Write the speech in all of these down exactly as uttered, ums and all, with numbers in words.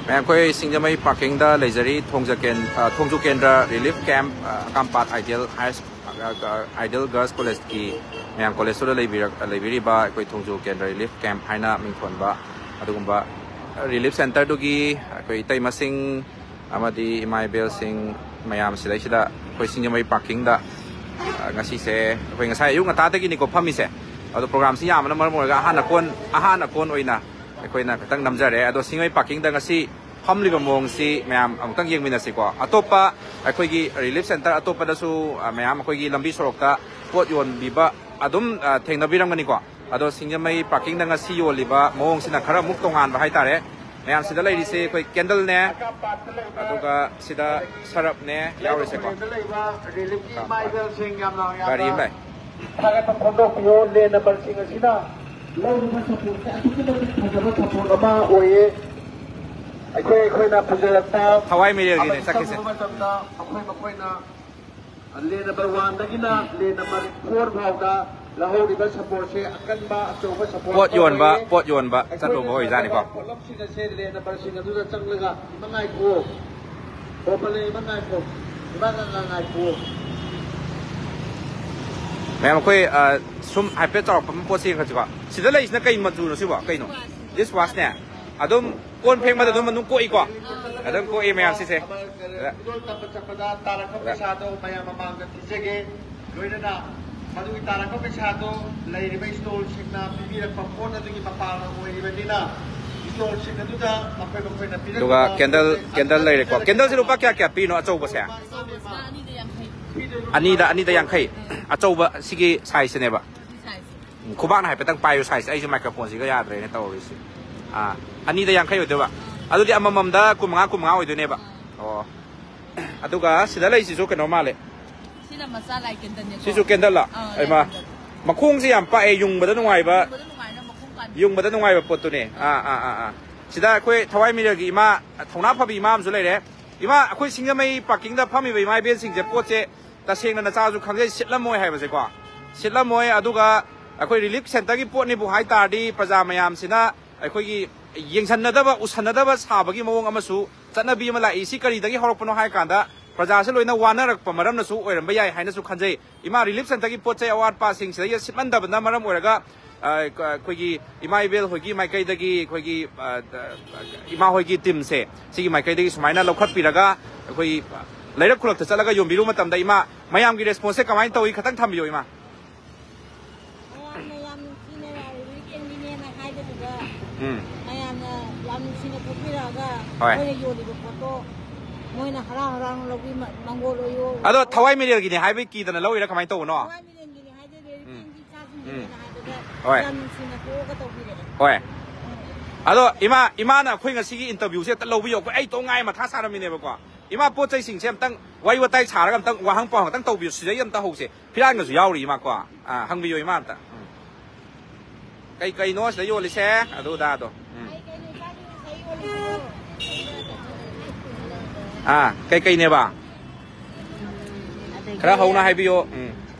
ꯑꯩꯈꯣꯏ ꯁꯤꯡꯖꯃꯩ ꯄꯥꯔꯀꯤꯡꯗ ꯂꯩꯖꯔꯤ꯫ ꯊꯣꯡꯖ ꯀꯦꯟ-, ꯑ, ꯊꯣꯡꯖꯨ ꯀꯦꯟꯗ꯭ꯔ ꯔꯤꯂꯤꯐ ꯀꯦꯝꯞ, ꯑ, ꯀꯥꯝꯄꯥꯠ ꯑꯥꯏꯗꯤꯌꯦꯜ ꯍꯥꯌꯔ ꯁ-, ꯑ, ꯑ, ꯑꯥꯏꯗꯤꯌꯦꯜ ꯒꯔꯜꯁ ꯀꯣꯂꯦꯖꯀꯤ ꯃꯌꯥꯝ ꯀꯣꯂꯦꯖꯇꯨꯗ ꯂꯩꯕꯤꯔꯛ-, ꯂꯩꯕꯤꯔꯤꯕ ꯑꯩꯈꯣꯏ ꯊꯣꯡꯖꯨ ꯀꯦꯟꯗ꯭ꯔ ꯔꯤꯂꯤꯐ ꯀꯦꯝꯞ ꯍꯥꯏꯅ ꯃꯤꯡꯊꯣꯟꯕ ꯑꯗꯨꯒꯨꯝꯕ ꯔꯤꯂꯤꯐ ꯁꯦꯟꯇꯔꯗꯨꯒꯤ ꯑꯩꯈꯣꯏ ꯏꯇꯩꯃꯁꯤꯡ ꯑꯃꯗꯤ ꯏꯃꯥ ꯏꯕꯦꯜꯁꯤꯡ ꯃꯌꯥꯝ ꯁꯤꯗꯩꯁꯤꯗ ꯑꯩꯈꯣꯏ ꯁꯤꯡꯖꯃꯩ ꯄꯥꯔꯀꯤꯡꯗ, ꯑ, ꯉꯁꯤꯁꯦ ꯑꯩꯈꯣꯏ ꯉꯁꯥꯏ ꯑꯌꯨꯛ ꯉꯟꯇꯥꯗꯒꯤꯅꯤꯀꯣ ꯐꯝꯃꯤꯁꯦ꯫ ꯑꯗꯣ ꯄ꯭ꯔꯣꯒ꯭ꯔꯥꯝꯁꯤ ꯌꯥꯝꯕꯅ ꯃꯔꯝ ꯑꯣꯏꯔꯒ ꯑꯍꯥꯟ ꯑꯀꯣꯟ, ꯑꯍꯥꯟ ꯑꯀꯣꯟ ꯑꯣꯏꯅ ꯑꯩꯈꯣꯏꯅ ꯈꯤꯇꯪ ꯅꯝꯖꯔꯦ꯫ ꯑꯗꯣ ꯁꯤꯡꯖꯃꯩ ꯄꯥꯔꯀꯤꯡꯗ ꯉꯁꯤ ꯐꯝꯂꯤꯕ ꯃꯑꯣꯡꯁꯤ ꯃꯌꯥꯝ ꯑꯃꯨꯛꯇꯪ ꯌꯦꯡꯃꯤꯟꯅꯁꯤꯀꯣ꯫ ꯑꯇꯣꯞꯄ ꯑꯩꯈꯣꯏꯒꯤ ꯔꯤꯂꯤꯐ ꯁꯦꯟꯇꯔ ꯑꯇꯣꯞꯄꯗꯁꯨ, ꯑ, ꯃꯌꯥꯝ ꯑꯩꯈꯣꯏꯒꯤ ꯂꯝꯕꯤ ꯁꯣꯔꯣꯛꯇ ꯄꯣꯠ ꯌꯣꯟꯕꯤꯕ ꯑꯗꯨꯝ, ꯑ, ꯊꯦꯡꯅꯕꯤꯔꯝꯒꯅꯤꯀꯣ꯫ ꯑꯗꯣ ꯁꯤꯡꯖꯃꯩ ꯄꯥꯔꯀꯤꯡꯗ ꯉꯁꯤ ꯌꯣꯜꯂꯤꯕ ꯃꯑꯣꯡꯁꯤꯅ ꯈꯔ ꯑꯃꯨꯛ ꯇꯣꯉꯥꯟꯕ ꯍꯥꯏꯇꯥꯔꯦ꯫ ꯃꯌꯥꯝ ꯁꯤꯗ ꯂꯩꯔꯤꯁꯦ ꯑꯩꯈꯣꯏ ꯀꯦꯟꯗꯜꯅꯦ, ꯑꯗꯨꯒ ꯁꯤꯗ ꯁꯔꯞꯅꯦ ꯌꯥꯎꯔꯤꯁꯦꯀꯣ꯫ ꯔꯤꯂꯤꯐꯀꯤ ꯏꯃꯥ ꯏꯕꯦꯜꯁꯤꯡ ꯌꯥꯝꯅ, ꯌꯥꯝꯅ ꯒꯥꯔꯤ ꯑꯃ ꯂꯥꯛꯑꯦ꯫ ꯊꯥꯒꯠꯄ ꯐꯣꯡꯗꯣꯛꯄꯤꯌꯨ꯫ ꯂꯦꯟ ꯅꯝꯕꯔꯁꯤꯡ ꯑꯁꯤꯅ ꯂꯧꯔꯤꯕ ꯁꯄꯣꯔꯠꯁꯦ ꯑꯁꯨꯛꯀꯤ ꯃꯇꯤꯛ ꯐꯖꯕ ꯁꯄꯣꯔꯠ ꯑꯃ ꯑꯣꯏꯌꯦ꯫ ꯑꯩꯈꯣꯏ, ꯑꯩꯈꯣꯏꯅ ꯄꯨꯖꯔꯛꯄ ꯊꯋꯥꯏ ꯃꯤꯔꯦꯜꯒꯤꯅꯦ ꯑꯃꯗꯤ ꯆꯠꯈꯤꯁꯦ꯫ ꯆꯪꯕ ꯃꯇꯝꯗ ꯃꯈꯣꯏ ꯃꯈꯣꯏꯅ ꯂꯦꯟ ꯅꯝꯕꯔ ꯋꯥꯟꯗꯒꯤꯅ ꯂꯦꯟ ꯅꯝꯕꯔ ꯐꯣꯔ ꯐꯥꯎꯗ ꯂꯧꯍꯧꯔꯤꯕ ꯁꯄꯣꯔꯠꯁꯦ ꯑꯀꯟꯕ ꯑꯆꯧꯕ ꯁꯄꯣꯔꯠ ꯄꯣꯠ ꯑꯃ ꯌꯣꯟꯕ, ꯑꯣꯏꯌꯦ꯫ ꯄꯣꯠ ꯌꯣꯟꯕ ꯑꯩꯈꯣꯏꯅ ꯆꯠꯂꯨꯕ ꯑꯣꯏꯖꯥꯠꯅꯤꯀꯣ꯫ ꯄꯣꯠꯂꯝꯁꯤꯡ ꯑꯁꯦ ꯂꯦꯟ ꯅꯝꯕꯔꯁꯤꯡ ꯑꯗꯨꯗ ꯆꯪꯂꯒ, "ꯏꯃꯥ ꯉꯥꯏꯈꯨꯑꯣ, ꯍꯣ ꯄꯜꯂꯦ, ꯏꯃꯥ ꯉꯥꯏꯈꯣ, ꯏꯃꯥ ꯉꯥ-, ꯉꯥ-, ꯉꯥꯏꯈꯨꯑꯣ"꯫ ꯃꯌꯥꯝ ꯑꯩꯈꯣꯏ, ꯑ, ꯁꯨꯝ ꯍꯥꯏꯐꯦꯠ ꯆꯥꯎꯔꯥꯛꯄ ꯑꯃ ꯄꯣꯠꯁꯦ ꯌꯦꯡꯈꯠꯁꯤꯀꯣ꯫ ꯁꯤꯗ ꯂꯩꯁꯤꯅ ꯀꯩ ꯃꯆꯨꯅꯣ ꯁꯤꯕꯣ? ꯀꯩꯅꯣ? ꯗꯤꯁ ꯋꯥꯁꯅꯦ꯫ ꯑꯗꯨꯝ ꯀꯣꯟ ꯐꯦꯡꯕꯗ ꯑꯗꯨꯝ ꯃꯅꯨꯡ ꯀꯣꯛꯏꯀꯣ? ꯑꯗꯨꯝ ꯀꯣꯛꯏ ꯃꯌꯥꯝ ꯁꯤꯁꯦ꯫ ꯈꯨꯗꯣꯜ ꯇꯝꯕ ꯆꯠꯄꯗ ꯇꯥꯔꯛꯄ ꯄꯩꯁꯥꯗꯣ ꯃꯌꯥꯝ ꯃꯃꯥꯡꯗ ꯄꯤꯖꯒꯦ꯫ ꯂꯣꯏꯅꯅ ꯃꯗꯨꯒꯤ ꯇꯥꯔꯛꯄ ꯄꯩꯁꯥꯗꯣ ꯂꯩꯔꯤꯕ ꯏꯁꯇꯣꯜꯁꯤꯡꯅ ꯄꯤꯕꯤꯔꯛꯄ ꯄꯣꯠ ꯑꯗꯨꯒꯤ ꯃꯄꯥꯡꯒꯜ ꯑꯣꯏꯔꯤꯕꯅꯤꯅ, ꯏꯁꯇꯣꯜꯁꯤꯡ ꯑꯗꯨꯗ ꯃꯈꯣꯏ ꯃꯈꯣꯏꯅ ꯄꯤꯔꯛꯄ ꯑꯗꯨꯒ ꯀꯦꯟꯗꯜ, ꯄꯣꯠ ꯆꯩ ꯀꯦꯟꯗꯜ ꯂꯩꯔꯦꯀꯣ꯫ ꯀꯦꯟꯗꯜꯁꯦ ꯂꯨꯄꯥ ꯀꯌꯥ ꯀꯌꯥ ꯄꯤꯔꯤꯅꯣ ꯑꯆꯧꯕꯁꯦ? ꯑꯅꯤꯗ, ꯑꯅꯤꯗ ꯌꯥꯡꯈꯩ꯫ ꯑꯆꯧꯕ ꯁꯤꯒꯤ ꯁꯥꯏꯖꯁꯤꯅꯦꯕ꯫ ꯎꯝ, ꯈꯨꯕꯥꯛꯅ ꯍꯥꯏꯐꯦꯠꯇꯪ ꯄꯥꯏꯌꯨ ꯁꯥꯏꯖꯁꯦ꯫ ꯑꯩꯁꯨ ꯃꯥꯏꯀ꯭ꯔꯣꯐꯣꯟꯁꯤꯒ ꯌꯥꯗ꯭ꯔꯦꯅꯦ ꯇꯧꯔꯤꯁꯦ꯫ ꯑꯥ, ꯑꯅꯤꯗ ꯌꯥꯡꯈꯩ ꯑꯣꯏꯗꯣꯏꯕ꯫ ꯑꯗꯨꯗꯤ ꯑꯃꯃꯝꯗ ꯀꯨꯟꯃꯉꯥ, ꯀꯨꯟꯃꯉꯥ ꯑꯣꯏꯗꯣꯏꯅꯦꯕ꯫ ꯑꯣ꯫ ꯑꯗꯨꯒ ꯁꯤꯗ ꯂꯩꯁꯤꯁꯨ ꯀꯩꯅꯣ ꯃꯥꯜꯂꯦ꯫ ꯁꯤꯅ ꯃꯆꯥ ꯂꯥꯏ ꯀꯦꯟꯗꯜꯅꯦꯀꯣ꯫ ꯁꯤꯁꯨ ꯀꯦꯟꯗꯜꯂ? ꯑꯥ, ꯂꯥꯏ ꯍꯩꯃꯥ꯫ ꯀꯦꯟꯗꯜ꯫ ꯃꯈꯣꯡꯁꯦ ꯌꯥꯝ ꯄꯥꯛꯑꯦ, ꯌꯨꯡꯕꯗ ꯅꯨꯡꯉꯥꯏꯕ꯫ ꯌꯨꯡꯕꯗ ꯅꯨꯡꯉꯥꯏꯅ ꯃꯈꯣꯡ ꯄꯥꯟꯕꯤ꯫ ꯌꯨꯡꯕꯗ ꯅꯨꯡꯉꯥꯏꯕ ꯄꯣꯠꯇꯨꯅꯦ꯫ ꯑꯥ, ꯑꯥ, ꯑꯥ, ꯑꯥ꯫ ꯁꯤꯗ ꯑꯩꯈꯣꯏ ꯊꯋꯥꯏ ꯃꯤꯔꯦꯜꯒꯤ ꯏꯃꯥ, ꯊꯧꯅꯥ ꯐꯕꯤ ꯏꯃꯥ ꯑꯃꯁꯨ ꯂꯩꯔꯦ꯫ ꯏꯃꯥ, ꯑꯩꯈꯣꯏ ꯁꯤꯡꯖꯃꯩ ꯄꯥꯔꯀꯤꯡꯗ ꯐꯝꯃꯤꯕ ꯏꯃꯥ ꯏꯕꯦꯟꯁꯤꯡꯁꯦ ꯄꯣꯠꯁꯦ ꯇꯁꯦꯡꯅ ꯅꯆꯥꯁꯨ ꯈꯪꯖꯩ, ꯁꯤꯠꯂꯝꯃꯣꯏ ꯍꯥꯏꯕꯁꯦꯀꯣ꯫ ꯁꯤꯠꯂꯝꯃꯣꯏ, ꯑꯗꯨꯒ ꯑꯩꯈꯣꯏ ꯔꯤꯂꯤꯐ ꯁꯦꯟꯇꯔꯒꯤ ꯄꯣꯠꯅꯤꯕꯨ ꯍꯥꯏ ꯇꯥꯔꯗꯤ ꯄ꯭ꯔꯖꯥ ꯃꯌꯥꯝꯁꯤꯅ ꯑꯩꯈꯣꯏꯒꯤ ꯌꯦꯡꯁꯟꯅꯗꯕ, ꯎꯁꯟꯅꯗꯕ ꯁꯥꯕꯒꯤ ꯃꯑꯣꯡ ꯑꯃꯁꯨ ꯆꯠꯅꯕꯤ ꯑꯃ ꯂꯥꯛꯏ꯫ ꯁꯤ ꯀꯔꯤꯗꯒꯤ ꯍꯧꯔꯛꯄꯅꯣ ꯍꯥꯏ ꯀꯥꯟꯗ, ꯄ꯭ꯔꯖꯥꯁꯦ ꯂꯣꯏꯅ ꯋꯥꯅꯔꯛꯄ ꯃꯔꯝꯅꯁꯨ ꯑꯣꯏꯔꯝꯕ ꯌꯥꯏ ꯍꯥꯏꯅꯁꯨ ꯈꯟꯖꯩ꯫ ꯏꯃꯥ, ꯔꯤꯂꯤꯐ ꯁꯦꯟꯇꯔꯒꯤ ꯄꯣꯠ ꯆꯩ ꯑꯋꯥꯠꯄꯁꯤꯡꯁꯤꯗ ꯁꯤꯠꯃꯟꯗꯕꯅ ꯃꯔꯝ ꯑꯣꯏꯔꯒ, ꯑ, ꯑꯩꯈꯣꯏꯒꯤ ꯏꯃꯥ ꯏꯕꯦꯜ ꯍꯣꯏꯒꯤ ꯃꯥꯏꯀꯩꯗꯒꯤ, ꯑꯩꯈꯣꯏꯒꯤ, ꯑ, ꯏꯃꯥ ꯍꯣꯏꯒꯤ ꯇꯤꯝꯁꯦ, ꯁꯤꯒꯤ ꯃꯥꯏꯀꯩꯗꯒꯤ ꯁꯨꯃꯥꯏꯅ ꯂꯧꯈꯠꯄꯤꯔꯒ, ꯑꯩꯈꯣꯏ ꯂꯩꯔꯛ ꯈꯨꯂꯛꯇ ꯆꯠꯂꯒ ꯌꯣꯟꯕꯤꯔꯨꯕ ꯃꯇꯝꯗ, ꯏꯃꯥ, ꯃꯌꯥꯝꯒꯤ ꯔꯦꯁꯄꯣꯟꯁꯁꯦ ꯀꯃꯥꯏꯅ ꯇꯧꯏ? ꯈꯤꯇꯪ ꯊꯝꯕꯤꯌꯣ, ꯏꯃꯥ꯫ ꯃꯌꯥꯝꯅ ꯌꯥꯝ ꯅꯨꯡꯁꯤꯅ ꯔꯤꯂꯤꯐ ꯀꯦꯝꯒꯤꯅꯦꯅ ꯍꯥꯏꯕꯗꯨꯗ, ꯎꯝ꯫ ꯃꯌꯥꯝꯅ ꯌꯥꯝ ꯅꯨꯡꯁꯤꯅ ꯄꯨꯕꯤꯔꯛꯑꯒ, ꯍꯣꯏ꯫ ꯑꯩꯈꯣꯏꯅ ꯌꯣꯜꯂꯤꯕ ꯄꯣꯠꯇꯣ ꯃꯣꯏꯅ ꯍꯔꯥꯎ ꯍꯔꯥꯎꯅ ꯂꯧꯕꯤ, ꯃ-, ꯃꯪꯒꯣꯜ ꯑꯣꯏꯌꯣ꯫ ꯑꯗꯣ ꯊꯋꯥꯏ ꯃꯤꯔꯦꯜꯒꯤꯅꯦ ꯍꯥꯏꯕꯒꯤ ꯀꯤꯗꯅ ꯂꯧꯔꯤꯔꯥ, ꯀꯃꯥꯏꯅ ꯇꯧꯕꯅꯣ? ꯊꯋꯥꯏ ꯃꯤꯔꯦꯜꯒꯤꯅꯦ ꯍꯥꯏꯗꯤ ꯔꯤꯂꯤꯐ ꯎꯝ꯫ ꯀꯦꯝꯒꯤ ꯏꯆꯥꯁꯤꯡꯒꯤꯅꯦꯅ ꯎꯝ꯫ ꯍꯥꯏꯕꯗ ꯍꯣꯏ꯫ ꯌꯥꯝ ꯅꯨꯡꯁꯤꯅ ꯄꯣꯛꯑꯒ ꯇꯧꯕꯤꯔꯛꯑꯦ꯫ ꯍꯣꯏ꯫ ꯎꯝ꯫ ꯑꯗꯣ ꯏꯃꯥ, ꯏꯃꯥꯅ ꯑꯩꯈꯣꯏ ꯉꯁꯤꯒꯤ ꯏꯟꯇꯔꯚꯤꯌꯨꯁꯦ ꯑꯝꯇ ꯂꯧꯕꯤꯌꯣ꯫ ꯑꯩꯈꯣꯏ, ꯑꯩ ꯏꯇꯣꯝ ꯉꯥꯏ ꯃꯊꯥ ꯁꯥꯔꯝꯃꯤꯅꯦꯕꯀꯣ꯫ ꯏꯃꯥ, ꯄꯣꯠ ꯆꯩꯁꯤꯡꯁꯦ ꯑꯝꯇꯪ ꯋꯥꯔꯤ ꯋꯥꯇꯥꯏ ꯁꯥꯔꯒ ꯑꯝꯇꯪ ꯋꯥꯍꯪ ꯄꯥꯎꯍꯪ ꯑꯝꯇꯪ ꯇꯧꯕꯤꯌꯨ꯫ ꯁꯤꯗꯩ ꯑꯝꯇ ꯍꯧꯁꯦ꯫ ꯐꯤꯔꯥꯟꯒꯁꯨ ꯌꯥꯎꯔꯤ, ꯏꯃꯥ, ꯀꯣ꯫ ꯑꯥ, ꯍꯪꯕꯤꯌꯨ, ꯏꯃꯥ, ꯑꯝꯇ꯫ ꯎꯝ꯫ ꯀꯩ ꯀꯩꯅꯣ ꯁꯤꯗ ꯌꯣꯜꯂꯤꯁꯦ? ꯑꯗꯨ ꯑꯗꯥꯗꯣ꯫ ꯎꯝ꯫ ꯑꯥ, ꯀꯩ ꯀꯩꯅꯦꯕ? ꯑꯗꯒꯤ ꯈꯔ ꯍꯧꯅ ꯍꯥꯏꯕꯤꯌꯣ꯫ ꯎꯝ꯫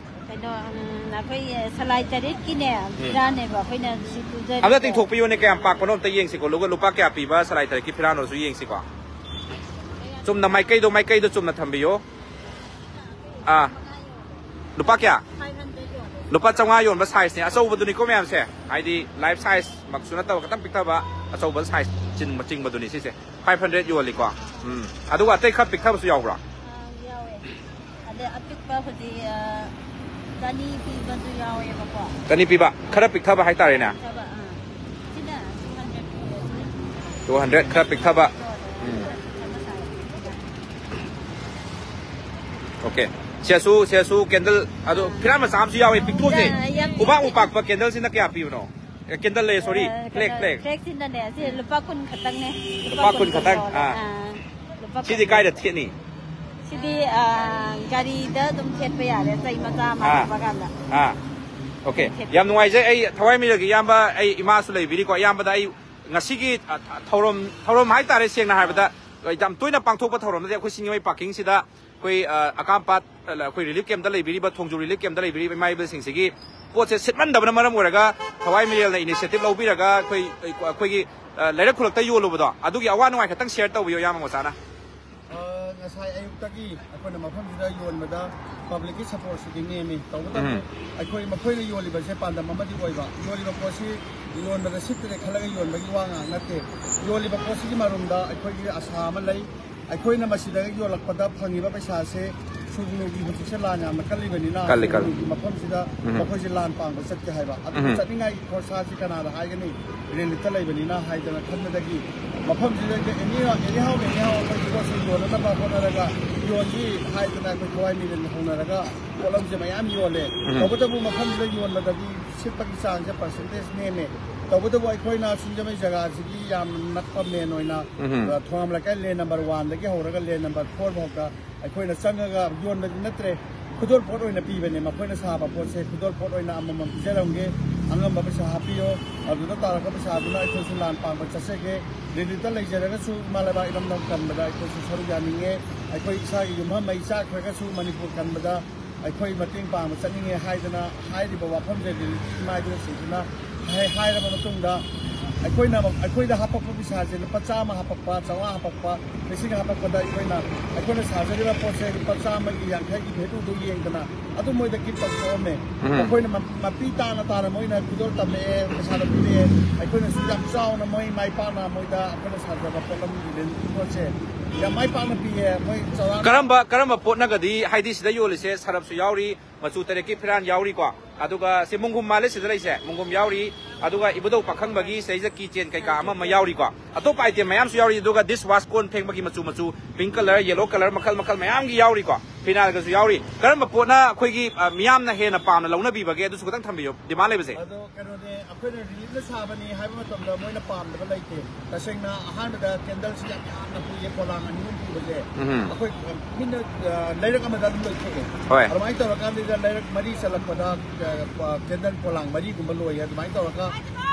ꯀꯩꯅꯣ, ꯎꯝ, ꯑꯩꯈꯣꯏ ꯁꯂꯥꯏ ꯇꯔꯦꯠꯀꯤꯅꯦ, ꯎꯝ꯫ ꯐꯤꯔꯥꯟꯅꯦꯕ ꯑꯩꯈꯣꯏꯅ ꯁꯤ ꯇꯨꯖꯔꯤꯁꯦ꯫ ꯑꯝꯇ ꯇꯤꯡꯊꯣꯛꯄꯤꯌꯨꯅꯦ, ꯀꯌꯥꯝ ꯄꯥꯛꯄꯅꯣ ꯑꯝꯇ ꯌꯦꯡꯁꯤꯀꯣ꯫ ꯂꯨꯄꯥ, ꯂꯨꯄꯥ ꯀꯌꯥ ꯄꯤꯕ ꯁꯂꯥꯏ ꯇꯔꯦꯠꯀꯤ ꯐꯤꯔꯥꯟꯅꯣꯁꯨ ꯌꯦꯡꯁꯤꯀꯣ꯫ ꯆꯨꯝꯅ ꯃꯥꯏꯀꯩꯗꯣ, ꯃꯥꯏꯀꯩꯗꯣ ꯆꯨꯝꯅ ꯊꯝꯕꯤꯌꯣ꯫ ꯑꯥ꯫ ꯂꯨꯄꯥ ꯀꯌꯥ? ꯂꯨꯄꯥ ꯆꯥꯝꯃꯉꯥ ꯌꯣꯟꯕ ꯁꯥꯏꯖꯅꯦ, ꯑꯆꯧꯕꯗꯨꯅꯤꯀꯣ ꯃꯌꯥꯝꯁꯦ꯫ ꯍꯥꯏꯗꯤ ꯂꯥꯏꯐ ꯁꯥꯏꯖ ꯃꯛꯁꯨ ꯅꯠꯇꯕ, ꯈꯤꯇꯪ ꯄꯤꯛꯊꯕ, ꯑꯆꯧꯕ ꯁꯥꯏꯖ ꯆꯤꯡꯕ, ꯆꯤꯡꯕꯗꯨꯅꯤ ꯁꯤꯁꯦ꯫ ꯐꯥꯏꯚ ꯍꯟꯗ꯭ꯔꯦꯠ ꯌꯣꯜꯂꯤꯀꯣ꯫ ꯎꯝ꯫ ꯑꯗꯨꯒ ꯑꯇꯩ ꯈꯔ ꯄꯤꯛꯊꯕꯁꯨ ꯌꯥꯎꯕ꯭ꯔꯣ? ꯑꯥ, ꯌꯥꯎꯋꯦ꯫ ꯑꯗꯩ ꯑꯄꯤꯛꯄ ꯍꯧꯖꯤꯛ, ꯑ, ꯆꯅꯤ ꯄꯤꯕꯁꯨ ꯌꯥꯎꯋꯦꯕꯀꯣ꯫ ꯆꯅꯤ ꯄꯤꯕ, ꯈꯔ ꯄꯤꯛꯊꯕ ꯍꯥꯏꯇꯥꯔꯦꯅꯦ꯫ ꯄꯤꯛꯊꯕ, ꯑꯥ꯫ ꯁꯤꯅ ꯇꯨ ꯍꯟꯗ꯭ꯔꯦꯠ ꯄꯤꯌꯦ, ꯁꯤꯅ꯫ ꯇꯨ ꯍꯟꯗ꯭ꯔꯦꯠ, ꯈꯔ ꯄꯤꯛꯊꯕ꯫ ꯎꯝ꯫ ꯄꯤꯛꯊꯕ ꯁꯥꯏꯖ꯫ ꯑꯣꯀꯦ꯫ ꯁꯤꯗꯁꯨ, ꯁꯤꯗꯁꯨ ꯀꯦꯟꯗꯜ, ꯑꯗꯣ ꯐꯤꯔꯥꯟ ꯃꯆꯥ ꯑꯃꯁꯨ ꯌꯥꯎꯋꯦ, ꯄꯤꯛꯊꯣꯛꯁꯦ꯫ ꯌꯥ-, ꯌꯥꯝ ꯎꯕꯥꯛ ꯄꯤꯛ-, ꯎꯄꯥꯛꯄ ꯀꯦꯟꯗꯜꯁꯤꯅ ꯀꯌꯥ ꯄꯤꯕꯅꯣ? ꯑꯦ, ꯀꯦꯟꯗꯜ ꯂꯩ, ꯁꯣꯔꯤ, ꯑ, ꯐ꯭ꯂꯦꯛ, ꯀꯩꯅꯣ, ꯐ꯭ꯂꯦꯛ꯫ ꯐ꯭ꯂꯦꯛꯁꯤꯅꯅꯦ, ꯁꯤ ꯂꯨꯄꯥ ꯀꯨꯟ ꯈꯛꯇꯪꯅꯦ꯫ ꯂꯨꯄꯥ ꯀꯨꯟ ꯈꯛꯇꯪ? ꯌꯣꯜꯂꯦ꯫ ꯑꯥ꯫ ꯑꯥ, ꯂꯨꯄꯥ ꯁꯤꯗꯤ ꯀꯨꯟ꯫ ꯀꯥꯏꯗ ꯊꯦꯠꯅꯤ? ꯁꯤꯗꯤ, ꯑ, ꯒꯥꯔꯤꯗ ꯑꯗꯨꯝ ꯊꯦꯠꯄ ꯌꯥꯔꯦ, ꯆꯩ ꯃꯆꯥ ꯑꯃ ꯑꯥ꯫ ꯍꯥꯞꯄ ꯀꯥꯟꯗ꯫ ꯑꯥ꯫ ꯑꯣꯀꯦ꯫ ꯑꯗꯨꯝ ꯊꯦꯠꯄ ꯌꯥꯝ ꯅꯨꯡꯉꯥꯏꯖꯩ꯫ ꯑꯩ ꯊꯋꯥꯏ ꯃꯤꯔꯒꯤ ꯏꯌꯥꯝꯕ, ꯑꯩ ꯏꯃꯥꯁꯨ ꯂꯩꯕꯤꯔꯤꯀꯣ꯫ ꯏꯌꯥꯝꯕꯗ ꯑꯩ ꯉꯁꯤꯒꯤ, ꯑ, ꯊꯧꯔꯝ, ꯊꯧꯔꯝ ꯍꯥꯏꯇꯥꯔꯦ, ꯁꯦꯡꯅ ꯍꯥꯏꯔꯕꯗ, ꯌꯥꯝ ꯇꯣꯏꯅ ꯄꯥꯡꯊꯣꯛꯄ ꯊꯧꯔꯝ ꯅꯠꯇꯦ꯫ ꯑꯩꯈꯣꯏ ꯁꯤꯡꯖꯃꯩ ꯄꯥꯔꯀꯤꯡꯁꯤꯗ ꯑꯩꯈꯣꯏ, ꯑ, ꯑꯀꯥꯝꯄꯥꯠ, ꯑ, ꯑꯩꯈꯣꯏ ꯔꯤꯂꯤꯐ ꯀꯦꯝꯞꯇ ꯂꯩꯕꯤꯔꯤꯕ, ꯊꯣꯡꯖꯨ ꯔꯤꯂꯤꯐ ꯀꯦꯝꯞꯇ ꯂꯩꯕꯤꯔꯤꯕ ꯏꯃꯥ ꯏꯕꯦꯜꯁꯤꯡꯁꯤꯒꯤ ꯄꯣꯠꯁꯦ ꯁꯤꯠꯃꯟꯗꯕꯅ ꯃꯔꯝ ꯑꯣꯏꯔꯒ ꯊꯋꯥꯏ ꯃꯤꯔꯦꯜꯅ ꯏꯅꯤꯁꯤꯌꯦꯇꯤꯚ ꯂꯧꯕꯤꯔꯒ ꯑꯩꯈꯣꯏ, ꯑꯩꯈꯣꯏꯒꯤ, ꯑ, ꯂꯩꯔꯛ ꯈꯨꯜꯂꯛꯇ ꯌꯣꯜꯂꯨꯕꯗꯣ, ꯑꯗꯨꯒꯤ ꯑꯋꯥ ꯅꯨꯡꯉꯥꯏ ꯈꯛꯇꯪ share ꯇꯧꯕꯤꯌꯣ, ꯏꯌꯥꯝꯕ ꯃꯣꯆꯥꯅ꯫ ꯑ, ꯉꯁꯥꯏ ꯑꯌꯨꯛꯇꯒꯤ ꯑꯩꯈꯣꯏꯅ ꯃꯐꯝꯁꯤꯗ ꯌꯣꯟꯕꯗ publicꯀꯤ supportꯁꯤꯗꯤ ꯅꯦꯝꯃꯤ꯫ ꯇꯧꯕꯇꯕꯨ ꯎꯝ꯫ ꯑꯩꯈꯣꯏ ꯃꯈꯣꯏꯅ ꯌꯣꯜꯂꯤꯕꯁꯦ ꯄꯥꯟꯗꯝ ꯑꯃꯗꯤ ꯑꯣꯏꯕ, ꯌꯣꯜꯂꯤꯕ ꯄꯣꯠꯁꯤ ꯌꯣꯟꯕꯗ ꯁꯤꯠꯇ꯭ꯔꯦ ꯈꯜꯂꯒ ꯌꯣꯟꯕꯒꯤ ꯋꯥ ꯉꯥꯛ ꯅꯠꯇꯦ꯫ ꯌꯣꯜꯂꯤꯕ ꯄꯣꯠꯁꯤꯒꯤ ꯃꯔꯨꯝꯗ ꯑꯩꯈꯣꯏꯒꯤ ꯑꯁꯥ ꯑꯃ ꯂꯩ꯫ ꯑꯩꯈꯣꯏꯅ ꯃꯁꯤꯗ ꯌꯣꯜꯂꯛꯄꯗ ꯐꯪꯉꯤꯕ ꯄꯩꯁꯥꯁꯦ ꯁꯨꯒꯅꯨꯒꯤ ꯍꯧꯖꯤꯛꯁꯦ ꯂꯥꯟ ꯌꯥꯝꯅ ꯀꯜꯂꯤꯕꯅꯤꯅ, ꯀꯜꯂꯤ, ꯀꯜꯂꯤ꯫ ꯁꯨꯒꯅꯨꯒꯤ ꯃꯐꯝꯁꯤꯗ ꯎꯝ꯫ ꯃꯈꯣꯏꯁꯦ ꯂꯥꯟ ꯄꯥꯡꯕ ꯆꯠꯀꯦ ꯍꯥꯏꯕ꯫ ꯑꯗꯨꯕꯨ ꯎꯝ꯫ ꯆꯠꯅꯤꯡꯉꯥꯏꯒꯤ ꯈꯣꯔꯁꯥꯁꯤ ꯀꯅꯥꯗ ꯍꯥꯏꯒꯅꯤ? ꯔꯤꯂꯤꯐꯇ ꯂꯩꯕꯅꯤꯅ ꯍꯥꯏꯗꯅ ꯈꯟꯕꯗꯒꯤ ꯃꯐꯝꯁꯤꯗ ꯑꯦꯅꯤ ꯑꯦꯅꯤ ꯍꯥꯎ ꯑꯦꯅꯤ ꯍꯥꯎ ꯑꯩꯈꯣꯏ ꯄꯣꯠꯁꯦ ꯌꯣꯟꯅꯅꯕ ꯍꯣꯠꯅꯔꯒ ꯌꯣꯟꯁꯤ ꯍꯥꯏꯗꯅ ꯑꯩꯈꯣꯏ ꯊꯋꯥꯏ ꯃꯤꯔꯦꯟ ꯍꯧꯅꯔꯒ ꯄꯣꯠꯂꯝꯁꯦ ꯃꯌꯥꯝ ꯌꯣꯜꯂꯦ꯫ ꯎꯝ꯫ ꯇꯧꯕꯇꯕꯨ ꯃꯐꯝꯁꯤꯗ ꯌꯣꯟꯕꯗꯗꯤ ꯁꯤꯠꯄꯒꯤ ꯆꯥꯡꯁꯦ percentage ꯅꯦꯝꯃꯦ꯫ ꯇꯧꯕꯇꯕꯨ ꯑꯩꯈꯣꯏꯅ ꯁꯤꯡꯖꯃꯩ ꯖꯒꯥꯁꯤꯒꯤ ꯌꯥꯝ ꯅꯛꯄ main ꯑꯣꯏꯅ ꯎꯝ꯫ ꯊꯣꯉꯥꯝ ꯂꯩꯀꯥꯏ lane number oneꯗꯒꯤ ꯍꯧꯔꯒ lane number four ꯐꯥꯎꯗ ꯑꯩꯈꯣꯏꯅ ꯆꯪꯉꯒ ꯌꯣꯟꯕꯗꯤ ꯅꯠꯇ꯭ꯔꯦ, ꯈꯨꯗꯣꯜ ꯄꯣꯠ ꯑꯣꯏꯅ ꯄꯤꯕꯅꯦ꯫ ꯃꯈꯣꯏꯅ ꯁꯥꯕ ꯄꯣꯠꯁꯦ ꯈꯨꯗꯣꯜ ꯄꯣꯠ ꯑꯣꯏꯅ ꯑꯃꯃꯝ ꯄꯤꯖꯔꯝꯒꯦ, ꯑꯉꯝꯕ ꯄꯩꯁꯥ ꯍꯥꯞꯄꯤꯌꯣ, ꯑꯗꯨꯗ ꯇꯥꯔꯛꯄ ꯄꯩꯁꯥꯗꯨꯅ ꯑꯩꯈꯣꯏꯁꯨ ꯂꯥꯟ ꯄꯥꯡꯕ ꯆꯠꯆꯒꯦ꯫ ꯔꯤꯂꯤꯐꯇ ꯂꯩꯖꯔꯒꯁꯨ ꯏꯃꯥ ꯂꯩꯕꯥꯛ ꯏꯔꯝꯗꯝ ꯀꯟꯕꯗ ꯑꯩꯈꯣꯏꯁꯨ ꯁꯔꯨꯛ ꯌꯥꯅꯤꯡꯉꯦ꯫ ꯑꯩꯈꯣꯏ ꯏꯁꯥꯒꯤ ꯌꯨꯝꯐꯝ ꯃꯩ ꯆꯥꯛꯈ꯭ꯔꯒꯁꯨ ꯃꯅꯤꯄꯨꯔ ꯀꯟꯕꯗ ꯑꯩꯈꯣꯏ ꯃꯇꯦꯡ ꯄꯥꯡꯕ ꯆꯠꯅꯤꯡꯉꯦ ꯍꯥꯏꯗꯅ ꯍꯥꯏꯔꯤꯕ ꯋꯥꯐꯝꯁꯦ ꯔꯤꯂꯤꯐꯀꯤ ꯏꯃꯥ ꯏꯕꯦꯜꯁꯤꯡꯁꯤꯅ ꯍꯥꯏ-, ꯍꯥꯏꯔꯕ ꯃꯇꯨꯡꯗ ꯑꯩꯈꯣꯏꯅ, ꯑꯩꯈꯣꯏꯗ ꯍꯥꯄꯛꯄ ꯄꯩꯁꯥꯁꯦ ꯂꯨꯄꯥ ꯆꯥꯝꯃ ꯍꯥꯄꯛꯄ, ꯆꯥꯝꯃꯉꯥ ꯍꯥꯄꯛꯄ, ꯂꯤꯁꯤꯡ ꯍꯥꯄꯛꯄꯗ ꯑꯩꯈꯣꯏꯅ, ꯑꯩꯈꯣꯏꯅ ꯁꯥꯖꯔꯤꯕ ꯄꯣꯠꯁꯦ ꯂꯨꯄꯥ ꯆꯥꯝꯃꯒꯤ, ꯌꯥꯡꯈꯩꯒꯤ valueꯗꯨ ꯌꯦꯡꯗꯅ ꯑꯗꯨꯝ ꯃꯣꯏꯗ gift ꯇꯧꯊꯣꯛꯑꯝꯃꯦ꯫ ꯎꯝ꯫ ꯃꯈꯣꯏꯅ ꯃ-, ꯃꯄꯤ ꯇꯥꯅ ꯇꯥꯅ ꯃꯣꯏꯅ ꯈꯨꯗꯣꯜ ꯇꯝꯃꯛꯑꯦ, ꯄꯩꯁꯥꯗꯣ ꯄꯤꯔꯛꯑꯦ꯫ ꯑꯩꯈꯣꯏꯅꯁꯨ ꯌꯥꯝ ꯆꯥꯎꯅ ꯃꯣꯏ ꯃꯥꯏ ꯄꯥꯛꯅ ꯃꯣꯏꯗ ꯑꯩꯈꯣꯏꯅ ꯁꯥꯖꯕ ꯄꯣꯠꯂꯝꯒꯤ ꯔꯤꯂꯤꯐ ꯄꯣꯠꯁꯦ ꯌꯥꯝ ꯃꯥꯏ ꯄꯥꯛꯅ ꯄꯤꯌꯦ꯫ ꯃꯣꯏ ꯆꯥꯎꯔꯥꯛꯅ ꯀꯔꯝꯕ ꯀꯔꯝꯕ ꯄꯣꯠꯅꯒꯗꯤ, ꯍꯥꯏꯗꯤ ꯁꯤꯗ ꯌꯣꯜꯂꯤꯁꯦ ꯁꯔꯞꯁꯨ ꯌꯥꯎꯔꯤ, ꯃꯆꯨ ꯇꯔꯦꯠꯀꯤ ꯐꯤꯔꯥꯟ ꯌꯥꯎꯔꯤꯀꯣ, ꯑꯗꯨꯒ ꯁꯤ ꯃꯣꯡꯒꯨꯝ ꯃꯥꯜꯂꯦ ꯁꯤꯗ ꯂꯩꯁꯦ, ꯃꯣꯡꯒꯨꯝ ꯌꯥꯎꯔꯤ, ꯑꯗꯨꯒ ꯏꯕꯨꯙꯧ ꯄꯥꯈꯪꯕꯒꯤ ꯁꯤꯗꯩꯁꯤꯗ key chain ꯀꯩꯀꯥ ꯑꯃ ꯑꯃ ꯌꯥꯎꯔꯤꯀꯣ, ꯑꯇꯣꯞꯄ item ꯃꯌꯥꯝꯁꯨ ꯌꯥꯎꯔꯤ, ꯑꯗꯨꯒ dish wash ꯀꯣꯟ ꯐꯦꯡꯕꯒꯤ ꯃꯆꯨ ꯃꯆꯨ, pink colour, yellow colour, ꯃꯈꯜ ꯃꯈꯜ ꯃꯌꯥꯝꯒꯤ ꯌꯥꯎꯔꯤꯀꯣ, ꯐꯤꯅꯥꯏꯜꯒꯁꯨ ꯌꯥꯎꯔꯤ꯫ ꯀꯔꯝꯕ ꯄꯣꯠꯅ ꯑꯩꯈꯣꯏꯒꯤ, ꯑ, ꯃꯤꯌꯥꯝꯅ ꯍꯦꯟꯅ ꯄꯥꯝꯅ ꯂꯧꯅꯕꯤꯕꯒꯦ? ꯑꯗꯨꯁꯨ ꯈꯤꯇꯪ ꯊꯝꯕꯤꯌꯨ, demand ꯂꯩꯕꯁꯦ꯫ ꯑꯗꯣ ꯀꯩꯅꯣꯅꯦ, ꯑꯩꯈꯣꯏꯅ ꯔꯤꯂꯤꯐꯅ ꯁꯥꯕꯅꯤ ꯍꯥꯏꯕ ꯃꯇꯝꯗ ꯃꯣꯏꯅ ꯄꯥꯝꯗꯕ ꯂꯩꯇꯦ꯫ ꯇꯁꯦꯡꯅ ꯑꯍꯥꯟꯕꯗ candleꯁꯤ ꯌꯥꯝ ꯌꯥꯝꯅ ꯄꯨꯏꯌꯦ, ꯄꯣꯂꯥꯡ ꯑꯅꯤ ꯑꯍꯨꯝ ꯄꯨꯕꯁꯦ꯫ ꯎꯝ꯫ ꯑꯩꯈꯣꯏ ꯃꯤꯅ, ꯑ, ꯂꯩꯔꯛ ꯑꯃꯗ ꯑꯗꯨꯝ ꯂꯣꯏꯊꯣꯛꯑꯦ꯫ ꯍꯣꯏ꯫ ꯑꯗꯨꯃꯥꯏꯅ ꯇꯧꯔꯀꯥꯟꯗ ꯂꯩꯔꯛ ꯃꯔꯤ ꯆꯠꯂꯛꯄꯗ, ꯑ, candle ꯄꯣꯂꯥꯡ ꯃꯔꯤꯒꯨꯝꯕ ꯂꯣꯏꯌꯦ꯫ ꯑꯗꯨꯃꯥꯏꯅ ꯇꯧꯔꯒ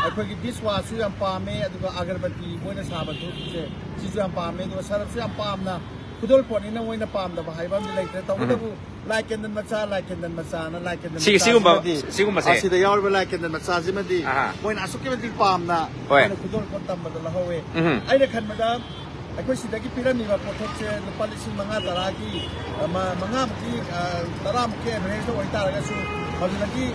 ꯑꯩꯈꯣꯏꯒꯤ dish washꯁꯨ ꯌꯥꯝ ꯄꯥꯝꯃꯦ, ꯑꯗꯨꯒ ꯑꯒꯔꯕꯇꯤ ꯃꯣꯏꯅ ꯁꯥꯕ ꯙꯨꯞꯁꯦ ꯁꯤꯁꯨ ꯌꯥꯝ ꯄꯥꯝꯃꯦ, ꯑꯗꯨꯒ ꯁꯔꯞꯁꯨ ꯌꯥꯝ ꯄꯥꯝꯅ ꯈꯨꯗꯣꯜ ꯄꯣꯠꯅꯤꯅ ꯃꯣꯏꯅ ꯄꯥꯝꯗꯕ ꯍꯥꯏꯕ ꯑꯃꯗꯤ ꯂꯩꯇ꯭ꯔꯦ꯫ ꯇꯧꯕꯇꯕꯨ ꯂꯥꯏ ꯀꯦꯟꯗꯜ ꯃꯆꯥ, ꯂꯥꯏ ꯀꯦꯟꯗꯜ ꯃꯆꯥꯅ, ꯂꯥꯏ ꯀꯦꯟꯗꯜ ꯁꯤ-, ꯁꯤꯒꯨꯝꯕ, ꯃꯆꯥꯁꯤꯃꯗꯤ, ꯁꯤꯒꯨꯝꯕꯁꯦ꯫ ꯑꯁꯤꯗ ꯌꯥꯎꯔꯤꯕ ꯂꯥꯏ ꯀꯦꯟꯗꯜ ꯃꯆꯥꯁꯤꯃꯗꯤ ꯑꯍꯥ꯫ ꯃꯣꯏꯅ ꯑꯁꯨꯛꯀꯤ ꯃꯇꯤꯛ ꯄꯥꯝꯅ ꯍꯣꯏ꯫ ꯃꯣꯏꯅ ꯈꯨꯗꯣꯜ ꯄꯣꯠ ꯇꯝꯕꯗ ꯂꯧꯍꯧꯋꯦ꯫ ꯎꯝ꯫ ꯑꯩꯅ ꯈꯟꯕꯗ ꯑꯩꯈꯣꯏ ꯁꯤꯗꯒꯤ ꯄꯤꯔꯝꯃꯤꯕ ꯄꯣꯠꯊꯣꯛꯁꯦ ꯂꯨꯄꯥ ꯂꯤꯁꯤꯡ ꯃꯉꯥ ꯇꯔꯥꯒꯤ, ꯑ, ꯃ-, ꯃꯉꯥꯃꯨꯛꯀꯤ, ꯑ, ꯇꯔꯥꯃꯨꯛꯀꯤ average ꯑꯣꯏꯇꯥꯔꯒꯁꯨ ꯃꯗꯨꯗꯒꯤ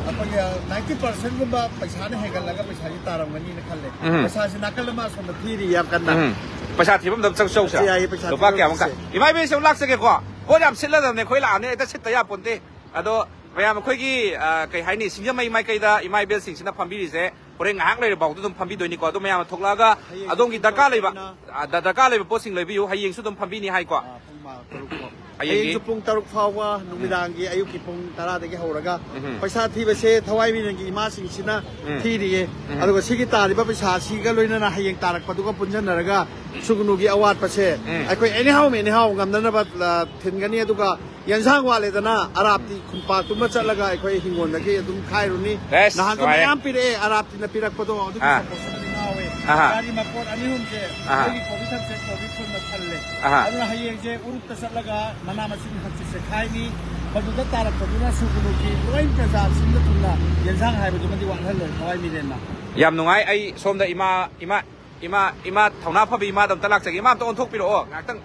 ꯑꯩꯈꯣꯏꯒꯤ, ꯑ, ninety percent ꯒꯨꯝꯕ ꯄꯩꯁꯥꯅ ꯍꯦꯟꯒꯠꯂꯒ ꯄꯩꯁꯥꯁꯤ ꯇꯥꯔꯝꯒꯅꯤꯅ ꯈꯜꯂꯦ꯫ ꯎꯝ꯫ ꯄꯩꯁꯥꯁꯤ ꯅꯥꯀꯜ ꯑꯃ ꯑꯁꯣꯝꯗ ꯊꯤꯔꯤ ꯌꯥꯝ ꯀꯟꯅ꯫ ꯎꯝ꯫ ꯄꯩꯁꯥ ꯊꯤꯐꯝꯗ ꯑꯝꯇ ꯆꯧꯁꯦ꯫ ꯁꯤ ꯌꯥꯏꯌꯦ, ꯄꯩꯁꯥ ꯂꯨꯄꯥ ꯊꯤꯐꯝ ꯀꯌꯥꯃꯨꯛꯀ? ꯆꯧꯁꯦ꯫ ꯏꯃꯥ ꯏꯕꯦꯟꯁꯦ ꯑꯃꯨꯛ ꯂꯥꯛꯆꯒꯦꯀꯣ꯫ ꯄꯣꯠ ꯌꯥꯝ ꯁꯤꯠꯂꯗꯕꯅꯦ, ꯑꯩꯈꯣꯏ ꯂꯥꯛꯑꯅꯤ ꯍꯦꯛꯇ ꯁꯤꯠꯇ ꯌꯥꯄꯣꯟꯇꯦ꯫ ꯑꯗꯣ ꯃꯌꯥꯝ ꯑꯩꯈꯣꯏꯒꯤ, ꯑ, ꯀꯩ ꯍꯥꯏꯅꯤ, ꯁꯤꯡꯖꯃꯩ ꯃꯥꯏꯀꯩꯗ ꯏꯃꯥ ꯏꯕꯦꯜꯁꯤꯡꯁꯤꯅ ꯐꯝꯕꯤꯔꯤꯁꯦ ꯍꯣꯔꯦꯟ ꯉꯥꯏꯍꯥꯛ ꯂꯩꯔꯐꯥꯎꯗ ꯑꯗꯨꯝ ꯐꯝꯕꯤꯗꯣꯏꯅꯤꯀꯣ꯫ ꯑꯗꯣ ꯃꯌꯥꯝꯅ ꯊꯣꯛꯂꯛꯑꯒ ꯍꯌꯦꯡ ꯑꯗꯣꯝꯒꯤ ꯄꯨꯡ ꯗꯔꯀꯥꯔ ꯂꯩꯕ, ꯇꯔꯨꯛꯇꯩꯅ ꯑ, ꯗ-, ꯗꯔꯀꯥꯔ ꯂꯩꯕ ꯄꯣꯠꯁꯤꯡ ꯂꯩꯕꯤꯌꯨ꯫ ꯍꯌꯦꯡꯁꯨ ꯑꯗꯨꯝ ꯐꯝꯕꯤꯅꯤ ꯍꯥꯏꯀꯣ꯫ ꯑ, ꯄꯨꯡ ꯃꯉꯥ, ꯇꯔꯨꯛ ꯐꯥꯎ꯫ ꯍꯌꯦꯡꯒꯤ ꯍꯌꯦꯡꯁꯨ ꯄꯨꯡ ꯇꯔꯨꯛ ꯐꯥꯎꯕ ꯎꯝ꯫ ꯅꯨꯃꯤꯗꯥꯡꯒꯤ ꯑꯌꯨꯛꯀꯤ ꯄꯨꯡ ꯇꯔꯥꯗꯒꯤ ꯍꯧꯔꯒ ꯎꯝ꯫ ꯄꯩꯁꯥ ꯊꯤꯕꯁꯦ ꯊꯋꯥꯏ ꯃꯤꯂꯟꯒꯤ ꯏꯃꯥꯁꯤꯡꯁꯤꯅ ꯎꯝ꯫ ꯊꯤꯔꯤꯌꯦ꯫ ꯎꯝ꯫ ꯑꯗꯨꯒ ꯁꯤꯒꯤ ꯇꯥꯔꯤꯕ ꯄꯩꯁꯥꯁꯤꯒ ꯂꯣꯏꯅꯅ ꯍꯌꯦꯡ ꯇꯥꯔꯛꯄꯗꯨꯒ ꯄꯨꯟꯁꯤꯟꯅꯔꯒ ꯁꯨꯒꯅꯨꯒꯤ ꯑꯋꯥꯠꯄꯁꯦ ꯎꯝ꯫ ꯑꯩꯈꯣꯏ anyhow anyhow ꯉꯝꯅꯅꯕ, ꯑ, ꯊꯤꯟꯒꯅꯤ꯫ ꯑꯗꯨꯒ ꯌꯦꯟꯁꯥꯡ ꯋꯥꯠꯂꯦꯗꯅ ꯑꯔꯥꯞꯇꯤ ꯈꯨꯟꯄꯥꯛꯇꯨꯃ ꯆꯠꯂꯒ ꯑꯩꯈꯣꯏ ꯍꯤꯡꯒꯣꯜꯗꯒꯤ ꯑꯗꯨꯝ ꯈꯥꯏꯔꯨꯅꯤ꯫ ꯑꯦꯁ, ꯅꯍꯥꯟꯁꯨ ꯅꯨꯡꯉꯥꯏꯔꯦ꯫ ꯃꯌꯥꯝ ꯄꯤꯔꯛꯑꯦ, ꯑꯔꯥꯞꯇꯤꯅ ꯄꯤꯔꯛꯄꯗꯣ ꯑꯗꯨꯒꯤ ꯑꯥ꯫ ꯁꯄꯣꯔꯠꯁꯨ ꯑꯗꯨꯝ ꯌꯥꯎꯋꯦ꯫ ꯑꯍꯥ꯫ ꯒꯥꯔꯤ ꯃꯄꯣꯠ ꯑꯅꯤ ꯑꯍꯨꯝꯁꯦ ꯑꯍꯥ꯫ ꯑꯩꯈꯣꯏꯒꯤ ꯀꯣꯕꯤ ꯊꯝꯆꯦꯠ, ꯀꯣꯕꯤ ꯐꯨꯜꯅ ꯊꯜꯂꯦ꯫ ꯑꯍꯥ꯫ ꯑꯗꯨꯅ ꯍꯌꯦꯡꯁꯦ ꯎꯔꯨꯞꯇ ꯆꯠꯂꯒ ꯃꯅꯥ ꯃꯁꯤꯡ ꯍꯪꯆꯤꯠꯁꯦ ꯈꯥꯏꯅꯤ꯫ ꯃꯗꯨꯗ ꯇꯥꯔꯛꯄꯗꯨꯅ ꯁꯨꯒꯅꯨꯒꯤ ꯂꯣꯏ ꯄ꯭ꯔꯖꯥꯁꯤꯡꯗ ꯊꯨꯡꯅ ꯌꯦꯟꯁꯥꯡ ꯍꯥꯏꯕꯗꯨꯃꯗꯤ ꯋꯥꯠꯍꯜꯂꯣꯏ ꯊꯋꯥꯏ ꯃꯤꯔꯦꯟꯅ꯫ ꯌꯥꯝ ꯅꯨꯡꯉꯥꯏ꯫ ꯑꯩ ꯁꯣꯝꯗ ꯏꯃꯥ, ꯏꯃꯥ, ꯏꯃꯥ, ꯏꯃꯥ ꯊꯧꯅꯥ ꯐꯕꯤ ꯏꯃꯥꯗ ꯑꯝꯇ ꯂꯥꯛꯆꯒꯦ꯫ ꯏꯃꯥ ꯑꯝꯇ ꯑꯣꯟꯊꯣꯛꯄꯤꯔꯛꯑꯣ ꯉꯥꯛꯇꯪ꯫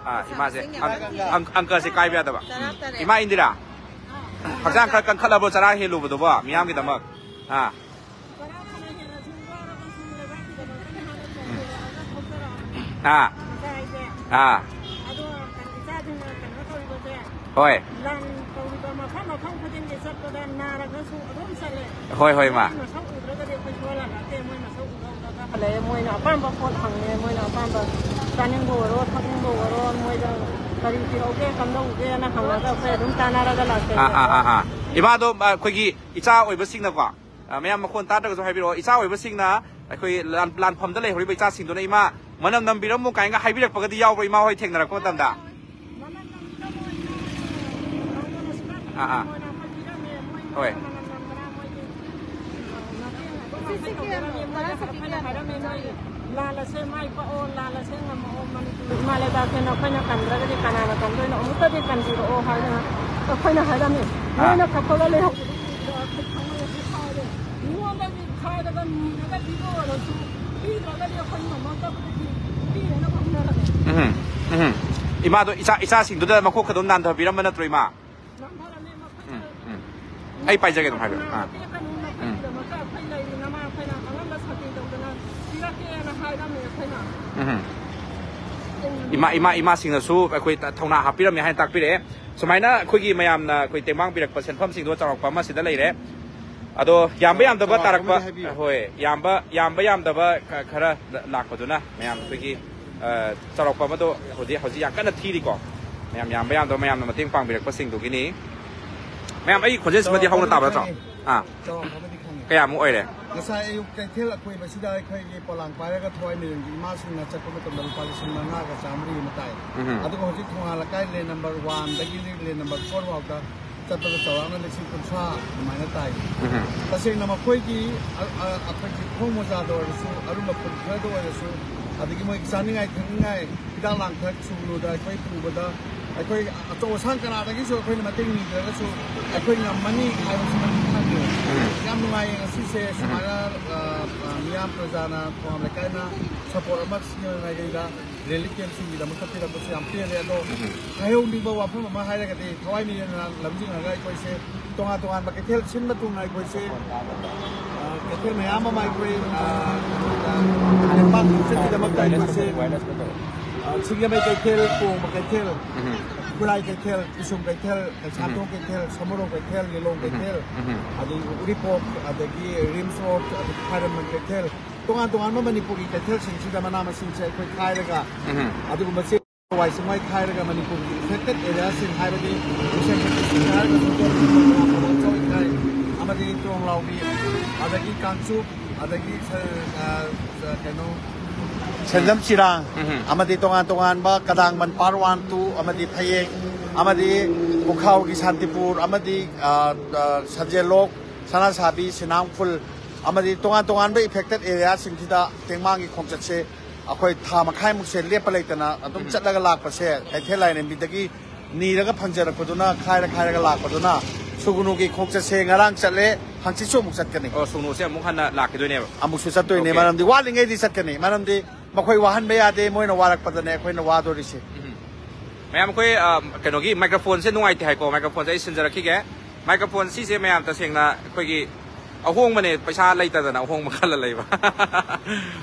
ꯑꯥ, ꯏꯃꯥꯁꯦ, ꯑꯪ-, ꯑꯪ-, ꯑꯪꯀꯁꯦ ꯀꯥꯏꯕ ꯌꯥꯗꯕ꯫ ꯎꯝ꯫ ꯏꯃꯥ ꯏꯟꯗꯤꯔꯥ, ꯍꯛꯆꯥꯡ ꯈꯔ ꯀꯟꯈꯠꯂꯕꯣ ꯆꯔꯥ ꯍꯦꯜꯂꯨꯕꯗꯨꯕꯣ ꯃꯤꯌꯥꯝꯒꯤꯗꯃꯛ? ꯑꯥ꯫ ꯑꯥ꯫ ꯑꯥ꯫ ꯍꯣꯏ꯫ ꯂꯥꯟ ꯇꯧꯔꯤꯕ ꯃꯐꯝ ꯃꯐꯝ ꯈꯨꯗꯤꯡꯒꯤ ꯆꯠꯄꯗ ꯅꯥꯔꯒꯁꯨ ꯑꯗꯨꯝ ꯆꯠꯂꯦ꯫ ꯍꯣꯏ, ꯍꯣꯏ, ꯏꯃꯥ꯫ ꯃꯣꯏ ꯃꯁꯛ ꯎꯗ꯭ꯔꯒꯗꯤ ꯑꯩꯈꯣꯏ ꯁꯨꯡꯍꯜ ꯍꯜꯂꯛꯇꯦ꯫ ꯃꯣꯏ ꯃꯁꯛ ꯎꯔ ꯎꯔꯒ ꯍꯜꯂꯛꯑꯦ꯫ ꯃꯣꯏꯅ ꯑꯄꯥꯝꯕ ꯄꯣꯠ ꯍꯪꯉꯦ꯫ ꯃꯣꯏꯅ ꯑꯄꯥꯝꯕ ꯆꯥꯅꯤꯡꯕ ꯑꯣꯏꯔꯣ, ꯊꯛꯅꯤꯡꯕ ꯑꯣꯏꯔꯣ, ꯃꯣꯏꯗ ꯀꯔꯤ ꯄꯤꯔꯛꯎꯒꯦ, ꯀꯝꯗꯧꯒꯦꯅ ꯍꯪꯉꯒ ꯑꯩꯈꯣꯏ ꯑꯗꯨꯝ ꯆꯥꯟꯅꯔꯒ ꯂꯥꯛꯆꯩ꯫ ꯑꯥ, ꯑꯥ, ꯑꯥ, ꯑꯥ꯫ ꯏꯃꯥꯗꯣ, ꯑ, ꯑꯩꯈꯣꯏꯒꯤ ꯏꯆꯥ ꯑꯣꯏꯕꯁꯤꯡꯅꯀꯣ, ꯑ, ꯃꯌꯥꯝ ꯃꯈꯣꯟ ꯇꯥꯗ꯭ꯔꯒꯁꯨ ꯍꯥꯏꯕꯤꯔꯛꯑꯣ꯫ ꯏꯆꯥ ꯑꯣꯏꯕꯁꯤꯡꯅ ꯑꯩꯈꯣꯏ ꯂꯥꯟ-, ꯂꯥꯟꯐꯝꯗ ꯂꯩꯍꯧꯔꯤꯕ ꯏꯆꯥꯁꯤꯡꯗꯨꯅ "ꯏꯃꯥ, ꯃꯅꯝ ꯅꯝꯕꯤꯔꯝꯃꯨ" ꯀꯥꯏꯅꯒ ꯍꯥꯏꯕꯤꯔꯛꯄꯒꯗꯤ ꯌꯥꯎꯕ꯭ꯔꯣ, ꯏꯃꯥ ꯍꯣꯏ ꯊꯦꯡꯅꯔꯛꯄ ꯃꯇꯝꯗ? ꯑꯥ, ꯑꯥ꯫ ꯍꯣꯏ꯫ ꯁꯤ, ꯁꯤ ꯀꯌꯥꯅꯣ? ꯇꯔꯥ ꯆꯠꯄꯤ ꯀꯌꯥꯅꯣ? ꯂꯥꯜꯂꯁꯦ, ꯃꯥꯏ ꯄꯥꯛꯑꯣ, ꯂꯥꯜꯂꯁꯦ, ꯉꯝꯃꯛꯑꯣ, ꯃꯅꯤꯄꯨꯔ ꯏꯃꯥ ꯂꯩꯕꯥꯛꯁꯦ ꯅꯈꯣꯏꯅ ꯀꯟꯗ꯭ꯔꯒꯗꯤ ꯀꯅꯥꯅ ꯀꯟꯗꯣꯏꯅꯣ? ꯑꯃꯨꯛꯇꯗꯤ ꯀꯟꯕꯤꯔꯛꯑꯣ ꯍꯥꯏꯗꯅ ꯑꯩꯈꯣꯏꯅ ꯍꯥꯏꯔꯝꯃꯤ꯫ ꯑꯥ꯫ ꯅꯣꯏꯅ ꯀꯞꯄꯒ ꯂꯩꯍꯧꯕꯗꯨ ꯎꯕꯗ ꯑꯩꯈꯣꯏ ꯊꯃꯣꯏ ꯑꯁꯤ ꯀꯥꯏꯔꯦ꯫ ꯃꯤꯉꯣꯟꯗꯒꯤ ꯈꯥꯏꯔꯒ ꯅꯤꯔꯒ ꯄꯤꯕ ꯑꯣꯏꯔꯁꯨ, ꯄꯤꯗ꯭ꯔꯒꯗꯤ ꯑꯩꯈꯣꯏ ꯉꯝꯃꯛꯇꯕꯗꯒꯤ ꯄꯤꯅꯅꯕ ꯍꯣꯠꯅꯔꯒꯦ꯫ ꯎꯝ, ꯎꯝ꯫ ꯏꯃꯥꯗꯣ ꯏꯆꯥ, ꯏꯆꯥꯁꯤꯡꯗꯨꯗ ꯃꯈꯣꯛ ꯑꯗꯨꯝ ꯅꯥꯟꯊꯕꯤꯔꯝꯕ ꯅꯠꯇ꯭ꯔꯣ, ꯏꯃꯥ? ꯎꯝ, ꯎꯝ꯫ ꯑꯩ ꯄꯥꯏꯖꯒꯦ ꯑꯗꯨꯝ ꯍꯥꯏꯕꯤꯌꯨ꯫ ꯑꯥ꯫ ꯎꯝ꯫ ꯎꯝ꯫ ꯏꯃꯥ, ꯏꯃꯥ, ꯏꯃꯥꯁꯤꯡꯅꯁꯨ ꯑꯩꯈꯣꯏ ꯊꯧꯅꯥ ꯍꯥꯞꯄꯤꯔꯝꯃꯦ ꯍꯥꯏꯅ ꯇꯥꯛꯄꯤꯔꯛꯑꯦ꯫ ꯁꯨꯃꯥꯏꯅ ꯑꯩꯈꯣꯏꯒꯤ ꯃꯌꯥꯝꯅ ꯑꯩꯈꯣꯏ ꯇꯦꯡꯕꯥꯡ ꯄꯤꯔꯛꯄ ꯁꯦꯟꯐꯝꯁꯤꯡꯗꯣ ꯆꯥꯎꯔꯥꯛꯄ ꯑꯃ ꯁꯤꯗ ꯂꯩꯔꯦ꯫ ꯑꯗꯣ ꯌꯥꯝꯕ ꯑ, ꯌꯥꯝꯗꯕ ꯆꯥꯎꯔꯥꯛꯄ ꯇꯥꯔꯛꯄ, ꯑꯃꯗꯤ ꯍꯥꯏꯕꯤꯌꯨ꯫ ꯍꯣꯏ, ꯌꯥꯝꯕ, ꯌꯥꯝꯕ ꯌꯥꯝꯗꯕ ꯈ-, ꯈꯔ ꯂꯥꯛꯄꯗꯨꯅ ꯃꯌꯥꯝ ꯑꯩꯈꯣꯏꯒꯤ, ꯑ, ꯆꯥꯎꯔꯥꯛꯄ ꯑꯃꯗꯣ ꯍꯧꯖꯤꯛ, ꯍꯧꯖꯤꯛ ꯌꯥꯝ ꯀꯟꯅ ꯊꯤꯔꯤꯀꯣ꯫ ꯃꯌꯥꯝ ꯌꯥꯝꯕ ꯌꯥꯝꯗꯕ ꯃꯌꯥꯝꯅ ꯃꯇꯦꯡ ꯄꯥꯡꯕꯤꯔꯛꯄꯁꯤꯡꯗꯨꯒꯤꯅꯤ꯫ ꯃꯌꯥꯝ ꯑꯩꯒꯤ ꯈꯣꯟꯖꯦꯜꯁꯤꯃꯗꯤ ꯍꯧꯅ ꯆꯥꯎꯔꯥꯛꯄ ꯇꯥꯕ ꯑꯃꯗꯤ ꯅꯠꯇ꯭ꯔꯣ? ꯈꯪꯉꯤ꯫ ꯑꯥ꯫ ꯆꯥꯎꯔꯥꯛꯄ ꯑꯃꯗꯤ ꯈꯪꯉꯤ꯫ ꯀꯌꯥꯃꯨꯛ ꯑꯣꯏꯔꯦ? ꯉꯁꯥꯏ ꯑꯌꯨꯛ ꯀꯩꯊꯦꯜ ꯑꯀꯣꯏꯕꯁꯤꯗ ꯑꯩꯈꯣꯏꯒꯤ ꯄꯣꯂꯥꯡ ꯄꯥꯏꯔꯒ ꯊꯋꯥꯏ ꯃꯤꯔꯟꯒꯤ ꯏꯃꯥꯁꯤꯡꯅ ꯆꯠꯄ ꯃꯇꯝꯗ ꯂꯨꯄꯥ ꯂꯤꯁꯤꯡ ꯃꯉꯥꯒ ꯆꯥꯃꯔꯤ ꯑꯃ ꯇꯥꯏ꯫ ꯎꯝ꯫ ꯑꯗꯨꯒ ꯍꯧꯖꯤꯛ ꯊꯣꯉꯥ ꯂꯩꯀꯥꯏ ꯂꯦꯟ ꯅꯝꯕꯔ ꯋꯥꯟꯗꯒꯤ ꯂꯦꯟ ꯅꯝꯕꯔ ꯐꯣꯔ ꯐꯥꯎꯗ ꯆꯠꯄꯗ ꯆꯥꯎꯔꯥꯛꯅ ꯂꯤꯁꯤꯡ ꯀꯨꯟꯊ꯭ꯔꯥ ꯑꯗꯨꯃꯥꯏꯅ ꯇꯥꯏ꯫ ꯎꯝ꯫ ꯇꯁꯦꯡꯅ ꯃꯈꯣꯏꯒꯤ, ꯑ, ꯑ, ꯑꯩꯈꯣꯏꯒꯤ ꯈꯣꯡ ꯃꯣꯖꯥꯗ ꯑꯣꯏꯔꯁꯨ, ꯑꯔꯨꯝꯕ ꯄꯣꯠ ꯈꯔꯗ ꯑꯣꯏꯔꯁꯨ, ꯑꯗꯒꯤ ꯃꯣꯏ ꯆꯥꯅꯤꯡꯉꯥꯏ ꯊꯛꯅꯤꯡꯉꯥꯏ ꯍꯤꯗꯥꯛ ꯂꯥꯡꯊꯛ ꯁꯨꯒꯅꯨꯗ ꯑꯩꯈꯣꯏ ꯄꯨꯕꯗ ꯑꯩꯈꯣꯏ ꯑꯆꯧ ꯑꯁꯥꯡ ꯀꯅꯥꯗꯒꯤꯁꯨ ꯑꯩꯈꯣꯏꯅ ꯃꯇꯦꯡ ꯅꯤꯗ꯭ꯔꯒꯁꯨ ꯑꯩꯈꯣꯏ ꯉꯝꯃꯅꯤ ꯍꯥꯏꯕꯁꯤꯃꯗꯤ ꯈꯪꯉꯦ꯫ ꯎꯝ꯫ ꯌꯥꯝ ꯅꯨꯡꯉꯥꯏꯌꯦ ꯉꯁꯤꯁꯦ꯫ ꯎꯝ꯫ ꯁꯨꯃꯥꯏꯅ, ꯑ, ꯑ, ꯃꯤꯌꯥꯝ ꯄ꯭ꯔꯖꯥꯅ, ꯊꯣꯉꯥꯝ ꯂꯩꯀꯥꯏꯅ ꯁꯄꯣꯔꯠ ꯑꯃ ꯁꯤꯖꯤꯟꯅꯉꯩꯗ ꯔꯤꯂꯤꯐ ꯀꯦꯝꯞꯁꯤꯡꯒꯤꯗꯃꯛꯇ ꯄꯤꯔꯛꯄꯁꯦ ꯌꯥꯝ ꯄꯦꯜꯂꯦ꯫ ꯑꯗꯣ ꯎꯝ꯫ ꯍꯥꯏꯍꯧꯅꯤꯡꯕ ꯋꯥꯐꯝ ꯑꯃ ꯍꯥꯏꯔꯒꯗꯤ ꯊꯋꯥꯏ ꯃꯤꯔꯦꯟꯅ ꯂꯝꯖꯤꯡꯉꯒ ꯑꯩꯈꯣꯏꯁꯦ ꯇꯣꯉꯥꯟ ꯇꯣꯉꯥꯟꯕ ꯀꯩꯊꯦꯜ ꯁꯤꯟꯕ ꯊꯨꯡꯅ ꯑꯩꯈꯣꯏꯁꯦ, ꯑ, ꯀꯩꯊꯦꯜ ꯃꯌꯥꯝ ꯑꯃ ꯑꯩꯈꯣꯏ, ꯑ, ꯂꯩꯕꯥꯛ ꯄꯨꯝꯆꯠꯀꯤꯗꯃꯛꯇ ꯑꯩꯈꯣꯏꯁꯦ, ꯑ, ꯁꯤꯡꯖꯃꯩ ꯀꯩꯊꯦꯜ, ꯇꯣꯡꯕ ꯀꯩꯊꯦꯜ, ꯎꯝ꯫ ꯈꯨꯔꯥꯏ ꯀꯩꯊꯦꯜ, ꯄꯤꯁꯨꯝ ꯀꯩꯊꯦꯜ, ꯀꯩꯁꯥꯝꯊꯣꯡ ꯎꯝ꯫ ꯀꯩꯊꯦꯜ, ꯁꯃꯨꯔꯣꯛ ꯀꯩꯊꯦꯜ, ꯂꯤꯂꯣꯡ ꯎꯝ꯫ ꯀꯩꯊꯦꯜ, ꯎꯝ꯫ ꯑꯗꯒꯤ ꯎꯔꯤꯄꯣꯛ, ꯑꯗꯒꯤ ꯔꯤꯝꯁ ꯔꯣꯗ, ꯑꯗꯒꯤ ꯈ꯭ꯋꯥꯏꯔꯝꯕꯟ ꯀꯩꯊꯦꯜ, ꯇꯣꯉꯥꯟ ꯇꯣꯉꯥꯟꯕ ꯃꯅꯤꯄꯨꯔꯒꯤ ꯀꯩꯊꯦꯜꯁꯤꯡꯁꯤꯗ ꯃꯅꯥ ꯃꯁꯤꯡꯁꯦ ꯑꯩꯈꯣꯏ ꯈꯥꯏꯔꯒ, ꯎꯝ꯫ ꯑꯗꯨꯒꯨꯝꯕ ꯆꯦꯡ ꯍꯋꯥꯏ ꯆꯦꯡꯋꯥꯏ ꯈꯥꯏꯔꯒ ꯃꯅꯤꯄꯨꯔꯒꯤ affected areaꯁꯤꯡ ꯍꯥꯏꯕꯗꯤ ꯃꯤꯁꯟ ꯀꯩꯊꯦꯜꯁꯤꯡ ꯍꯥꯏꯔꯒꯁꯨ ꯆꯧ ꯈꯥꯏ, ꯑꯃꯗꯤ ꯇ꯭ꯔꯣꯡꯂꯥꯎꯕꯤ, ꯑꯗꯒꯤ ꯀꯥꯡꯆꯨꯞ, ꯑꯗꯒꯤ ꯁ-, ꯑ, ꯁ-, ꯀꯩꯅꯣ, ꯁꯦꯟꯖꯝ ꯆꯤꯔꯥꯡ, ꯎꯝ꯫ ꯑꯃꯗꯤ ꯇꯣꯉꯥꯟ ꯇꯣꯉꯥꯟꯕ ꯀꯗꯥꯡꯕꯟ part one, two, ꯑꯃꯗꯤ ꯐꯌꯦꯡ, ꯑꯃꯗꯤ ꯄꯨꯈꯥꯎꯒꯤ ꯁꯥꯟꯇꯤꯄꯨꯔ, ꯑꯃꯗꯤ, ꯑ, ꯑ, ꯁꯟꯖꯦꯜꯂꯣꯛ, ꯁꯅꯥꯁꯥꯕꯤ, ꯁꯤꯅꯥꯡꯐꯨꯜ, ꯑꯃꯗꯤ ꯇꯣꯉꯥꯟ ꯇꯣꯉꯥꯟꯕ affected areaꯁꯤꯡꯁꯤꯗ ꯇꯦꯡꯃꯥꯡꯒꯤ ꯈꯣꯡꯆꯠꯁꯦ ꯑꯩꯈꯣꯏ ꯊꯥ ꯃꯈꯥꯏꯃꯨꯛꯁꯦ ꯂꯦꯞꯄ ꯂꯩꯇꯅ ꯑꯗꯨꯝ ꯎꯝ꯫ ꯆꯠꯂꯒ ꯂꯥꯛꯄꯁꯦ ꯀꯩꯊꯦꯜ ꯂꯥꯏꯔꯦꯝꯕꯤꯗꯒꯤ ꯅꯤꯔꯒ ꯐꯪꯖꯔꯛꯄꯗꯨꯅ, ꯈꯥꯏꯔ ꯈꯥꯏꯔꯒ ꯂꯥꯛꯄꯗꯨꯅ ꯁꯨꯒꯅꯨꯒꯤ ꯈꯣꯡꯆꯠꯁꯦ ꯉꯔꯥꯡ ꯆꯠꯂꯦ, ꯍꯪꯆꯤꯠꯁꯨ ꯑꯃꯨꯛ ꯆꯠꯀꯅꯤ꯫ ꯑꯣ, ꯁꯨꯒꯅꯨꯁꯦ ꯑꯃꯨꯛ ꯍꯟꯅ ꯂꯥꯛꯈꯤꯗꯣꯏꯅꯦꯕ? ꯑꯃꯨꯛꯁꯨ ꯆꯠꯇꯣꯏꯅꯦ꯫ Okay꯫ ꯃꯔꯝꯗꯤ ꯋꯥꯠꯂꯤꯉꯩꯗꯤ ꯆꯠꯀꯅꯤ, ꯃꯔꯝꯗꯤ ꯃꯈꯣꯏ ꯋꯥꯍꯟꯕ ꯌꯥꯗꯦ, ꯃꯣꯏꯅ ꯋꯥꯔꯛꯄꯗꯅꯦ ꯑꯩꯈꯣꯏꯅ ꯋꯥꯗꯣꯔꯤꯁꯦ꯫ ꯎꯝ꯫ ꯃꯌꯥꯝ, ꯑꯩꯈꯣꯏ, ꯑ, ꯀꯩꯅꯣꯒꯤ microphoneꯁꯦ ꯅꯨꯡꯉꯥꯏꯇꯦ ꯍꯥꯏꯀꯣ, microphoneꯁꯦ ꯑꯩ ꯁꯤꯟꯖꯔꯛꯈꯤꯒꯦ꯫ Microphoneꯁꯤꯁꯦ ꯃꯌꯥꯝ ꯇꯁꯦꯡꯅ ꯑꯩꯈꯣꯏꯒꯤ ꯑꯍꯣꯡꯕꯅꯦ, ꯄꯩꯁꯥ ꯂꯩꯇꯗꯅ ꯑꯍꯣꯡꯕ ꯈꯜꯂ ꯂꯩꯕ꯫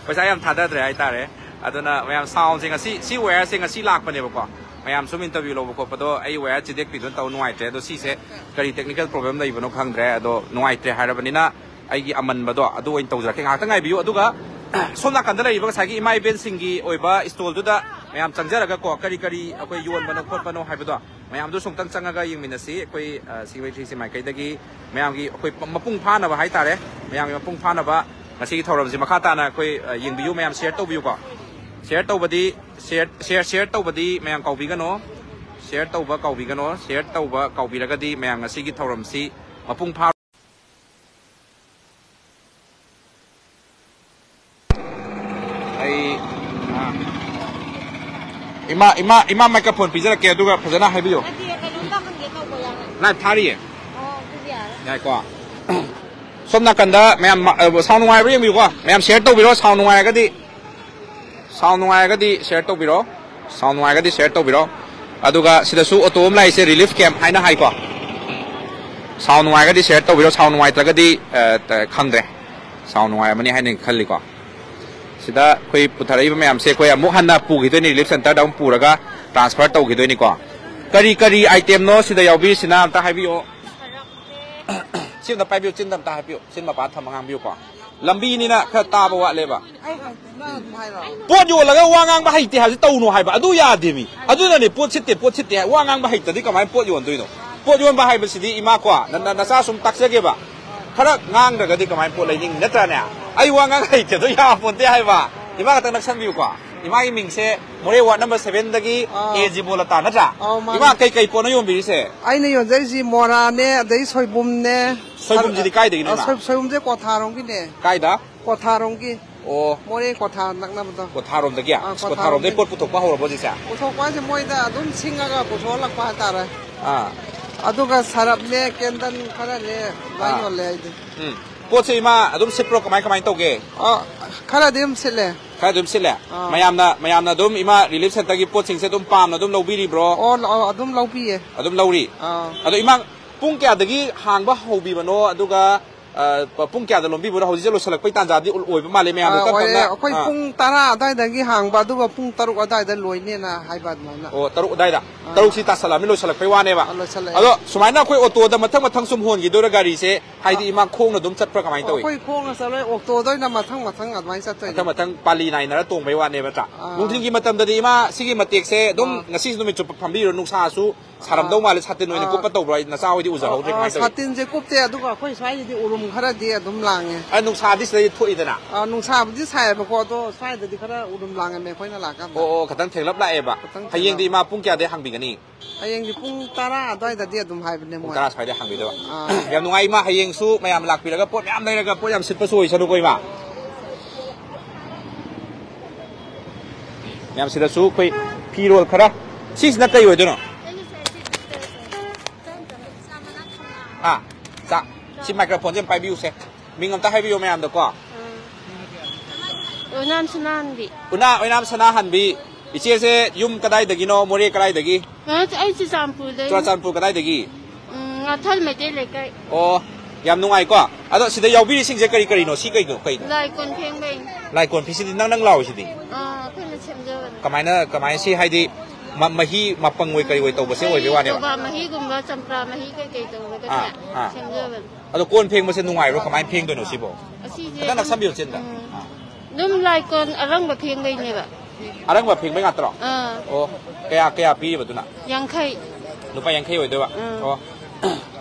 ꯄꯩꯁꯥ ꯌꯥꯝ ꯊꯥꯗꯗ꯭ꯔꯦ ꯍꯥꯏꯇꯥꯔꯦ꯫ ꯑꯗꯨꯅ ꯃꯌꯥꯝ soundꯁꯦ ꯉꯁꯤ, ꯁꯤ wireꯁꯦ ꯉꯁꯤ ꯂꯥꯛꯄꯅꯦꯕꯀꯣ꯫ ꯃꯌꯥꯝ ꯁꯨꯝ interview ꯂꯧꯕ ꯈꯣꯠꯄꯗꯣ ꯑꯩ wire ꯆꯤꯗꯦꯛꯄꯤꯗꯨꯅ ꯇꯧ ꯅꯨꯡꯉꯥꯏꯇ꯭ꯔꯦ꯫ ꯑꯗꯣ ꯁꯤꯁꯦ ꯀꯔꯤ technical problem ꯂꯩꯕꯅꯣ ꯈꯪꯗ꯭ꯔꯦ꯫ ꯑꯗꯣ ꯅꯨꯡꯉꯥꯏꯇ꯭ꯔꯦ ꯍꯥꯏꯔꯕꯅꯤꯅ ꯑꯩꯒꯤ ꯑꯃꯟꯕꯗꯣ ꯑꯗꯨ ꯑꯣꯏꯅ ꯇꯧꯖꯔꯛꯀꯦ꯫ ꯉꯥꯏꯍꯥꯛꯇꯪ ꯉꯥꯏꯕꯤꯌꯨ꯫ ꯑꯗꯨꯒ ꯁꯣꯝ ꯅꯥꯀꯟꯗ ꯂꯩꯔꯤꯕ ꯉꯁꯥꯏꯒꯤ ꯏꯃꯥ ꯏꯕꯦꯟꯁꯤꯡꯒꯤ ꯑꯣꯏꯕ stallꯗꯨꯗ ꯃꯌꯥꯝ ꯆꯪꯖꯔꯒ ꯀꯣ, ꯀꯔꯤ ꯀꯔꯤ ꯑꯩꯈꯣꯏ ꯌꯣꯟꯕꯅꯣ ꯈꯣꯠꯄꯅꯣ ꯍꯥꯏꯕꯗꯣ ꯃꯌꯥꯝꯗꯨ ꯁꯨꯝꯇꯪ ꯆꯪꯉꯒ ꯌꯦꯡꯃꯤꯟꯅꯁꯤ꯫ ꯑꯩꯈꯣꯏ, ꯑ, CYTC ꯃꯥꯏꯀꯩꯗꯒꯤ ꯃꯌꯥꯝꯒꯤ ꯑꯩꯈꯣꯏ ꯃꯄꯨꯡ ꯐꯥꯅꯕ ꯍꯥꯏꯇꯥꯔꯦ, ꯃꯌꯥꯝꯒꯤ ꯃꯄꯨꯡ ꯐꯥꯅꯕ ꯉꯁꯤꯒꯤ ꯊꯧꯔꯝꯁꯤ ꯃꯈꯥ ꯇꯥꯅ ꯑꯩꯈꯣꯏ, ꯑ, ꯌꯦꯡꯕꯤꯌꯨ꯫ ꯃꯌꯥꯝ share ꯇꯧꯕꯤꯌꯨꯀꯣ꯫ Share ꯇꯧꯕꯗꯤ, share, share, share ꯇꯧꯕꯗꯤ ꯃꯌꯥꯝ ꯀꯥꯎꯕꯤꯒꯅꯣ꯫ Share ꯇꯧꯕ ꯀꯥꯎꯕꯤꯒꯅꯣ꯫ Share ꯇꯧꯕ ꯀꯥꯎꯕꯤꯔꯒꯗꯤ ꯃꯌꯥꯝ ꯉꯁꯤꯒꯤ ꯊꯧꯔꯝꯁꯤ ꯃꯄꯨꯡ ꯐꯥ ꯑꯩ, ꯑ, ꯏꯃꯥ, ꯏꯃꯥ, ꯏꯃꯥ microphone ꯄꯤꯖꯔꯛꯀꯦ, ꯑꯗꯨꯒ ꯐꯖꯅ ꯍꯥꯏꯕꯤꯌꯨ꯫ ꯅꯠꯇꯤꯌꯦ, ꯀꯩꯅꯣꯝꯇ ꯍꯪꯒꯦ ꯇꯧꯕ ꯌꯥꯝꯅ꯫ Live ꯊꯥꯔꯤꯌꯦ꯫ ꯑꯣ, ꯑꯗꯨꯗꯤ ꯌꯥꯔꯦ꯫ ꯌꯥꯏꯀꯣ꯫ ꯁꯣꯝ ꯅꯥꯀꯟꯗ ꯃꯌꯥꯝ ꯃ-, ꯑ, sound ꯅꯨꯡꯉꯥꯏꯕ꯭ꯔꯥ ꯌꯦꯡꯕꯤꯌꯨꯀꯣ꯫ ꯃꯌꯥꯝ share ꯇꯧꯕꯤꯔꯣ, sound ꯅꯨꯡꯉꯥꯏꯔꯒꯗꯤ꯫ Sound ꯅꯨꯡꯉꯥꯏꯔꯒꯗꯤ share ꯇꯧꯕꯤꯔꯣ꯫ Sound ꯅꯨꯡꯉꯥꯏꯔꯒꯗꯤ share ꯇꯧꯕꯤꯔꯣ꯫ ꯑꯗꯨꯒ ꯁꯤꯗꯁꯨ auto ꯑꯃ ꯂꯥꯛꯏꯁꯦ, relief camp ꯍꯥꯏꯅ ꯍꯥꯏꯀꯣ꯫ Sound ꯅꯨꯡꯉꯥꯏꯔꯒꯗꯤ share ꯇꯧꯕꯤꯔꯣ, sound ꯅꯨꯡꯉꯥꯏꯇ꯭ꯔꯒꯗꯤ, ꯑ, ꯇ-, ꯈꯪꯗ꯭ꯔꯦ꯫ Sound ꯅꯨꯡꯉꯥꯏꯔꯝꯃꯅꯤ ꯍꯥꯏꯅ ꯈꯜꯂꯤꯀꯣ꯫ ꯁꯤꯗ ꯑꯩꯈꯣꯏ ꯄꯨꯊꯔꯛꯏꯕ ꯃꯌꯥꯝꯁꯦ ꯑꯩꯈꯣꯏ ꯑꯃꯨꯛ ꯍꯟꯅ ꯄꯨꯈꯤꯗꯣꯏꯅꯤ, relief centreꯗ ꯑꯃꯨꯛ ꯄꯨꯔꯒ transfer ꯇꯧꯈꯤꯗꯣꯏꯅꯤꯀꯣ꯫ ꯀꯔꯤ ꯀꯔꯤ itemꯅꯣ ꯁꯤꯗ ꯌꯥꯎꯕꯤꯔꯤꯁꯤꯅ ꯑꯝꯇ ꯍꯥꯏꯕꯤꯌꯨ꯫ ꯁꯤ ꯑꯝꯇ ꯄꯥꯏꯕꯤꯌꯨ, ꯆꯤꯟꯗ ꯑꯝꯇ ꯍꯥꯏꯕꯤꯌꯨ, ꯆꯤꯟ ꯃꯄꯥꯟ ꯊꯝꯃ ꯉꯥꯡꯕꯤꯌꯨꯀꯣ꯫ ꯂꯝꯕꯤꯅꯤꯅ ꯈꯔ ꯇꯥꯕ ꯋꯥꯠꯂꯦꯕ꯫ ꯑꯩ ꯍꯥꯏ-, ꯅꯪ ꯑꯗꯨꯝ ꯍꯥꯏꯔꯣ꯫ ꯄꯣꯠ ꯌꯣꯜꯂꯒ ꯋꯥ ꯉꯥꯡꯕ ꯍꯩꯇꯦ ꯍꯥꯏꯕꯁꯤ ꯇꯧꯅꯨ ꯍꯥꯏꯕ꯫ ꯑꯗꯨ ꯌꯥꯗꯦ ꯃꯤ꯫ ꯑꯗꯨꯅꯅꯦ ꯄꯣꯠ ꯁꯤꯠꯇꯦ, ꯄꯣꯠ ꯁꯤꯠꯇꯦ ꯍꯥꯏ꯫ ꯋꯥ ꯉꯥꯡꯕ ꯍꯩꯇꯗꯤ ꯀꯃꯥꯏꯅ ꯄꯣꯠ ꯌꯣꯟꯗꯣꯏꯅꯣ? ꯄꯣꯠ ꯌꯣꯟꯕ ꯍꯥꯏꯕꯁꯤꯗꯤ ꯏꯃꯥꯀꯣ, ꯅ-, ꯅ-, ꯅꯆꯥ ꯁꯨꯝ ꯇꯥꯛꯆꯒꯦꯕ꯫ ꯈꯔ ꯉꯥꯡꯗ꯭ꯔꯒꯗꯤ ꯀꯃꯥꯏꯅ ꯄꯣꯠ ꯂꯩꯅꯤꯡ ꯅꯠꯇ꯭ꯔꯅꯦ? ꯑꯩ ꯋꯥ ꯉꯥꯡ ꯍꯩꯇꯦ, ꯑꯗꯨ ꯌꯥꯄꯣꯟꯇꯦ ꯍꯥꯏꯕ꯫ ꯏꯃꯥ ꯈꯛꯇꯪ ꯅꯛꯁꯟꯕꯤꯌꯨꯀꯣ꯫ ꯏꯃꯥꯒꯤ ꯃꯤꯡꯁꯦ ꯃꯣꯔꯦ ꯋꯥꯔꯗ ꯅꯝꯕꯔ ꯁꯚꯦꯟꯗꯒꯤ ꯑꯥ꯫ ꯑꯦ ꯖꯤꯕꯣꯂꯇꯥ ꯅꯠꯇ꯭ꯔꯥ? ꯑꯧ, ꯃꯥꯅꯦ꯫ ꯏꯃꯥ, ꯀꯩ ꯀꯩ ꯄꯣꯠꯅꯣ ꯌꯣꯟꯕꯤꯔꯤꯁꯦ? ꯑꯩꯅ ꯌꯣꯟꯖꯔꯤꯁꯤ ꯃꯣꯔꯥꯅꯦ, ꯑꯗꯩ ꯁꯣꯏꯕꯨꯝꯅꯦ꯫ ꯁꯣꯏꯕꯨꯝꯁꯤꯗꯤ ꯀꯥꯏꯗꯒꯤꯅꯣ, ꯑ, ꯏꯃꯥ? ꯁꯣꯏ-, ꯁꯣꯏꯕꯨꯝꯁꯦ ꯀ꯭ꯋꯥꯊꯥꯔꯣꯝꯒꯤꯅꯦ꯫ ꯀꯥꯏꯗ? ꯀ꯭ꯋꯥꯊꯥꯔꯣꯝꯒꯤ꯫ ꯑꯣ꯫ ꯃꯣꯔꯦ ꯀ꯭ꯋꯥꯊꯥ ꯅꯛꯅꯕꯗꯣ꯫ ꯀ꯭ꯋꯥꯊꯥꯔꯣꯝꯗꯒꯤ? ꯑꯥ, ꯑꯁ, ꯀ꯭ꯋꯥꯊꯥꯔꯣꯝꯗꯒꯤ ꯀ꯭ꯋꯥꯊꯥꯔꯣꯝꯗꯒꯤ꯫ ꯄꯣꯠ ꯄꯨꯊꯣꯛꯄ ꯍꯧꯔꯕꯣ ꯍꯧꯖꯤꯛꯁꯦ? ꯄꯨꯊꯣꯛꯄ ꯍꯥꯏꯁꯦ ꯃꯣꯏꯗ ꯑꯗꯨꯝ ꯁꯤꯡꯉꯒ ꯄꯨꯊꯣꯛꯍꯜꯂꯛꯄ ꯍꯥꯏꯇꯥꯔꯦ꯫ ꯑꯥ꯫ ꯑꯗꯨꯒ ꯁꯔꯞꯅꯦ, ꯀꯦꯟꯗꯜ ꯈꯔꯅꯦ, ꯑꯗꯨꯃꯥꯏꯅ ꯑꯥ꯫ ꯌꯣꯜꯂꯦ ꯑꯩꯗꯤ꯫ ꯎꯝ꯫ ꯄꯣꯠꯁꯦ ꯏꯃꯥ ꯑꯗꯨꯝ ꯁꯤꯠꯄ꯭ꯔꯣ? ꯀꯃꯥꯏ, ꯀꯃꯥꯏꯅ ꯇꯧꯒꯦ? ꯑ, ꯈꯔꯗꯤ ꯑꯗꯨꯝ ꯁꯤꯠꯂꯦ꯫ ꯈꯔ ꯑꯗꯨꯝ ꯁꯤꯠꯂꯦ? ꯑꯥ꯫ ꯃꯌꯥꯝꯅ, ꯃꯌꯥꯝꯅ ꯑꯗꯨꯝ ꯏꯃꯥ ꯔꯤꯂꯤꯐ ꯁꯦꯟꯇꯔꯒꯤ ꯄꯣꯠꯁꯤꯡꯁꯦ ꯑꯗꯨꯝ ꯄꯥꯝꯅ ꯑꯗꯨꯝ ꯂꯧꯕꯤꯔꯤꯕ꯭ꯔꯣ? ꯑꯣ, ꯂ-, ꯑꯣ, ꯑꯗꯨꯝ ꯂꯧꯕꯤꯌꯦ꯫ ꯑꯗꯨꯝ ꯂꯧꯔꯤ? ꯑꯥ꯫ ꯑꯗꯣ ꯏꯃꯥ, ꯄꯨꯡ ꯀꯌꯥꯗꯒꯤ ꯍꯥꯡꯕ ꯍꯧꯕꯤꯕꯅꯣ? ꯑꯗꯨꯒ, ꯑ, ꯄ-, ꯄꯨꯡ ꯀꯌꯥꯗ ꯂꯣꯟꯕꯤꯕꯅꯣ? ꯍꯧꯖꯤꯛꯁꯦ ꯂꯣꯏꯁꯤꯜꯂꯛꯄꯩ ꯇꯥꯟꯖꯥꯗꯤ ꯑꯣꯏ-, ꯑꯣꯏꯕ ꯃꯥꯜꯂꯦ, ꯃꯌꯥꯝꯅ ꯑꯥ, ꯇꯞ ꯑꯣꯏꯔꯦ꯫ ꯇꯞꯅ꯫ ꯑꯩꯈꯣꯏ ꯑꯥ꯫ ꯄꯨꯡ ꯇꯔꯥ ꯑꯗꯨꯋꯥꯏꯗꯒꯤ ꯍꯥꯡꯕ, ꯑꯗꯨꯒ ꯄꯨꯡ ꯇꯔꯨꯛ ꯑꯗꯨꯋꯥꯏꯗ ꯂꯣꯏꯅꯦꯅ ꯍꯥꯏꯕ ꯑꯗꯨꯃꯥꯏꯅ꯫ ꯑꯣ, ꯇꯔꯨꯛ ꯑꯗꯨꯋꯥꯏꯗ? ꯑꯥ꯫ ꯇꯔꯨꯛꯁꯤ ꯇꯥꯁꯜꯂꯛꯑꯃꯤ, ꯂꯣꯏꯁꯤꯜꯂꯛꯄꯩ ꯋꯥꯅꯦꯕ꯫ ꯑꯥ, ꯂꯣꯏꯁꯤꯜꯂꯛꯑꯦ꯫ ꯑꯗꯣ ꯁꯨꯃꯥꯏꯅ ꯑꯩꯈꯣꯏ ꯑꯣꯇꯣꯗ ꯃꯊꯪ ꯃꯊꯪ ꯁꯨꯝ ꯍꯣꯟꯈꯤꯗꯣꯏꯔꯣ ꯒꯥꯔꯤꯁꯦ? ꯍꯥꯏꯗꯤ ꯑꯥ꯫ ꯏꯃꯥ ꯈꯣꯡꯅ ꯑꯗꯨꯝ ꯆꯠꯄ꯭ꯔꯥ, ꯀꯃꯥꯏꯅ ꯑꯣ, ꯇꯧꯏ? ꯑꯩꯈꯣꯏ ꯈꯣꯡꯅ ꯆꯠꯂꯣꯏ, ꯑꯣꯇꯣꯗ ꯑꯣꯏꯅ ꯃꯊꯪ ꯃꯊꯪ ꯑꯗꯨꯃꯥꯏꯅ ꯆꯠꯇꯣꯏꯅꯦ꯫ ꯃꯊꯪ ꯃꯊꯪ ꯄꯥꯂꯤ ꯅꯥꯏꯅꯔ ꯇꯣꯡꯕꯩ ꯋꯥꯅꯦꯕ ꯅꯠꯇ꯭ꯔꯥ? ꯑꯥ꯫ ꯅꯨꯡꯊꯤꯜꯒꯤ ꯃꯇꯝꯗꯗꯤ ꯏꯃꯥ ꯁꯤꯒꯤ ꯃꯇꯦꯛꯁꯦ ꯑꯗꯨꯝ ꯑꯥ꯫ ꯉꯁꯤ ꯅꯨꯃꯤꯠ ꯆꯨꯞꯄ ꯐꯝꯕꯤꯔꯣ? ꯅꯨꯡꯁꯥꯁꯨ ꯁꯥꯔꯝꯗꯧ ꯑꯥ꯫ ꯃꯥꯜꯂꯦ, ꯁꯥꯇꯤꯟ ꯑꯣꯏꯅ ꯑꯥ꯫ ꯀꯨꯞꯄ ꯇꯧꯕ꯭ꯔꯣ? ꯑꯩ ꯅꯆꯥ ꯍꯣꯏꯗꯤ ꯎꯖꯍꯧꯗ꯭ꯔꯦ, ꯑꯥ, ꯀꯃꯥꯏꯅ ꯇꯧꯏ? ꯁꯥꯇꯤꯟꯁꯦ ꯀꯨꯞꯇꯦ, ꯑꯗꯨꯒ ꯑꯩꯈꯣꯏ ꯁ꯭ꯋꯥꯏꯗꯗꯤ ꯎꯔꯨꯝ ꯈꯔꯗꯤ ꯑꯗꯨꯝ ꯂꯥꯡꯉꯦ꯫ ꯑ, ꯅꯨꯡꯁꯥꯗꯤ ꯁꯤꯗꯩꯗꯤ ꯊꯣꯛꯏꯗꯅ? ꯑꯥ, ꯅꯨꯡꯁꯥꯕꯨꯗꯤ ꯁꯥꯏꯌꯦꯕꯀꯣ, ꯑꯗꯣ ꯁ꯭ꯋꯥꯏꯗꯗꯤ ꯈꯔ ꯎꯔꯨꯝ ꯂꯥꯡꯉꯝꯃꯦ ꯑꯩꯈꯣꯏꯅ ꯂꯥꯛꯀꯥꯟꯗ꯫ ꯑꯣ, ꯑꯣ, ꯈꯇꯪ ꯊꯦꯡꯂꯞ ꯂꯥꯛꯑꯦꯕ꯫ ꯈꯇꯪ ꯊꯦꯡꯂꯞ꯫ ꯍꯌꯦꯡꯗꯤ ꯏꯃꯥ ꯄꯨꯡ ꯀꯌꯥꯗꯩ ꯍꯥꯡꯕꯤꯒꯅꯤ? ꯍꯌꯦꯡꯗꯤ ꯄꯨꯡ ꯇꯔꯥ ꯑꯗꯨꯋꯥꯏꯗꯗꯤ ꯑꯗꯨꯝ ꯍꯥꯏꯕꯅꯦ ꯄꯨꯡ ꯃꯣꯏ꯫ ꯇꯔꯥ ꯁ꯭ꯋꯥꯏꯗ ꯍꯥꯡꯕꯤꯗꯕ꯫ ꯑꯥ꯫ ꯌꯥꯝ ꯅꯨꯡꯉꯥꯏ ꯏꯃꯥ, ꯍꯌꯦꯡꯁꯨ ꯃꯌꯥꯝ ꯂꯥꯛꯄꯤꯔꯒ ꯄꯣꯠ ꯃꯌꯥꯝ ꯂꯩꯔꯒ ꯄꯣꯠ ꯌꯥꯝ ꯁꯤꯠꯄꯁꯨ ꯑꯣꯏꯁꯅꯨꯀꯣ ꯏꯃꯥ꯫ ꯃꯌꯥꯝ ꯁꯤꯗꯁꯨ ꯑꯩꯈꯣꯏ ꯐꯤꯔꯣꯜ ꯈꯔ꯫ ꯁꯤꯁꯤꯅ ꯀꯩ ꯑꯣꯏꯗꯣꯏꯅꯣ? ꯑꯥ, ꯆꯥ-, ꯁꯤ ꯃꯥꯏꯀ꯭ꯔꯣꯐꯣꯟꯁꯦ ꯑꯝ ꯄꯥꯏꯕꯤꯌꯨꯁꯦ꯫ ꯃꯤꯡ ꯑꯝꯇ ꯍꯥꯏꯕꯤꯌꯨ ꯃꯌꯥꯝꯗꯀꯣ꯫ ꯑꯣꯏꯅꯥꯝ ꯁꯅꯥꯍꯟꯕꯤ꯫ ꯎꯅꯥ-, ꯑꯣꯏꯅꯥꯝ ꯁꯅꯥꯍꯟꯕꯤ꯫ ꯏꯆꯦꯁꯦ ꯌꯨꯝ ꯀꯗꯥꯏꯗꯒꯤꯅꯣ? ꯃꯣꯔꯦ ꯀꯗꯥꯏꯗꯒꯤ? ꯑ, ꯑꯩ ꯆꯨꯔꯆꯥꯟꯄꯨꯔꯗꯩꯅꯦ꯫ ꯆꯨꯔꯆꯥꯟꯄꯨꯔ ꯀꯗꯥꯏꯗꯒꯤ? ꯎꯝ, ꯉꯥꯊꯜ ꯃꯩꯇꯩ ꯂꯩꯀꯥꯏ꯫ ꯑꯣ, ꯌꯥꯝ ꯅꯨꯡꯉꯥꯏꯀꯣ꯫ ꯑꯗꯣ ꯁꯤꯗ ꯌꯥꯎꯕꯤꯔꯤꯁꯤꯡꯁꯦ ꯀꯔꯤ ꯀꯔꯤꯅꯣ? ꯁꯤ ꯀꯩꯅꯣ, ꯀꯩꯅꯣ? ꯂꯥꯏ ꯀꯣꯟ ꯐꯦꯡꯕꯩꯅꯦ꯫ ꯂꯥꯏ ꯀꯣꯟ ꯐꯤꯁꯤꯗꯤ ꯅꯪ ꯅꯪ ꯂꯥꯎꯔꯤꯁꯤꯗꯤ? ꯑꯥ, ꯑꯩꯈꯣꯏꯅ ꯁꯦꯝꯖꯕꯅꯦ꯫ ꯀꯃꯥꯏꯅ, ꯀꯃꯥꯏꯅ ꯁꯤ ꯍꯥꯏꯗꯤ ꯃ-, ꯃꯍꯤ ꯃꯄꯪ ꯑꯣꯏ ꯀꯔꯤ ꯑꯣꯏ ꯇꯧꯕꯁꯦ ꯑꯣꯏꯕꯩ ꯋꯥꯅꯦꯕ? ꯆꯨꯕꯥ ꯃꯍꯤꯒꯨꯝꯕ, ꯆꯝꯄ꯭ꯔꯥ ꯃꯍꯤ ꯀꯩꯀꯩ ꯇꯧꯔꯒꯅꯦ ꯑꯥ, ꯑꯥ꯫ ꯁꯦꯝꯖꯕꯅꯦ꯫ ꯑꯗꯣ ꯀꯣꯟ ꯐꯦꯡꯕꯁꯦ ꯅꯨꯡꯉꯥꯏꯕ꯭ꯔꯣ? ꯀꯃꯥꯏꯅ ꯐꯦꯡꯗꯣꯏꯅꯣ ꯁꯤꯕꯣ? ꯑꯁꯤꯁꯦ ꯈꯤꯇꯪ ꯑꯗꯨꯝ, ꯅꯛꯁꯟꯕꯤꯌꯨ ꯆꯤꯟꯗ꯫ ꯎꯝ, ꯑꯥ꯫ ꯑꯗꯨꯝ ꯂꯥꯏ ꯀꯣꯟ ꯑꯔꯪꯕ ꯐꯦꯡꯕꯩꯅꯦꯕ꯫ ꯑꯔꯪꯕ ꯐꯦꯡꯕꯩ ꯉꯥꯛꯇꯔꯣ? ꯑꯥ꯫ ꯑꯣ, ꯀꯌꯥ, ꯀꯌꯥ ꯄꯤꯔꯤꯕ ꯑꯗꯨꯅ? ꯌꯥꯡꯈꯩ꯫ ꯂꯨꯄꯥ ꯌꯥꯡꯈꯩ ꯑꯣꯏꯗꯣꯏꯕ? ꯎꯝ꯫ ꯑꯣ꯫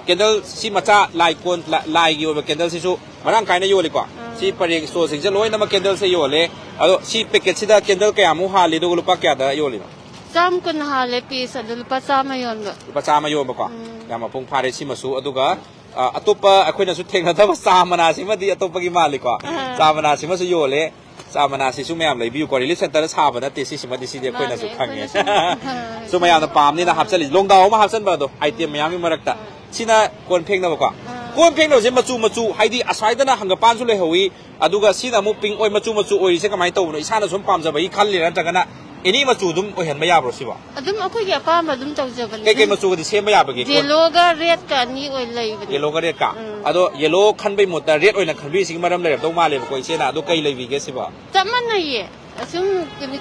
ꯀꯦꯟꯗꯜ ꯁꯤ ꯃꯆꯥ ꯂꯥꯏ ꯀꯣꯟ, ꯂꯥ-, ꯂꯥꯏꯒꯤ ꯑꯣꯏꯕ ꯀꯦꯟꯗꯜꯁꯤꯁꯨ ꯃꯔꯥꯡ ꯀꯥꯏꯅ ꯌꯣꯜꯂꯤꯀꯣ? ꯎꯝ꯫ ꯁꯤ ꯄꯔꯦꯡ ꯏꯁꯇꯣꯔꯁꯤꯡꯁꯦ ꯂꯣꯏꯅꯃꯛ ꯀꯦꯟꯗꯜꯁꯦ ꯌꯣꯜꯂꯦ꯫ ꯑꯗꯣ ꯁꯤ ꯄꯦꯀꯦꯠꯁꯤꯗ ꯀꯦꯟꯗꯜ ꯀꯌꯥꯃꯨꯛ ꯍꯥꯜꯂꯤ, ꯑꯗꯨꯒ ꯂꯨꯄꯥ ꯀꯌꯥꯗ ꯌꯣꯜꯂꯤꯅꯣ? ꯆꯥꯝ ꯀꯨꯟ ꯍꯥꯜꯂꯦ ꯄꯤꯁ, ꯑꯗꯨ ꯂꯨꯄꯥ ꯆꯥꯝꯃ ꯌꯣꯟꯕ꯫ ꯂꯨꯄꯥ ꯆꯥꯝꯃ ꯌꯣꯟꯕꯀꯣ꯫ ꯎꯝ꯫ ꯌꯥꯝ ꯃꯄꯨꯡ ꯐꯥꯔꯦ ꯁꯤꯃꯁꯨ꯫ ꯑꯗꯨꯒ, ꯑ, ꯑꯇꯣꯞꯄ ꯑꯩꯈꯣꯏꯅꯁꯨ ꯊꯦꯡꯅꯗꯕ ꯆꯥ ꯃꯅꯥꯁꯤꯃꯗꯤ ꯑꯇꯣꯞꯄꯒꯤ ꯃꯥꯜꯂꯤꯀꯣ꯫ ꯑꯥ꯫ ꯆꯥ ꯃꯅꯥꯁꯤꯃꯁꯨ ꯌꯣꯜꯂꯦ꯫ ꯆꯥ ꯃꯅꯥꯁꯤꯁꯨ ꯃꯌꯥꯝ ꯂꯩꯕꯤꯌꯨꯀꯣ꯫ ꯔꯤꯂꯤꯐ ꯁꯦꯟꯇꯔꯗ ꯁꯥꯕ ꯅꯠꯇꯦ ꯁꯤꯁꯤꯃꯗꯤ, ꯁꯤꯗꯤ ꯑꯩꯈꯣꯏꯅꯁꯨ ꯃꯥꯅꯦ, ꯈꯪꯉꯦ꯫ ꯑꯩꯈꯣꯏꯅꯁꯨ ꯈꯪꯉꯦ꯫ ꯁꯨꯝ ꯃꯌꯥꯝꯅ ꯄꯥꯝꯅꯤꯅ ꯍꯥꯞꯆꯜꯂꯤ꯫ ꯂꯣꯡꯗꯥꯎ ꯑꯃ ꯍꯥꯞꯆꯟꯕ ꯑꯗꯣ, ꯑꯥꯏꯇꯦꯝ ꯃꯌꯥꯝꯒꯤ ꯃꯔꯛꯇ꯫ ꯑꯥ꯫ ꯁꯤꯅ ꯀꯣꯟ ꯐꯦꯡꯅꯕꯀꯣ꯫ ꯑꯥ꯫ ꯀꯣꯟ ꯐꯦꯡꯅꯕꯁꯦ ꯃꯆꯨ ꯃꯆꯨ, ꯍꯥꯏꯗꯤ ꯑꯁ꯭ꯋꯥꯏꯗꯅ ꯍꯪꯒꯄꯥꯟꯁꯨ ꯂꯩꯍꯧꯋꯤ, ꯑꯗꯨꯒ ꯁꯤꯅ ꯑꯃꯨꯛ ꯄꯤꯡ ꯑꯣꯏ, ꯃꯆꯨ ꯃꯆꯨ ꯑꯣꯏꯔꯤꯁꯦ ꯀꯃꯥꯏꯅ ꯇꯧꯕꯅꯣ? ꯏꯁꯥꯅ ꯁꯨꯝ ꯄꯥꯝꯖꯕꯒꯤ ꯈꯜꯂꯤꯔꯥ, ꯅꯠꯇ꯭ꯔꯒꯅ ꯑꯦꯅꯤ ꯃꯆꯨ ꯑꯗꯨꯝ ꯑꯣꯏꯍꯟꯕ ꯌꯥꯕ꯭ꯔꯣ ꯁꯤꯕꯣ? ꯑꯗꯨꯝ ꯑꯩꯈꯣꯏꯒꯤ ꯑꯄꯥꯝꯕ ꯑꯗꯨꯝ ꯇꯧꯖꯕꯅꯤ꯫ ꯀꯩꯀꯩ ꯃꯆꯨꯒꯗꯤ ꯁꯦꯝꯕ ꯌꯥꯕꯒꯦ? ꯌꯦꯂꯣꯒ ꯔꯦꯗꯀ ꯑꯅꯤ ꯑꯣꯏ ꯂꯩꯕꯅꯤ꯫ ꯌꯦꯂꯣꯒ ꯔꯦꯗꯀ? ꯎꯝ꯫ ꯑꯗꯣ ꯌꯦꯂꯣ ꯈꯟꯕꯩ ꯃꯍꯨꯠꯇ ꯔꯦꯗ ꯑꯣꯏꯅ ꯈꯟꯕꯤꯔꯤꯁꯤꯒꯤ ꯃꯔꯝ ꯂꯩꯔꯝꯗꯧ ꯃꯥꯜꯂꯦꯕꯀꯣ, ꯏꯆꯦꯅ꯫ ꯑꯗꯣ ꯀꯩ ꯂꯩꯕꯤꯒꯦ ꯁꯤꯕꯣ? ꯆꯞ ꯃꯥꯟꯅꯩꯌꯦ꯫ ꯑꯁꯨꯝ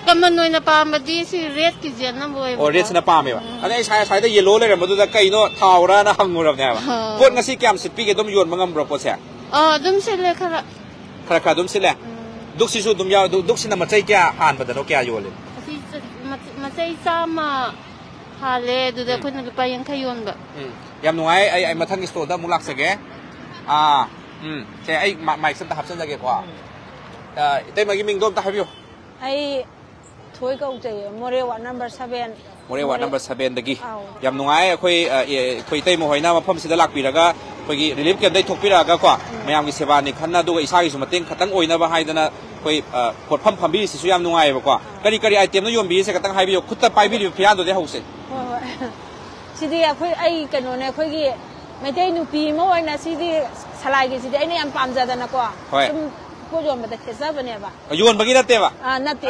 ꯀꯃꯟ ꯑꯣꯏꯅ ꯄꯥꯝꯕꯗꯤ ꯁꯤ ꯔꯦꯗꯀꯤꯁꯦ ꯑꯅꯝꯕ ꯑꯣꯏꯕꯀꯣ꯫ ꯑꯣ, ꯔꯦꯗꯁꯤꯅ ꯄꯥꯝꯃꯦꯕ꯫ ꯎꯝ꯫ ꯑꯗ ꯑꯩ ꯁ꯭ꯋꯥꯏ-, ꯁ꯭ꯋꯥꯏꯗ ꯌꯦꯂꯣ ꯂꯩꯔꯝꯕꯗꯨꯗ ꯀꯩꯅꯣ ꯊꯥꯎꯔꯅ ꯍꯪꯉꯨꯔꯕꯅꯦꯕ꯫ ꯑꯣ꯫ ꯄꯣꯠ ꯉꯁꯤ ꯀꯌꯥꯝ ꯁꯤꯠꯄꯤꯒꯦ? ꯑꯗꯨꯝ ꯌꯣꯟꯕ ꯉꯝꯕ꯭ꯔꯣ ꯄꯣꯠꯁꯦ? ꯑꯥ, ꯑꯗꯨꯝ ꯁꯤꯠꯂꯦ ꯈꯔ꯫ ꯈꯔ ꯈꯔ ꯑꯗꯨꯝ ꯁꯤꯠꯂꯦ? ꯎꯝ꯫ ꯗꯨꯛꯁꯤꯁꯨ ꯑꯗꯨꯝ ꯌꯥꯎ-, ꯗꯨꯛ-, ꯗꯨꯛꯁꯤꯅ ꯃꯆꯩ ꯀꯌꯥ ꯍꯥꯟꯕꯗꯅꯣ, ꯀꯌꯥ ꯌꯣꯜꯂꯤ? ꯑꯁꯤ ꯆ-, ꯃꯆ-, ꯃꯆꯩ ꯆꯥꯝꯃ ꯍꯥꯜꯂꯦ, ꯑꯗꯨꯗ ꯎꯝ꯫ ꯑꯩꯈꯣꯏꯅ ꯂꯨꯄꯥ ꯌꯥꯡꯈꯩ ꯌꯣꯟꯕ꯫ ꯎꯝ꯫ ꯌꯥꯝ ꯅꯨꯡꯉꯥꯏ꯫ ꯑꯩ, ꯑꯩ ꯃꯊꯪꯒꯤ ꯏꯁꯇꯣꯔꯗ ꯑꯃꯨꯛ ꯂꯥꯛꯆꯒꯦ꯫ ꯑꯥ, ꯎꯝ꯫ ꯁꯦ, ꯑꯩ ꯃꯥ-, ꯃꯥꯏꯛꯁꯦ ꯑꯝꯇ ꯍꯥꯞꯆꯤꯟꯖꯒꯦꯀꯣ꯫ ꯑ, ꯏꯇꯩꯃꯒꯤ ꯃꯤꯡꯗꯣ ꯑꯝꯇ ꯍꯥꯏꯕꯤꯌꯨ꯫ ꯑꯩ ꯊꯣꯏ ꯀꯧꯖꯩꯌꯦ, ꯃꯣꯔꯦ ꯋꯥꯔꯗ ꯅꯝꯕꯔ ꯁꯚꯦꯟ꯫ ꯃꯣꯔꯦ ꯋꯥꯔꯗ ꯃꯣꯔꯦ꯫ ꯅꯝꯕꯔ ꯁꯚꯦꯟꯗꯒꯤ꯫ ꯑꯥꯎ꯫ ꯌꯥꯝ ꯅꯨꯡꯉꯥꯏ꯫ ꯑꯩꯈꯣꯏ, ꯑ, ꯑꯦ, ꯑꯩꯈꯣꯏ ꯏꯇꯩꯃ ꯍꯣꯏꯅ ꯃꯐꯝꯁꯤꯗ ꯂꯥꯛꯄꯤꯔꯒ ꯑꯩꯈꯣꯏꯒꯤ ꯔꯤꯂꯤꯐ ꯀꯦꯝꯞꯇꯩ ꯊꯣꯛꯄꯤꯔꯛꯑꯒꯀꯣ, ꯎꯝ꯫ ꯃꯌꯥꯝꯒꯤ ꯁꯦꯕꯥꯅꯤ ꯈꯟꯅ, ꯑꯗꯨꯒ ꯏꯁꯥꯒꯤꯁꯨ ꯃꯇꯦꯡ ꯈꯛꯇꯪ ꯑꯣꯏꯅꯕ ꯍꯥꯏꯗꯅ ꯑꯩꯈꯣꯏ, ꯑ, ꯄꯣꯠꯐꯝ ꯐꯝꯕꯤꯔꯤꯁꯤꯁꯨ ꯌꯥꯝ ꯅꯨꯡꯉꯥꯏꯌꯦꯕꯀꯣ꯫ ꯑꯥ꯫ ꯀꯔꯤ ꯀꯔꯤ ꯏꯇꯦꯝꯅꯣ ꯌꯣꯟꯕꯤꯔꯤꯁꯦ ꯈꯛꯇꯪ ꯍꯥꯏꯕꯤꯌꯨ꯫ ꯈꯨꯠꯇ ꯄꯥꯏꯕꯤꯔꯤꯕ ꯐꯤꯔꯥꯟꯗꯨꯗꯩ ꯍꯧꯁꯦ꯫ ꯍꯣꯏ, ꯍꯣꯏ꯫ ꯁꯤꯗꯤ ꯑꯩꯈꯣꯏ, ꯑꯩ ꯀꯩꯅꯣꯅꯦ, ꯑꯩꯈꯣꯏꯒꯤ ꯃꯩꯇꯩ ꯅꯨꯄꯤ ꯑꯃ ꯑꯣꯏꯅ ꯁꯤꯗꯤ ꯁꯂꯥꯏꯒꯤꯁꯤꯗꯤ ꯑꯩꯅ ꯌꯥꯝ ꯄꯥꯝꯖꯗꯅꯀꯣ, ꯍꯣꯏ꯫ ꯁꯨꯝ ꯄꯣꯠ ꯌꯣꯟꯕꯗ ꯊꯦꯠꯆꯕꯅꯦꯕ꯫ ꯌꯣꯟꯕꯒꯤ ꯅꯠꯇꯦꯕ? ꯑꯥ, ꯅꯠꯇꯦ꯫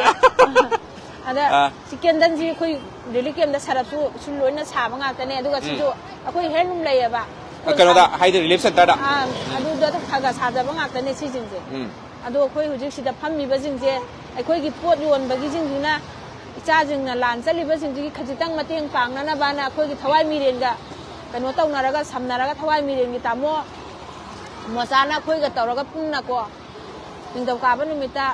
ꯑꯗ ꯑꯥ꯫ ꯁꯤ ꯀꯦꯟꯗꯜꯁꯤ ꯑꯩꯈꯣꯏ ꯔꯤꯂꯤꯐ ꯀꯦꯝꯗ ꯁꯔꯞꯁꯨ ꯁꯨ ꯂꯣꯏꯅ ꯁꯥꯕ ꯉꯥꯛꯇꯅꯦ, ꯑꯗꯨꯒ ꯎꯝ꯫ ꯁꯤꯁꯨ ꯑꯩꯈꯣꯏ ꯍꯦꯟꯂꯨꯝ ꯂꯩꯌꯦꯕ꯫ ꯀꯩꯅꯣꯗ, ꯍꯥꯏꯗꯤ ꯔꯤꯂꯤꯐ ꯁꯦꯟꯇꯔꯗ? ꯑꯥ, ꯎꯝ꯫ ꯑꯗꯨꯗ ꯈꯔ ꯈꯔ ꯁꯥꯖꯕ ꯉꯥꯛꯇꯅꯦ ꯁꯤꯁꯤꯡꯁꯦ꯫ ꯎꯝ꯫ ꯑꯗꯣ ꯑꯩꯈꯣꯏ ꯍꯧꯖꯤꯛ ꯁꯤꯗ ꯐꯝꯃꯤꯕꯁꯤꯡꯁꯦ, ꯑꯩꯈꯣꯏꯒꯤ ꯄꯣꯠ ꯌꯣꯟꯕꯒꯤꯁꯤꯡꯁꯤꯅ ꯏꯆꯥꯁꯤꯡꯅ ꯂꯥꯟ ꯆꯠꯂꯤꯕꯁꯤꯡꯁꯤꯒꯤ ꯈꯖꯤꯛꯇꯪ ꯃꯇꯦꯡ ꯄꯥꯡꯅꯅꯕꯅ ꯑꯩꯈꯣꯏꯒꯤ ꯊꯋꯥꯏ ꯃꯤꯔꯦꯟꯒ ꯀꯩꯅꯣ ꯇꯧꯅꯔꯒ, ꯁꯝꯅꯔꯒ ꯊꯋꯥꯏ ꯃꯤꯔꯦꯟꯒꯤ ꯇꯥꯃꯣ ꯃꯣꯆꯥꯅ ꯑꯩꯈꯣꯏꯒ ꯇꯧꯔꯒ ꯄꯨꯟꯅꯀꯣ, ꯅꯤꯡꯊꯧꯀꯥꯕ ꯅꯨꯃꯤꯠꯇ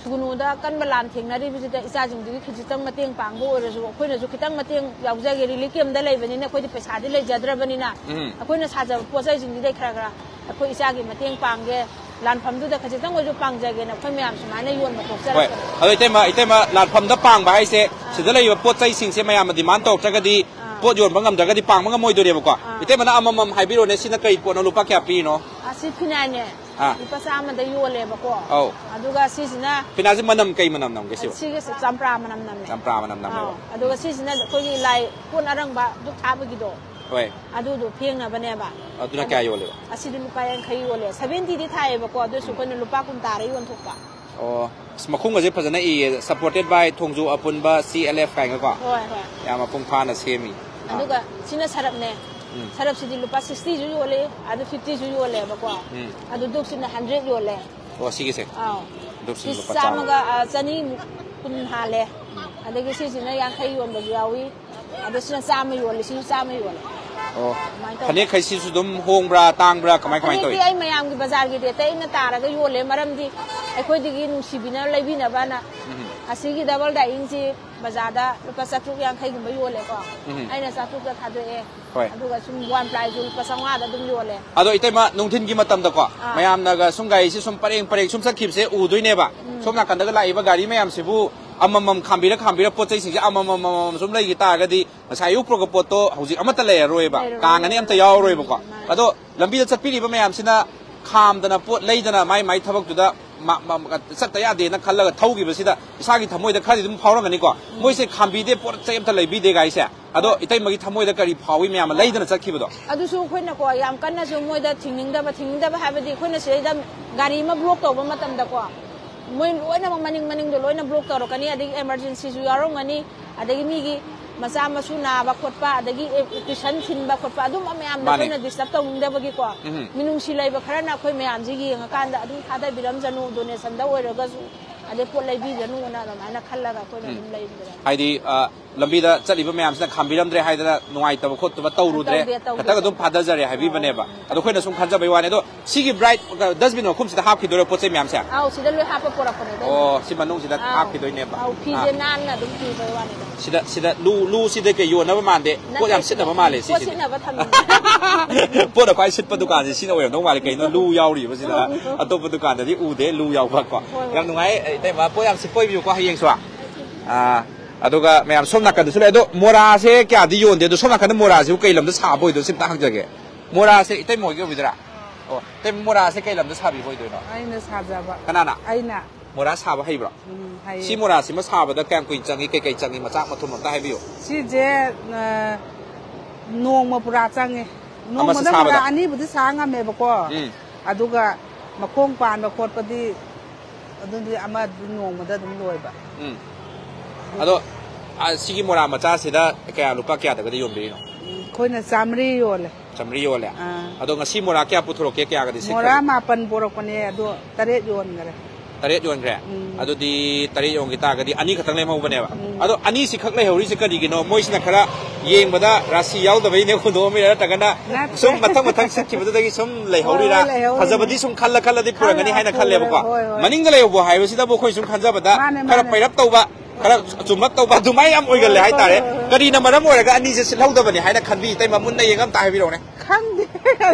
ꯁꯨꯒꯨꯅꯨꯗ ꯑꯀꯟꯕ ꯂꯥꯟ ꯊꯦꯡꯅꯔꯤꯕꯁꯤꯗ ꯏꯆꯥꯁꯤꯡꯗꯨꯒꯤ ꯈꯖꯤꯛꯇꯪ ꯃꯇꯦꯡ ꯄꯥꯡꯕ ꯑꯣꯏꯔꯁꯨ, ꯑꯩꯈꯣꯏꯅꯁꯨ ꯈꯤꯇꯪ ꯃꯇꯦꯡ ꯌꯥꯎꯖꯒꯦ꯫ ꯔꯤꯂꯤꯐ ꯀꯦꯝꯗ ꯂꯩꯕꯅꯤꯅ ꯑꯩꯈꯣꯏꯗꯤ ꯄꯩꯁꯥꯗꯤ ꯂꯩꯖꯗ꯭ꯔꯕꯅꯤꯅ, ꯎꯝ꯫ ꯑꯩꯈꯣꯏꯅ ꯁꯥꯖꯕ ꯄꯣꯠ ꯆꯩꯁꯤꯡꯁꯤꯗꯩ ꯈꯔ ꯈꯔ ꯑꯩꯈꯣꯏ ꯏꯆꯥꯒꯤ ꯃꯇꯦꯡ ꯄꯥꯡꯒꯦ꯫ ꯂꯥꯟꯐꯝꯗꯨꯗ ꯈꯖꯤꯛꯇꯪ ꯑꯣꯏꯁꯨ ꯄꯥꯡꯖꯒꯦꯅ ꯑꯩꯈꯣꯏ ꯃꯌꯥꯝ ꯁꯨꯃꯥꯏꯅ ꯌꯣꯟꯕ ꯍꯣꯏ꯫ ꯊꯣꯛꯆꯔꯛꯄꯅꯦ꯫ ꯑꯗꯣ ꯏꯇꯩꯃ, ꯏꯇꯩꯃ, ꯂꯥꯟꯐꯝꯗ ꯄꯥꯡꯕ ꯍꯥꯏꯁꯦ, ꯁꯤꯗ ꯂꯩꯔꯤꯕ ꯄꯣꯠ ꯆꯩꯁꯤꯡꯁꯦ ꯃꯌꯥꯝꯅ demand ꯇꯧꯔꯛꯇ꯭ꯔꯒꯗꯤ, ꯑꯥ꯫ ꯄꯣꯠ ꯌꯣꯟꯕ ꯉꯝꯗ꯭ꯔꯒꯗꯤ ꯄꯥꯡꯕ ꯉꯝꯃꯣꯏꯗꯣꯏꯅꯦꯕꯀꯣ꯫ ꯑꯥ꯫ ꯏꯇꯩꯃꯅ ꯑꯃꯃꯝ ꯍꯥꯏꯕꯤꯔꯣꯅꯦ, ꯁꯤꯅ ꯀꯩ ꯄꯣꯠꯅꯣ, ꯂꯨꯄꯥ ꯀꯌꯥ ꯄꯤꯔꯤꯅꯣ? ꯑꯁꯤ ꯐꯤꯅꯥꯏꯅꯦ꯫ ꯑꯥ꯫ ꯂꯨꯄꯥ ꯆꯥꯝꯃꯗ ꯌꯣꯜꯂꯦꯕꯀꯣ꯫ ꯑꯧ꯫ ꯑꯗꯨꯒ ꯁꯤꯁꯤꯅ ꯐꯤꯅꯥꯏꯁꯦ ꯃꯅꯝ ꯀꯩ ꯃꯅꯝ ꯅꯝꯒꯦ ꯁꯤꯕꯨ? ꯁꯤꯒꯁꯦ ꯆꯝꯄ꯭ꯔꯥ ꯃꯅꯝ ꯅꯝꯃꯦ꯫ ꯆꯝꯄ꯭ꯔꯥ ꯃꯅꯝ ꯅꯝꯃꯦꯕ꯫ ꯑꯧ꯫ ꯑꯗꯨꯒ ꯁꯤꯁꯤꯅ ꯑꯩꯈꯣꯏꯒꯤ ꯂꯥꯏ ꯀꯣꯟ ꯑꯔꯪꯕ ꯙꯨꯞ ꯊꯥꯕꯒꯤꯗꯣ꯫ ꯍꯣꯏ꯫ ꯑꯗꯨꯗꯣ ꯐꯦꯡꯅꯕꯅꯦꯕ꯫ ꯑꯗꯨꯅ ꯑꯗꯨ ꯀꯌꯥ ꯌꯣꯜꯂꯤꯕ? ꯑꯁꯤꯗꯤ ꯂꯨꯄꯥ ꯌꯥꯡꯈꯩ ꯌꯣꯜꯂꯦ꯫ ꯁꯚꯦꯟꯇꯤꯗꯤ ꯊꯥꯏꯌꯦꯕꯀꯣ, ꯑꯗꯨꯁꯨ ꯑꯩꯈꯣꯏꯅ ꯂꯨꯄꯥ ꯀꯨꯟ ꯇꯥꯔ ꯌꯣꯟꯊꯣꯛꯄ꯫ ꯑꯣ, ꯑꯁ, ꯃꯈꯨꯝꯒꯁꯦ ꯐꯖꯅ ꯏꯌꯦ, supported by ꯊꯣꯡꯖꯨ ꯑꯄꯨꯟꯕ C L F ꯀꯥꯏꯅꯀꯣ꯫ ꯍꯣꯏ, ꯍꯣꯏ꯫ ꯌꯥꯝ ꯃꯄꯨꯡ ꯐꯥꯅ ꯁꯦꯝꯃꯤ꯫ ꯑꯗꯨꯒ ꯁꯤꯅ ꯁꯔꯞꯅꯦ꯫ ꯎꯝ꯫ ꯁꯔꯞꯁꯤꯗꯤ ꯂꯨꯄꯥ sixtyꯁꯨ ꯌꯣꯜꯂꯦ, ꯑꯗꯨ fiftyꯁꯨ ꯌꯣꯜꯂꯦꯕꯀꯣ꯫ ꯎꯝ꯫ ꯑꯗꯨ ꯙꯨꯞꯁꯤꯅ hundred ꯌꯣꯜꯂꯦ꯫ ꯑꯣ, ꯁꯤꯒꯤꯁꯦ? ꯑꯥꯎ꯫ ꯙꯨꯞꯁꯤꯅ ꯁꯤ ꯂꯨꯄꯥ ꯆꯥꯝꯃ꯫ ꯆꯥꯝꯃꯒ, ꯑ, ꯆꯅꯤꯃꯨꯛ ꯀꯨꯟ ꯍꯥꯜꯂꯦ꯫ ꯎꯝ꯫ ꯑꯗꯒꯤ ꯁꯤꯁꯤꯅ ꯌꯥꯡꯈꯩ ꯌꯣꯟꯕꯁꯨ ꯌꯥꯎꯏ꯫ ꯑꯗꯣ ꯁꯤꯅ ꯆꯥꯝꯃ ꯌꯣꯜꯂꯤ, ꯁꯤꯁꯨ ꯆꯥꯝꯃ ꯌꯣꯜꯂꯦ꯫ ꯑꯣ꯫ ꯑꯗꯨꯃꯥꯏꯅ ꯇꯧꯋꯦ꯫ ꯐꯅꯦꯛꯈꯩꯁꯤꯁꯨ ꯑꯗꯨꯝ ꯍꯣꯡꯕ꯭ꯔꯥ, ꯇꯥꯡꯕ꯭ꯔꯥ, ꯀꯃꯥꯏ, ꯀꯃꯥꯏ ꯐꯅꯦꯛꯇꯤ ꯇꯧꯏ? ꯑꯩ ꯃꯌꯥꯝꯒꯤ ꯕꯖꯥꯔꯒꯤ ꯔꯦꯠꯇ ꯑꯩꯅ ꯇꯥꯔꯒ ꯌꯣꯜꯂꯦ, ꯃꯔꯝꯗꯤ ꯑꯩꯈꯣꯏꯗꯒꯤ ꯅꯨꯡꯁꯤꯕꯤꯅ ꯂꯩꯕꯤꯅꯕꯅ꯫ ꯎꯝ꯫ ꯑꯁꯤꯒꯤ double dyingꯁꯤ ꯕꯖꯥꯔꯗ ꯂꯨꯄꯥ ꯆꯥꯇ꯭ꯔꯨꯛ ꯌꯥꯡꯈꯩꯒꯨꯝꯕ ꯌꯣꯜꯂꯦꯀꯣ꯫ ꯎꯝ꯫ ꯑꯩꯅ ꯆꯥꯇ꯭ꯔꯨꯛꯇ ꯊꯥꯗꯣꯛꯑꯦ꯫ ꯍꯣꯏ꯫ ꯑꯗꯨꯒ ꯁꯨꯝ one plyꯁꯨ ꯂꯨꯄꯥ ꯆꯥꯝꯃꯉꯥꯗ ꯑꯗꯨꯝ ꯌꯣꯜꯂꯦ꯫ ꯑꯗꯣ ꯏꯇꯩꯃ, ꯅꯨꯡꯊꯤꯟꯒꯤ ꯃꯇꯝꯗꯀꯣ, ꯑꯥ꯫ ꯃꯌꯥꯝꯅꯒ ꯁꯨꯝ ꯒꯥꯔꯤꯁꯤ ꯁꯨꯝ ꯄꯔꯦꯡ ꯄꯔꯦꯡ ꯁꯨꯝ ꯆꯠꯈꯤꯕꯁꯦ ꯎꯗꯣꯏꯅꯦꯕ꯫ ꯎꯝ꯫ ꯁꯣꯝ ꯅꯥꯀꯟꯗꯒ ꯂꯥꯛꯏꯕ ꯒꯥꯔꯤ ꯃꯌꯥꯝꯁꯤꯕꯨ ꯑꯃꯃꯝ ꯈꯥꯝꯕꯤꯔ ꯈꯥꯝꯕꯤꯔ ꯄꯣꯠ ꯆꯩꯁꯤꯡꯁꯦ ꯑꯃꯃꯝ ꯑꯃꯃꯝ ꯁꯨꯝ ꯂꯩꯈꯤ ꯇꯥꯔꯒꯗꯤ ꯉꯁꯥꯏ ꯑꯌꯨꯛ ꯄꯨꯔꯛꯄ ꯄꯣꯠꯇꯣ ꯍꯧꯖꯤꯛ ꯑꯃꯠꯇ ꯂꯩꯔꯔꯣꯏꯕ, ꯂꯩꯔꯔꯣꯏ꯫ ꯀꯥꯡꯉꯅꯤ ꯑꯝꯇ ꯌꯥꯎꯔꯔꯣꯏꯕꯀꯣ꯫ ꯎꯝ, ꯃꯥꯅꯦ꯫ ꯑꯗꯣ ꯂꯝꯕꯤꯗ ꯆꯠꯄꯤꯔꯤꯕ ꯃꯌꯥꯝꯁꯤꯅ ꯈꯥꯝꯗꯅ ꯄꯣꯠ ꯂꯩꯗꯅ ꯃꯥꯏ ꯃꯥꯏ ꯊꯕꯛꯇꯨꯗ ꯃ-, ꯃ-, ꯆꯠꯇ ꯌꯥꯗꯦꯅ ꯈꯜꯂꯒ ꯊꯧꯈꯤꯕꯁꯤꯗ ꯏꯁꯥꯒꯤ ꯊꯃꯣꯏꯗ ꯈꯔꯗꯤ ꯑꯗꯨꯝ ꯐꯥꯎꯔꯝꯒꯅꯤꯀꯣ꯫ ꯎꯝ꯫ ꯃꯣꯏꯁꯦ ꯈꯥꯝꯕꯤꯗꯦ, ꯄꯣꯠ ꯆꯩ ꯑꯝꯇ ꯂꯩꯕꯤꯗꯦ ꯒꯥꯔꯤꯁꯦ꯫ ꯑꯗꯣ ꯍꯣꯏ꯫ ꯏꯇꯩꯃꯒꯤ ꯊꯃꯣꯏꯗ ꯀꯔꯤ ꯐꯥꯎꯏ ꯃꯌꯥꯝ ꯑꯃ ꯂꯩꯗꯅ ꯆꯠꯈꯤꯕꯗꯣ? ꯑꯗꯨꯁꯨ ꯑꯩꯈꯣꯏꯅꯀꯣ ꯌꯥꯝ ꯀꯟꯅꯁꯨ ꯃꯣꯏꯗ ꯊꯤꯡꯅꯤꯡꯗꯕ, ꯊꯤꯡꯅꯤꯡꯗꯕ ꯍꯥꯏꯕꯗꯤ ꯑꯩꯈꯣꯏꯅ ꯁꯤꯗꯩꯗ ꯒꯥꯔꯤ ꯑꯃ block ꯇꯧꯕ ꯃꯇꯝꯗꯀꯣ, ꯃꯣꯏ ꯂꯣꯏꯅꯃꯛ ꯃꯅꯤꯡ ꯃꯅꯤꯡꯗꯣ ꯂꯣꯏꯅ block ꯇꯧꯔꯛꯀꯅꯤ, ꯑꯗꯒꯤ emergencyꯁꯨ ꯌꯥꯎꯔꯝꯒꯅꯤ, ꯑꯗꯒꯤ ꯃꯤꯒꯤ ꯃꯆꯥ ꯃꯁꯨ ꯅꯥꯕ ꯈꯣꯠꯄ, ꯑꯗꯒꯤ tuition ꯊꯤꯟꯕ ꯈꯣꯠꯄ, ꯑꯗꯨꯝꯕ ꯃꯌꯥꯝꯗꯣ ꯃꯥꯅꯦ꯫ ꯑꯩꯈꯣꯏꯅ disturb ꯇꯧꯅꯤꯡꯗꯕꯒꯤꯀꯣ, ꯎꯝ꯫ ꯃꯤꯅꯨꯡꯁꯤ ꯂꯩꯕ ꯈꯔꯅ ꯑꯩꯈꯣꯏ ꯃꯌꯥꯝꯁꯤ ꯌꯦꯡꯉꯀꯥꯟꯗ ꯑꯗꯨꯝ ꯊꯥꯗꯕꯤꯔꯝꯖꯅꯨ, donationꯗ ꯑꯣꯏꯔꯒꯁꯨ, ꯑꯗꯩ ꯄꯣꯠ ꯂꯩꯕꯤꯒꯅꯨꯅ ꯑꯗꯨꯃꯥꯏꯅ ꯈꯜꯂꯒ ꯑꯩꯈꯣꯏꯅ ꯎꯝ꯫ ꯑꯗꯨꯝ ꯂꯩꯕꯅꯦ꯫ ꯍꯥꯏꯗꯤ, ꯑ, ꯂꯝꯕꯤꯗ ꯆꯠꯂꯤꯕ ꯃꯌꯥꯝꯁꯤꯅ ꯈꯥꯝꯕꯤꯔꯝꯗ꯭ꯔꯦ ꯍꯥꯏꯗꯅ ꯅꯨꯡꯉꯥꯏꯇꯕ ꯈꯣꯠꯇꯕ ꯇꯧꯔꯨꯗ꯭ꯔꯦ꯫ ꯇꯧꯗꯦ, ꯇꯧꯗꯦ, ꯈꯇꯪ ꯑꯗꯨꯝ ꯇꯧꯗꯦ꯫ ꯐꯥꯊꯖꯔꯦ ꯍꯥꯏꯕꯤꯕꯅꯦꯕ꯫ ꯎꯝ, ꯎꯝ꯫ ꯑꯗꯣ ꯑꯩꯈꯣꯏꯅ ꯁꯨꯝ ꯈꯟꯖꯕꯩ ꯋꯥꯅꯤ꯫ ꯑꯗꯣ ꯁꯤꯒꯤ ꯕ꯭ꯔꯥꯏꯠ, ꯑ, ꯗꯁꯕꯤꯟ ꯃꯈꯨꯝꯁꯤꯗ ꯍꯥꯞꯈꯤꯗꯣꯏꯔꯣ ꯄꯣꯠ ꯆꯩ ꯃꯌꯥꯝꯁꯦ? ꯑꯥꯎ, ꯁꯤꯗ ꯂꯣꯏ ꯍꯥꯞꯄ ꯄꯣꯔꯛꯄꯅꯦ ꯑꯇꯩꯗꯤ꯫ ꯑꯣ, ꯁꯤ ꯃꯅꯨꯡꯁꯤꯗ ꯑꯥꯎ꯫ ꯍꯥꯞꯈꯤꯗꯣꯏꯅꯦꯕ꯫ ꯑꯥꯎ, ꯐꯤꯁꯦ ꯑꯥ꯫ ꯅꯥꯟꯅ ꯑꯗꯨꯝ ꯊꯤꯕꯩ ꯋꯥꯅꯤꯗ꯫ ꯁꯤꯗ, ꯁꯤꯗ ꯂꯨ, ꯂꯨꯁꯤꯗ ꯀꯩ ꯌꯣꯟꯅꯕ ꯃꯥꯟꯗꯦ? ꯄꯣꯠ ꯅꯠꯇꯦ, ꯌꯥꯝ ꯁꯤꯠꯅꯕ ꯃꯥꯜꯂꯦ ꯄꯣꯠ ꯁꯤꯁꯤꯗꯤ꯫ ꯁꯤꯠꯅꯕ ꯊꯝꯃꯤꯅꯦ꯫ ꯄꯣꯠꯅ ꯈ꯭ꯋꯥꯏ ꯁꯤꯠꯄ ꯗꯨꯀꯥꯟꯁꯦ ꯁꯤꯅ ꯑꯣꯏꯔꯝꯗꯧ ꯃꯥꯜꯂꯦ꯫ ꯀꯩꯅꯣ ꯂꯨ ꯌꯥꯎꯔꯤꯕꯁꯤꯅ? ꯑꯇꯣꯞꯄ ꯗꯨꯀꯥꯟꯗꯗꯤ ꯎꯗꯦ ꯂꯨ ꯌꯥꯎꯕ ꯀꯣ꯫ ꯍꯣꯏ, ꯍꯣꯏ꯫ ꯌꯥꯝ ꯅꯨꯡꯉꯥꯏ, ꯏꯇꯩꯃ, ꯄꯣꯠ ꯌꯥꯝ ꯁꯤꯠꯄ ꯑꯣꯏꯕꯤꯌꯨꯀꯣ ꯍꯌꯦꯡꯁꯨ꯫ ꯑꯥ, ꯑꯗꯨꯒ ꯃꯌꯥꯝ ꯁꯣꯝ ꯅꯥꯀꯟꯗꯁꯨ ꯂꯩ꯫ ꯑꯗꯣ ꯃꯣꯔꯥꯁꯦ ꯀꯌꯥꯗꯤ ꯌꯣꯟꯗꯦ? ꯑꯗꯣ ꯁꯣꯝ ꯅꯥꯀꯟꯗ ꯃꯣꯔꯥꯁꯤꯕꯨ ꯀꯩ ꯂꯝꯗ ꯁꯥꯕ ꯑꯣꯏꯗꯣꯏꯅꯣ? ꯁꯤ ꯑꯝꯇ ꯍꯪꯖꯒꯦ꯫ ꯃꯣꯔꯥꯁꯦ ꯏꯇꯩꯃ ꯍꯣꯏꯒꯤ ꯑꯣꯏꯗꯣꯏꯔꯥ? ꯑꯣ, ꯏꯇꯩꯃ, ꯃꯣꯔꯥꯁꯦ ꯀꯩ ꯂꯝꯗ ꯁꯥꯕꯤꯕ ꯑꯣꯏꯗꯣꯏꯅꯣ? ꯑꯩꯅ ꯁꯥꯖꯕ꯫ ꯀꯅꯥꯅ? ꯑꯩꯅ꯫ ꯃꯣꯔꯥ ꯁꯥꯕ ꯍꯩꯕ꯭ꯔꯣ? ꯎꯝ, ꯍꯩꯌꯦ꯫ ꯁꯤ ꯃꯣꯔꯥꯁꯤꯃ ꯁꯥꯕꯗ ꯀꯌꯥꯝ ꯀꯨꯏꯅ ꯆꯪꯉꯤ, ꯀꯩ ꯀꯩ ꯆꯪꯉꯤ, ꯃꯆꯥꯛ ꯃꯊꯨꯝ ꯑꯝꯇ ꯍꯥꯏꯕꯤꯌꯨ꯫ ꯁꯤꯁꯦ, ꯑ, ꯅꯣꯡꯃ ꯄꯨꯔꯥ ꯆꯪꯉꯦ꯫ ꯑꯃꯁꯦ ꯅꯣꯡꯃꯗ ꯁꯥꯕꯗ? ꯃꯣꯔꯥ ꯑꯅꯤꯕꯨꯗꯤ ꯁꯥ ꯉꯝꯃꯦꯕꯀꯣ꯫ ꯎꯝ꯫ ꯑꯗꯨꯒ ꯃꯈꯣꯡ ꯄꯥꯟꯕ ꯈꯣꯠꯄꯗꯤ ꯑꯗꯨꯗꯤ ꯑꯃ ꯑꯗꯨꯝ ꯅꯣꯡꯃꯗ ꯑꯗꯨꯝ ꯂꯣꯏꯕ꯫ ꯎꯝ꯫ ꯑꯗꯣ, ꯑ, ꯁꯤꯒꯤ ꯃꯣꯔꯥ ꯃꯆꯥꯁꯤꯗ ꯀꯌꯥ, ꯂꯨꯄꯥ ꯀꯌꯥꯗꯒꯗꯤ ꯌꯣꯟꯕꯤꯔꯤꯅꯣ? ꯎꯝ, ꯑꯩꯈꯣꯏꯅ ꯆꯥꯃꯔꯤ ꯌꯣꯜꯂꯦ꯫ ꯆꯥꯃꯔꯤ ꯌꯣꯜꯂꯦ? ꯑꯥ꯫ ꯑꯗꯣ ꯉꯁꯤ ꯃꯣꯔꯥ ꯀꯌꯥ ꯄꯨꯊꯣꯔꯛꯀꯦ, ꯀꯌꯥꯒꯗꯤ ꯁꯤꯠꯈ꯭ꯔꯒꯦ? ꯃꯣꯔꯥ ꯃꯥꯄꯟ ꯄꯣꯔꯛꯄꯅꯦ, ꯑꯗꯣ ꯇꯔꯦꯠ ꯌꯣꯟꯈ꯭ꯔꯦ꯫ ꯇꯔꯦꯠ ꯌꯣꯟꯈ꯭ꯔꯦ? ꯎꯝ꯫ ꯑꯗꯨꯗꯤ ꯇꯔꯦꯠ ꯌꯣꯟꯈꯤ ꯇꯥꯔꯒꯗꯤ ꯑꯅꯤꯈꯛꯇꯪ ꯂꯦꯝꯍꯧꯕꯅꯦꯕ꯫ ꯎꯝ꯫ ꯑꯗꯣ ꯑꯅꯤꯁꯤꯈꯛ ꯂꯩꯍꯧꯔꯤꯁꯦ ꯀꯔꯤꯒꯤꯅꯣ? ꯃꯣꯏꯁꯤꯅ ꯈꯔ ꯌꯦꯡꯕꯗ ꯔꯥꯁꯤ ꯌꯥꯎꯗꯕꯩꯅꯦ ꯍꯨꯟꯗꯣꯛꯑꯝꯃꯤꯔꯥ, ꯅꯠꯇ꯭ꯔꯒꯅ ꯅꯠꯇꯦ꯫ ꯁꯨꯝ ꯃꯊꯪ ꯃꯊꯪ ꯁꯤꯠꯈꯤꯕꯗꯨꯗꯒꯤ ꯁꯨꯝ ꯂꯩꯍꯧꯔꯤꯔꯥ? ꯍꯣꯏ, ꯍꯣꯏ, ꯂꯩꯍꯧꯔꯤꯅꯦ꯫ ꯐꯖꯕꯗꯤ ꯁꯨꯝ ꯈꯜꯂ ꯈꯜꯂꯗꯤ ꯄꯨꯔꯛꯀꯅꯤ ꯈꯜꯂ ꯍꯥꯏꯅ ꯄꯨꯔꯦ, ꯈꯜꯂꯦꯕꯀꯣ꯫ ꯍꯣꯏ, ꯍꯣꯏ꯫ ꯃꯅꯤꯡꯗ ꯂꯩꯍꯧꯕ ꯍꯥꯏꯕꯁꯤꯗꯕꯨ ꯑꯩꯈꯣꯏ ꯁꯨꯝ ꯈꯟꯖꯕꯗ ꯃꯥꯅꯦ, ꯈꯔ ꯃꯥꯅꯦ꯫ ꯄꯩꯔꯞ ꯇꯧꯕ, ꯈꯔ ꯆꯨꯝꯂꯞ ꯇꯧꯕ ꯑꯗꯨꯃꯥꯏꯅ ꯌꯥꯝ ꯑꯣꯏꯒꯜꯂꯦ ꯍꯣꯏ, ꯍꯣꯏ, ꯍꯥꯏꯇꯥꯔꯦ꯫ ꯍꯣꯏ, ꯍꯣꯏ꯫ ꯀꯔꯤꯅ ꯃꯔꯝ ꯑꯣꯏꯔꯒ ꯑꯅꯤꯁꯦ ꯁꯤꯠꯍꯧꯗꯕꯅꯤ ꯍꯥꯏꯅ ꯈꯟꯕꯤ? ꯏꯇꯩꯃ, ꯃꯨꯟꯅ ꯌꯦꯡꯉ ꯑꯝꯇ ꯍꯥꯏꯕꯤꯔꯛꯎꯅꯦ꯫ ꯈꯪꯗꯦ꯫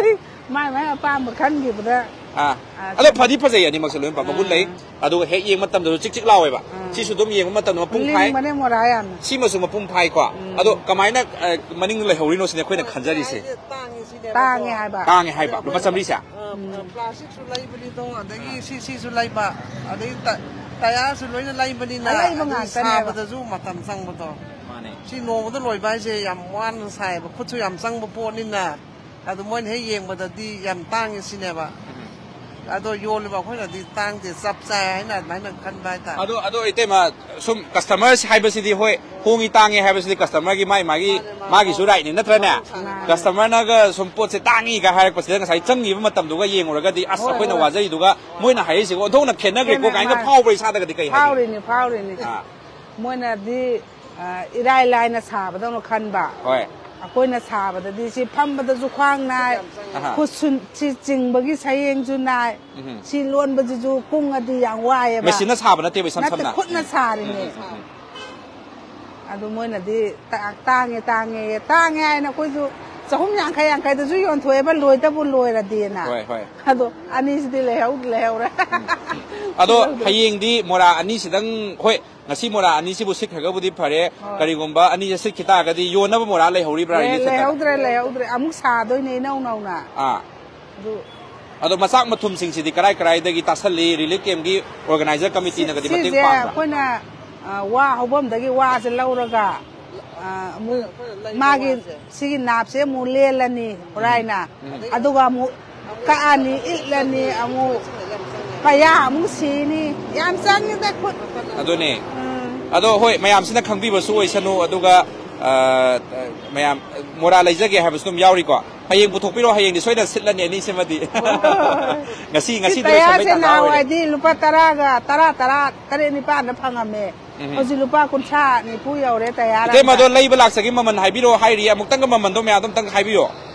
ꯃꯥꯏ ꯃꯥꯏ ꯑꯄꯥꯝꯕ ꯈꯟꯈꯤꯕꯗ꯫ ꯑꯥ꯫ ꯑꯥ, ꯑꯗꯣ ꯁꯨꯝ꯫ ꯐꯗꯤ ꯐꯖꯩ ꯑꯅꯤꯃꯛꯁꯦ ꯂꯣꯏꯅ ꯄꯥꯝ-, ꯃꯒꯨꯟ ꯂꯩ꯫ ꯑꯥ꯫ ꯑꯗꯨꯒ ꯍꯦꯛ ꯌꯦꯡꯕ ꯃꯇꯝꯗꯁꯨ ꯆꯤꯛ ꯆꯤꯛ ꯂꯥꯎꯋꯦꯕ꯫ ꯑꯥ꯫ ꯁꯤꯁꯨ ꯑꯗꯨꯝ ꯌꯦꯡꯕ ꯃꯇꯝꯗ ꯃꯄꯨꯡ ꯐꯥꯏ꯫ ꯂꯤꯡꯕꯅꯦ ꯃꯣꯔꯥ ꯌꯥꯝꯅ꯫ ꯁꯤꯃꯁꯨ ꯃꯄꯨꯡ ꯐꯥꯏꯀꯣ꯫ ꯎꯝ꯫ ꯑꯗꯣ ꯀꯃꯥꯏꯅ, ꯑ, ꯃꯅꯤꯡꯗ ꯂꯩꯍꯧꯔꯤꯅꯣ ꯁꯤꯅꯦ ꯑꯩꯈꯣꯏꯅ ꯈꯟꯖꯔꯤꯁꯦ꯫ ꯇꯥꯡꯉꯦ ꯁꯤꯅꯦꯕꯀꯣ꯫ ꯇꯥꯡꯉꯦ ꯍꯥꯏꯕ꯫ ꯇꯥꯡꯉꯦ ꯍꯥꯏꯕ꯫ ꯑꯗꯣ ꯂꯨꯄꯥ ꯑꯩꯈꯣꯏꯅ ꯆꯥꯝꯃꯔꯤꯁꯦ? ꯑ, ꯎꯝ꯫ ꯄ꯭ꯂꯥꯁꯇꯤꯛꯁꯨ ꯂꯩꯕꯅꯤꯗꯣ, ꯑꯗꯒꯤ ꯁꯤ, ꯁꯤꯁꯨ ꯂꯩꯕ, ꯑꯗꯒꯤ ꯇ-, ꯇꯌꯥꯔꯁꯨ ꯂꯣꯏꯅ ꯂꯩꯕꯅꯤꯅ, ꯑꯂꯩꯕ ꯑꯗꯒꯤ ꯉꯥꯛꯇꯅꯦꯕ꯫ ꯁꯥꯕꯗꯁꯨ ꯃꯇꯝ ꯆꯪꯕꯗꯣ꯫ ꯃꯥꯅꯦ꯫ ꯁꯤ ꯅꯣꯡꯃꯗ ꯂꯣꯏꯕ ꯍꯥꯏꯁꯦ ꯌꯥꯝ ꯋꯥꯅ ꯁꯥꯏꯌꯦꯕ, ꯈꯨꯠꯁꯨ ꯌꯥꯝ ꯆꯪꯕ ꯄꯣꯠꯅꯤꯅ꯫ ꯑꯗꯨ ꯃꯣꯏꯅ ꯍꯦꯛ ꯌꯦꯡꯕꯗꯗꯤ ꯌꯥꯝ ꯇꯥꯡꯉꯦ ꯁꯤꯅꯦꯕ꯫ ꯎꯝ꯫ ꯑꯗꯣ ꯌꯣꯜꯂꯤꯕ ꯑꯩꯈꯣꯏꯅꯗꯤ ꯇꯥꯡꯗꯦ, ꯆꯞ ꯆꯥꯏ ꯍꯥꯏꯅ ꯑꯗꯨꯃꯥꯏꯅ ꯈꯟꯕ ꯍꯥꯏꯇꯥꯔꯦ꯫ ꯑꯗꯣ, ꯑꯗꯣ ꯏꯇꯩꯃ, ꯁꯨꯝ customer ꯍꯥꯏꯕꯁꯤꯗꯤ, ꯍꯣꯏ, ꯍꯣꯡꯉꯤ ꯇꯥꯡꯉꯤ ꯍꯥꯏꯕꯁꯤꯗꯤ customer ꯒꯤ ꯃꯥꯏ ꯃꯥꯒꯤ, ꯃꯥꯅꯦ, ꯃꯥꯅꯦ, ꯃꯥꯒꯤꯁꯨ right ꯅꯤ, ꯅꯠꯇ꯭ꯔꯅꯦ? ꯃꯥꯅꯦ, ꯃꯥꯅꯦ꯫ Customer ꯅꯒ ꯁꯨꯝ ꯄꯣꯠꯁꯦ ꯇꯥꯡꯉꯤꯒ ꯍꯥꯏꯔꯛꯄꯁꯤꯗ, ꯉꯁꯥꯏ ꯆꯪꯉꯤꯕ ꯃꯇꯝꯗꯨꯒ ꯌꯦꯡꯉꯨꯔꯒꯗꯤ, "ꯑꯁ, ꯍꯣꯏ, ꯑꯩꯈꯣꯏꯅ ꯍꯣꯏ꯫ ꯋꯥꯖꯔꯤꯗꯨꯒ ꯃꯣꯏꯅ ꯍꯥꯏꯔꯤꯁꯤꯒ ꯑꯣꯟꯊꯣꯛꯅ ꯈꯦꯠꯅꯈ꯭ꯔꯦꯀꯣ" ꯈꯦꯠꯅ-, ꯀꯥꯏꯅꯒ ꯃꯥꯅꯦ꯫ ꯐꯥꯎꯕ꯭ꯔꯥ ꯏꯁꯥꯗꯒꯗꯤ? ꯀꯩ ꯍꯥꯏꯒꯦ? ꯐꯥꯎꯔꯤꯅꯤ, ꯐꯥꯎꯔꯤꯅꯤ꯫ ꯑꯥ꯫ ꯃꯣꯏꯅꯗꯤ, ꯑ, ꯏꯔꯥꯏ ꯂꯥꯏꯅ ꯁꯥꯕꯗꯧꯅ ꯈꯟꯕ꯫ ꯍꯣꯏ꯫ ꯑꯩꯈꯣꯏꯅ ꯁꯥꯕꯗꯗꯤ ꯁꯤ ꯐꯝꯕꯗꯁꯨ ꯈ꯭ꯋꯥꯡ ꯅꯥꯏ, ꯑꯍꯥ꯫ ꯈꯨꯠ ꯁꯨꯟ-, ꯁꯤ ꯆꯤꯡꯕꯒꯤ ꯁꯌꯦꯡꯁꯨ ꯅꯥꯏ, ꯎꯝ꯫ ꯁꯤ ꯂꯣꯟꯕꯁꯤꯁꯨ ꯀꯨꯡꯉꯗꯤ ꯌꯥꯝ ꯋꯥꯏꯑꯦꯕ꯫ Machine ꯅ ꯁꯥꯕ ꯅꯠꯇꯦꯕ, ꯏꯁꯝ ꯅꯠꯇꯦ, ꯁꯝꯅ꯫ ꯈꯨꯠꯅ ꯎꯝ, ꯁꯥꯔꯤꯅꯦ꯫ ꯎꯝ, ꯎꯝ, ꯎꯝ꯫ ꯑꯗꯨ ꯃꯣꯏꯅꯗꯤ ꯇꯥ-, ꯇꯥꯡꯉꯦ, ꯇꯥꯡꯉꯦ, ꯇꯥꯡꯉꯦ ꯍꯥꯏꯅ ꯑꯩꯈꯣꯏꯁꯨ ꯆꯍꯨꯝ ꯌꯥꯡꯈꯩ, ꯌꯥꯡꯈꯩꯗꯁꯨ ꯌꯣꯟꯊꯣꯛꯑꯦꯕ, ꯂꯣꯏꯗꯕꯨ ꯂꯣꯏꯔꯗꯤꯅ꯫ ꯍꯣꯏ, ꯍꯣꯏ꯫ ꯑꯗꯣ ꯑꯅꯤꯁꯤꯗꯤ ꯂꯩꯍꯧ-, ꯂꯩꯍꯧꯔꯦ꯫ ꯎꯝ, ꯎꯝ꯫ ꯑꯗꯣ ꯂꯩꯍꯧꯗ꯭ꯔꯦ꯫ ꯍꯌꯦꯡꯗꯤ ꯃꯣꯔꯥ ꯑꯅꯤꯁꯤꯗꯪ, ꯍꯣꯏ, ꯉꯁꯤ ꯃꯣꯔꯥ ꯑꯅꯤꯁꯤꯕꯨ ꯁꯤꯠꯈ꯭ꯔꯒꯕꯨꯗꯤ ꯐꯔꯦ꯫ ꯍꯣꯏ꯫ ꯀꯔꯤꯒꯨꯝꯕ ꯑꯅꯤꯁꯦ ꯁꯤꯠꯈꯤ ꯇꯥꯔꯒꯗꯤ ꯌꯣꯟꯅꯕ ꯃꯣꯔꯥ ꯂꯩꯍꯧꯔꯤꯕ꯭ꯔꯥ, ꯂꯩ-, ꯔꯤꯂꯤꯐ ꯁꯦꯟꯇꯔꯗ? ꯂꯩꯍꯧꯗ꯭ꯔꯦ, ꯂꯩꯍꯧꯗ꯭ꯔꯦ꯫ ꯑꯃꯨꯛ ꯁꯥꯗꯣꯏꯅꯦ ꯏꯅꯧ ꯅꯧꯅ꯫ ꯑꯥ꯫ ꯑꯗꯨ ꯑꯗꯣ ꯃꯆꯥꯛ ꯃꯊꯨꯝꯁꯤꯡꯁꯤꯗꯤ ꯀꯔꯥꯏ ꯀꯔꯥꯏꯗꯒꯤ ꯇꯥꯁꯜꯂꯤ? ꯔꯤꯂꯤꯐ ꯀꯦꯝꯞꯀꯤ ꯑꯣꯔꯒꯅꯥꯏꯖꯔ ꯁꯤ-, ꯀꯃꯤꯇꯤꯅꯒꯗꯤ ꯃꯇꯦꯡ ꯁꯤꯁꯦ ꯄꯥꯡꯕ꯭ꯔꯥ? ꯑꯩꯈꯣꯏꯅ, ꯑ, ꯋꯥ ꯍꯧꯕꯝꯗꯒꯤ ꯋꯥꯁꯦ ꯂꯧꯔꯒ, ꯑ, ꯑꯃꯨꯛ ꯃꯥꯒꯤ ꯁꯤꯒꯤ ꯅꯥꯞꯁꯦ ꯑꯃꯨꯛ ꯂꯦꯜꯂꯅꯤ ꯈꯨꯔꯥꯏꯅ꯫ ꯎꯝ꯫ ꯑꯗꯨꯒ ꯑꯃꯨꯛ ꯀꯛꯑꯅꯤ, ꯏꯠꯂꯅꯤ, ꯑꯃꯨꯛ ꯄꯌꯥ ꯑꯃꯨꯛ ꯁꯤꯅꯤ꯫ ꯌꯥꯝ ꯆꯪꯉꯤꯗ ꯈꯨꯠ꯫ ꯑꯗꯨꯅꯦ꯫ ꯎꯝ꯫ ꯑꯗꯣ ꯍꯣꯏ, ꯃꯌꯥꯝꯁꯤꯅ ꯈꯪꯕꯤꯕꯁꯨ ꯑꯣꯏꯁꯅꯨ, ꯑꯗꯨꯒ, ꯑ, ꯃꯌꯥꯝ ꯃꯣꯔꯥ ꯂꯩꯖꯒꯦ ꯍꯥꯏꯕꯁꯨ ꯑꯗꯨꯝ ꯌꯥꯎꯔꯤꯀꯣ꯫ ꯍꯌꯦꯡ ꯄꯨꯊꯣꯛꯄꯤꯔꯣ, ꯍꯌꯦꯡꯗꯤ ꯁꯣꯏꯗꯅ ꯁꯤꯠꯂꯅꯤ ꯑꯅꯤꯁꯤꯃꯗꯤ꯫ ꯍꯣꯏ, ꯍꯣꯏ, ꯍꯣꯏ꯫ ꯉꯁꯤ, ꯁꯤ ꯉꯁꯤꯗꯤ ꯂꯣꯏꯁꯟꯕꯩ ꯇꯌꯥꯔꯁꯦ ꯇꯥꯟꯖꯥ ꯑꯣꯏꯔꯦ꯫ ꯅꯍꯥꯟꯋꯥꯏꯗꯤ ꯂꯨꯄꯥ ꯇꯔꯥꯒ, ꯇꯔꯥ, ꯇꯔꯥ, ꯇꯔꯦꯠ ꯅꯤꯄꯥꯟꯗ ꯐꯪꯉꯝꯃꯦ꯫ ꯎꯝ꯫ ꯍꯧꯖꯤꯛ ꯂꯨꯄꯥ ꯀꯨꯟꯊ꯭ꯔꯥ, ꯅꯤꯐꯨ ꯌꯧꯔꯦ ꯇꯌꯥꯔ ꯏꯇꯩꯃ, ꯑꯗꯣ ꯑꯝꯗ꯫ ꯂꯩꯕ ꯂꯥꯛꯆꯒꯦ, ꯃꯃꯜ ꯍꯥꯏꯕꯤꯔꯛꯑꯣ ꯍꯥꯏꯔꯤ, ꯑꯃꯨꯛꯇꯪꯒ ꯃꯃꯜꯗꯣ ꯃꯌꯥꯝꯗꯣ ꯑꯝꯇꯪ ꯍꯥꯏꯕꯤꯌꯣ꯫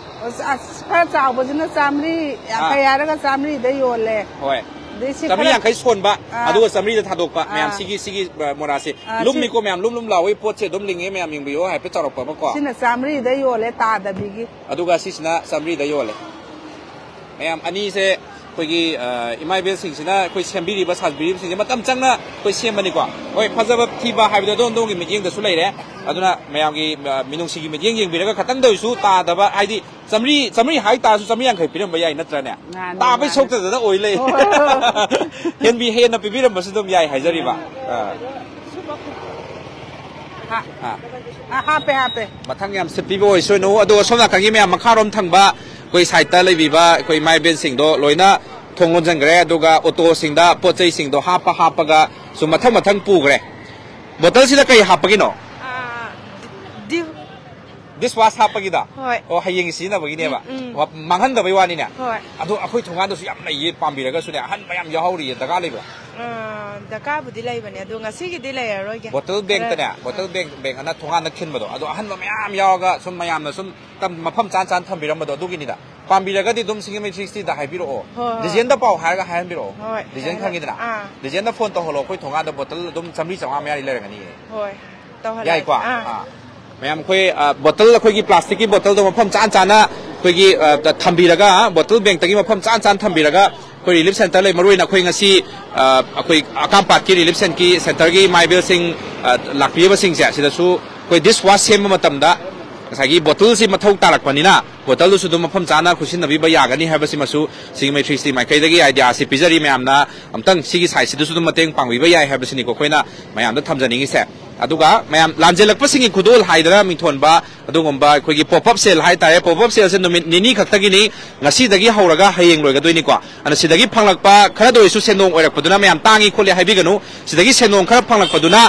ꯑꯁ, ꯑꯁ, ꯈꯔ ꯆꯥꯎꯕꯁꯤꯅ ꯆꯥꯝꯃꯔꯤ ꯌꯥꯡꯈꯩ ꯑꯥ꯫ ꯍꯥꯏꯔꯒ ꯆꯥꯝꯃꯔꯤꯗ ꯌꯣꯜꯂꯦ꯫ ꯍꯣꯏ꯫ ꯑꯗꯩ ꯁꯤ ꯆꯥꯝꯃꯔꯤ ꯌꯥꯡꯈꯩ ꯈꯔ ꯁꯣꯟꯕ, ꯑꯥ꯫ ꯑꯗꯨꯒ ꯆꯥꯝꯃꯔꯤꯗ ꯊꯥꯗꯣꯛꯄ, ꯃꯌꯥꯝ ꯑꯥ꯫ ꯁꯤꯒꯤ, ꯁꯤꯒꯤ, ꯑ, ꯃꯣꯔꯥꯁꯦ꯫ ꯑꯥ, ꯁꯤ ꯂꯨꯝꯃꯤꯀꯣ ꯃꯌꯥꯝ, ꯂꯨꯝ ꯂꯨꯝ ꯂꯥꯎꯏ, ꯄꯣꯠꯁꯦ ꯑꯗꯨꯝ ꯂꯤꯡꯉꯦ ꯃꯌꯥꯝ, ꯌꯦꯡꯕꯤꯌꯣ ꯍꯥꯏꯐꯦꯠ ꯆꯥꯎꯔꯛꯄ ꯑꯃꯀꯣ꯫ ꯁꯤꯅ ꯆꯥꯝꯃꯔꯤꯗ ꯌꯣꯜꯂꯦ, ꯇꯥꯗꯕꯤꯒꯤ꯫ ꯑꯗꯨꯒ ꯁꯤꯁꯤꯅ ꯆꯥꯝꯃꯔꯤꯗ ꯌꯣꯜꯂꯦ꯫ ꯃꯌꯥꯝ ꯑꯅꯤꯁꯦ ꯑꯩꯈꯣꯏꯒꯤ, ꯑ, ꯏꯃꯥ ꯏꯕꯦꯜꯁꯤꯡꯁꯤꯅ ꯑꯩꯈꯣꯏ ꯁꯦꯝꯕꯤꯔꯤꯕ, ꯁꯥꯕꯤꯔꯤꯕꯁꯤꯡꯁꯦ ꯃꯇꯝ ꯆꯪꯅ ꯑꯩꯈꯣꯏ ꯁꯦꯝꯕꯅꯤꯀꯣ꯫ ꯍꯣꯏ, ꯐꯖꯕ ꯊꯤꯕ ꯍꯥꯏꯕꯗꯣ ꯑꯗꯣꯝ ꯑꯗꯣꯝꯒꯤ ꯃꯤꯠꯌꯦꯡꯗꯁꯨ ꯂꯩꯔꯦ꯫ ꯑꯗꯨꯅ ꯃꯌꯥꯝꯒꯤ, ꯑ, ꯃꯤꯅꯨꯡꯁꯤꯒꯤ ꯃꯤꯠꯌꯦꯡ ꯌꯦꯡꯕꯤꯔꯒ ꯈꯇꯪꯗ ꯑꯣꯏꯁꯨ ꯇꯥꯗꯕ, ꯍꯥꯏꯗꯤ ꯆꯥꯝꯃꯔꯤ, ꯆꯥꯝꯃꯔꯤ ꯍꯥꯏ ꯇꯥꯔꯁꯨ ꯆꯥꯝꯃꯔꯤ ꯌꯥꯡꯈꯩ ꯄꯤꯔꯝꯕ ꯌꯥꯏ, ꯅꯠꯇ꯭ꯔꯅꯦ? ꯃꯥꯅꯦ, ꯇꯥꯕꯩ ꯃꯥꯅꯦ꯫ ꯁꯣꯛꯇꯗꯅ ꯑꯣꯏ ꯂꯩ꯫ ꯍꯣꯏ, ꯍꯣꯏ, ꯍꯣꯏ꯫ ꯍꯦꯟꯕꯤ-, ꯍꯦꯟꯅ ꯄꯤꯕꯤꯔꯝꯕꯁꯨ ꯑꯗꯨꯝ ꯌꯥꯏ ꯍꯥꯏꯖꯔꯤꯕ꯫ ꯑ꯫ ꯍꯥ-, ꯑ꯫ ꯑ, ꯍꯥꯞꯄꯦ, ꯍꯥꯞꯄꯦ꯫ ꯃꯊꯪ ꯌꯥꯝ ꯁꯤꯠꯄꯤꯕ ꯑꯣꯏꯁꯅꯨ꯫ ꯑꯗꯣ ꯁꯣꯝ ꯅꯥꯀꯟꯒꯤ ꯃꯌꯥꯝ ꯃꯈꯥꯔꯣꯝ ꯊꯪꯕ ꯑꯩꯈꯣꯏ ꯁꯥꯏꯠꯇ ꯂꯩꯕꯤꯕ ꯑꯩꯈꯣꯏ ꯏꯃꯥ ꯏꯕꯦꯜꯁꯤꯡꯗꯣ ꯂꯣꯏꯅ ꯊꯣꯡ ꯂꯣꯟꯁꯤꯟꯈ꯭ꯔꯦ, ꯑꯗꯨꯒ ꯑꯣꯇꯣꯁꯤꯡꯗ ꯄꯣꯠ ꯆꯩꯁꯤꯡꯗꯣ ꯍꯥꯞꯄ ꯍꯥꯞꯄꯒ ꯁꯨꯝ ꯃꯊꯪ ꯃꯊꯪ ꯄꯨꯈ꯭ꯔꯦ꯫ ꯕꯣꯇꯜꯁꯤꯗ ꯀꯩ ꯍꯥꯞꯄꯒꯤꯅꯣ? ꯑꯥ, ꯗꯤ- ꯗꯤꯁ ꯋꯥꯁ ꯍꯥꯞꯄꯒꯤꯗ? ꯍꯣꯏ꯫ ꯑꯣ, ꯍꯌꯦꯡꯒꯤ ꯁꯤꯖꯤꯟꯅꯕꯒꯤꯅꯦꯕ? ꯎꯝ, ꯎꯝ꯫ ꯑꯣ, ꯃꯥꯡꯍꯟꯗꯕꯩ ꯋꯥꯅꯤꯅꯦ? ꯍꯣꯏ꯫ ꯑꯗꯣ ꯑꯩꯈꯣꯏ ꯊꯣꯡꯒꯥꯟꯗꯁꯨ ꯌꯥꯝ ꯂꯩꯌꯦ, ꯄꯥꯝꯕꯤꯔꯒꯁꯨꯅꯦ, ꯑꯍꯟꯕ ꯌꯥꯝ ꯌꯥꯎꯍꯧꯔꯤꯌꯦ, ꯗꯔꯀꯥꯔ ꯂꯩꯕ꯭ꯔꯥ? ꯑꯥ, ꯗꯔꯀꯥꯔꯕꯨꯗꯤ ꯂꯩꯕꯅꯦ, ꯑꯗꯣ ꯉꯁꯤꯒꯤꯗꯤ ꯂꯩꯔꯔꯣꯏꯒꯦ꯫ ꯕꯣꯇꯜ ꯕꯦꯡꯇꯅꯦ, ꯕꯣꯇꯜ ꯕꯦꯡ ꯕꯦꯡ ꯑꯅ ꯊꯣꯡꯒꯥꯟꯗ ꯈꯤꯟꯕꯗꯣ, ꯑꯗꯣ ꯑꯍꯟꯕ ꯃꯌꯥꯝ ꯌꯥꯎꯔꯒ ꯁꯨꯝ ꯃꯌꯥꯝꯅ ꯁꯨꯝ ꯇꯝ- ꯃꯐꯝ ꯆꯥꯅ ꯆꯥꯅ ꯊꯝꯕꯤꯔꯝꯕꯗꯣ, ꯑꯗꯨꯒꯤꯅꯤꯗ꯫ ꯄꯥꯝꯕꯤꯔꯒꯗꯤ ꯑꯗꯨꯝ ꯁꯤꯡꯖꯃꯩ ꯊ꯭ꯔꯤ ꯁꯤꯛꯁꯇꯤꯗ ꯍꯥꯏꯕꯤꯔꯛꯑꯣ꯫ ꯍꯣꯏ, ꯍꯣꯏ꯫ ꯗꯤꯖꯦꯟꯗ ꯄꯥꯎ ꯍꯥꯏꯔꯒ ꯍꯥꯏꯍꯟꯕꯤꯔꯛꯑꯣ꯫ ꯍꯣꯏ, ꯗꯤꯖꯦꯟ ꯍꯣꯏ꯫ ꯈꯪꯉꯤꯗꯅ? ꯑꯥ꯫ ꯗꯤꯖꯦꯟꯗ ꯐꯣꯟ ꯇꯧꯍꯜꯂꯣ, ꯑꯩꯈꯣꯏ ꯊꯣꯡꯒꯥꯟꯗ ꯕꯣꯇꯜ ꯑꯗꯨꯝ ꯆꯥꯝꯃꯔꯤ ꯆꯥꯝꯃꯉꯥ ꯃꯌꯥꯗꯤ ꯂꯩꯔꯝꯒꯅꯤꯌꯦ꯫ ꯍꯣꯏ, ꯇꯧꯍꯜꯂꯛꯑꯒꯦ꯫ ꯌꯥꯏꯀꯣ? ꯑꯥ꯫ ꯑꯥ꯫ ꯃꯌꯥꯝ ꯑꯩꯈꯣꯏ, ꯑ, ꯕꯣꯇꯜ, ꯑꯩꯈꯣꯏꯒꯤ ꯄ꯭ꯂꯥꯁꯇꯤꯛꯀꯤ ꯕꯣꯇꯜꯗꯣ ꯃꯐꯝ ꯆꯥꯅ ꯆꯥꯅ ꯑꯩꯈꯣꯏꯒꯤ, ꯑ, ꯊꯝꯕꯤꯔꯒ, ꯕꯣꯇꯜ ꯕꯦꯡꯇꯒꯤ ꯃꯐꯝ ꯆꯥꯅ ꯆꯥꯅ ꯊꯝꯕꯤꯔꯒ, ꯑꯩꯈꯣꯏ ꯔꯤꯂꯤꯐ ꯁꯦꯟꯇꯔ ꯂꯩ, ꯃꯔꯨꯑꯣꯏꯅ ꯑꯩꯈꯣꯏ ꯉꯁꯤ, ꯑ, ꯑꯩꯈꯣꯏ ꯑꯀꯥꯝꯄꯥꯠꯀꯤ ꯔꯤꯂꯤꯐ ꯁꯦꯟꯀꯤ ꯁꯦꯟꯇꯔꯒꯤ ꯏꯃꯥ ꯏꯕꯦꯜꯁꯤꯡ, ꯑ, ꯂꯥꯛꯄꯤꯔꯤꯕꯁꯤꯡꯁꯦ, ꯁꯤꯗꯁꯨ ꯑꯩꯈꯣꯏ ꯗꯤꯁ ꯋꯥꯁ ꯁꯦꯝꯕ ꯃꯇꯝꯗ ꯉꯁꯥꯏꯒꯤ ꯕꯣꯇꯜꯁꯤ ꯃꯊꯧ ꯇꯥꯔꯛꯄꯅꯤꯅ, ꯕꯣꯇꯜꯗꯨꯁꯨ ꯑꯗꯨꯝ ꯃꯐꯝ ꯆꯥꯅ ꯈꯨꯠꯁꯤꯟꯅꯕꯤꯕ ꯌꯥꯒꯅꯤ ꯍꯥꯏꯕꯁꯤꯃꯁꯨ ꯁꯤꯡꯖꯃꯩ ꯊ꯭ꯔꯤ ꯁꯤꯛꯁꯇꯤ ꯃꯥꯏꯀꯩꯗꯒꯤ ꯑꯥꯏꯗꯤꯌꯥꯁꯤ ꯄꯤꯖꯔꯤ ꯃꯌꯥꯝꯅ꯫ ꯑꯝꯇꯪ ꯁꯤꯒꯤ ꯁꯥꯏꯠꯁꯤꯗꯁꯨ ꯑꯗꯨꯝ ꯃꯇꯦꯡ ꯄꯥꯡꯕꯤꯕ ꯌꯥꯏ ꯍꯥꯏꯕꯁꯤꯅꯤꯀꯣ ꯑꯩꯈꯣꯏꯅ ꯃꯌꯥꯝꯗ ꯊꯝꯖꯅꯤꯡꯉꯤꯁꯦ꯫ ꯑꯗꯨꯒ ꯃꯌꯥꯝ ꯂꯥꯟꯖꯦꯜꯂꯛꯄꯁꯤꯡꯒꯤ ꯈꯨꯗꯣꯜ ꯍꯥꯏꯗꯅ ꯃꯤꯡꯊꯣꯟꯕ ꯑꯗꯨꯒꯨꯝꯕ ꯑꯩꯈꯣꯏꯒꯤ ꯄꯣꯞ ꯑꯞ ꯁꯦꯜ ꯍꯥꯏꯇꯥꯔꯦ, ꯄꯣꯞ ꯑꯞ ꯁꯦꯜꯁꯦ ꯅꯨꯃꯤꯠ ꯅꯤꯅꯤ ꯈꯛꯇꯒꯤꯅꯤ, ꯉꯁꯤꯗꯒꯤ ꯍꯧꯔꯒ ꯍꯌꯦꯡ ꯂꯣꯏꯒꯗꯣꯏꯅꯤꯀꯣ꯫ ꯑꯗꯨꯅ ꯁꯤꯗꯒꯤ ꯐꯪꯂꯛꯄ ꯈꯔꯗ ꯑꯣꯏꯔꯁꯨ ꯁꯦꯟꯗꯣꯡ ꯑꯣꯏꯔꯛꯄꯗꯨꯅ ꯃꯌꯥꯝ ꯇꯥꯡꯉꯤ ꯈꯣꯠꯂꯤ ꯍꯥꯏꯕꯤꯒꯅꯨ꯫ ꯁꯤꯗꯒꯤ ꯁꯦꯟꯗꯣꯡ ꯈꯔ ꯐꯪꯂꯛꯄꯗꯨꯅ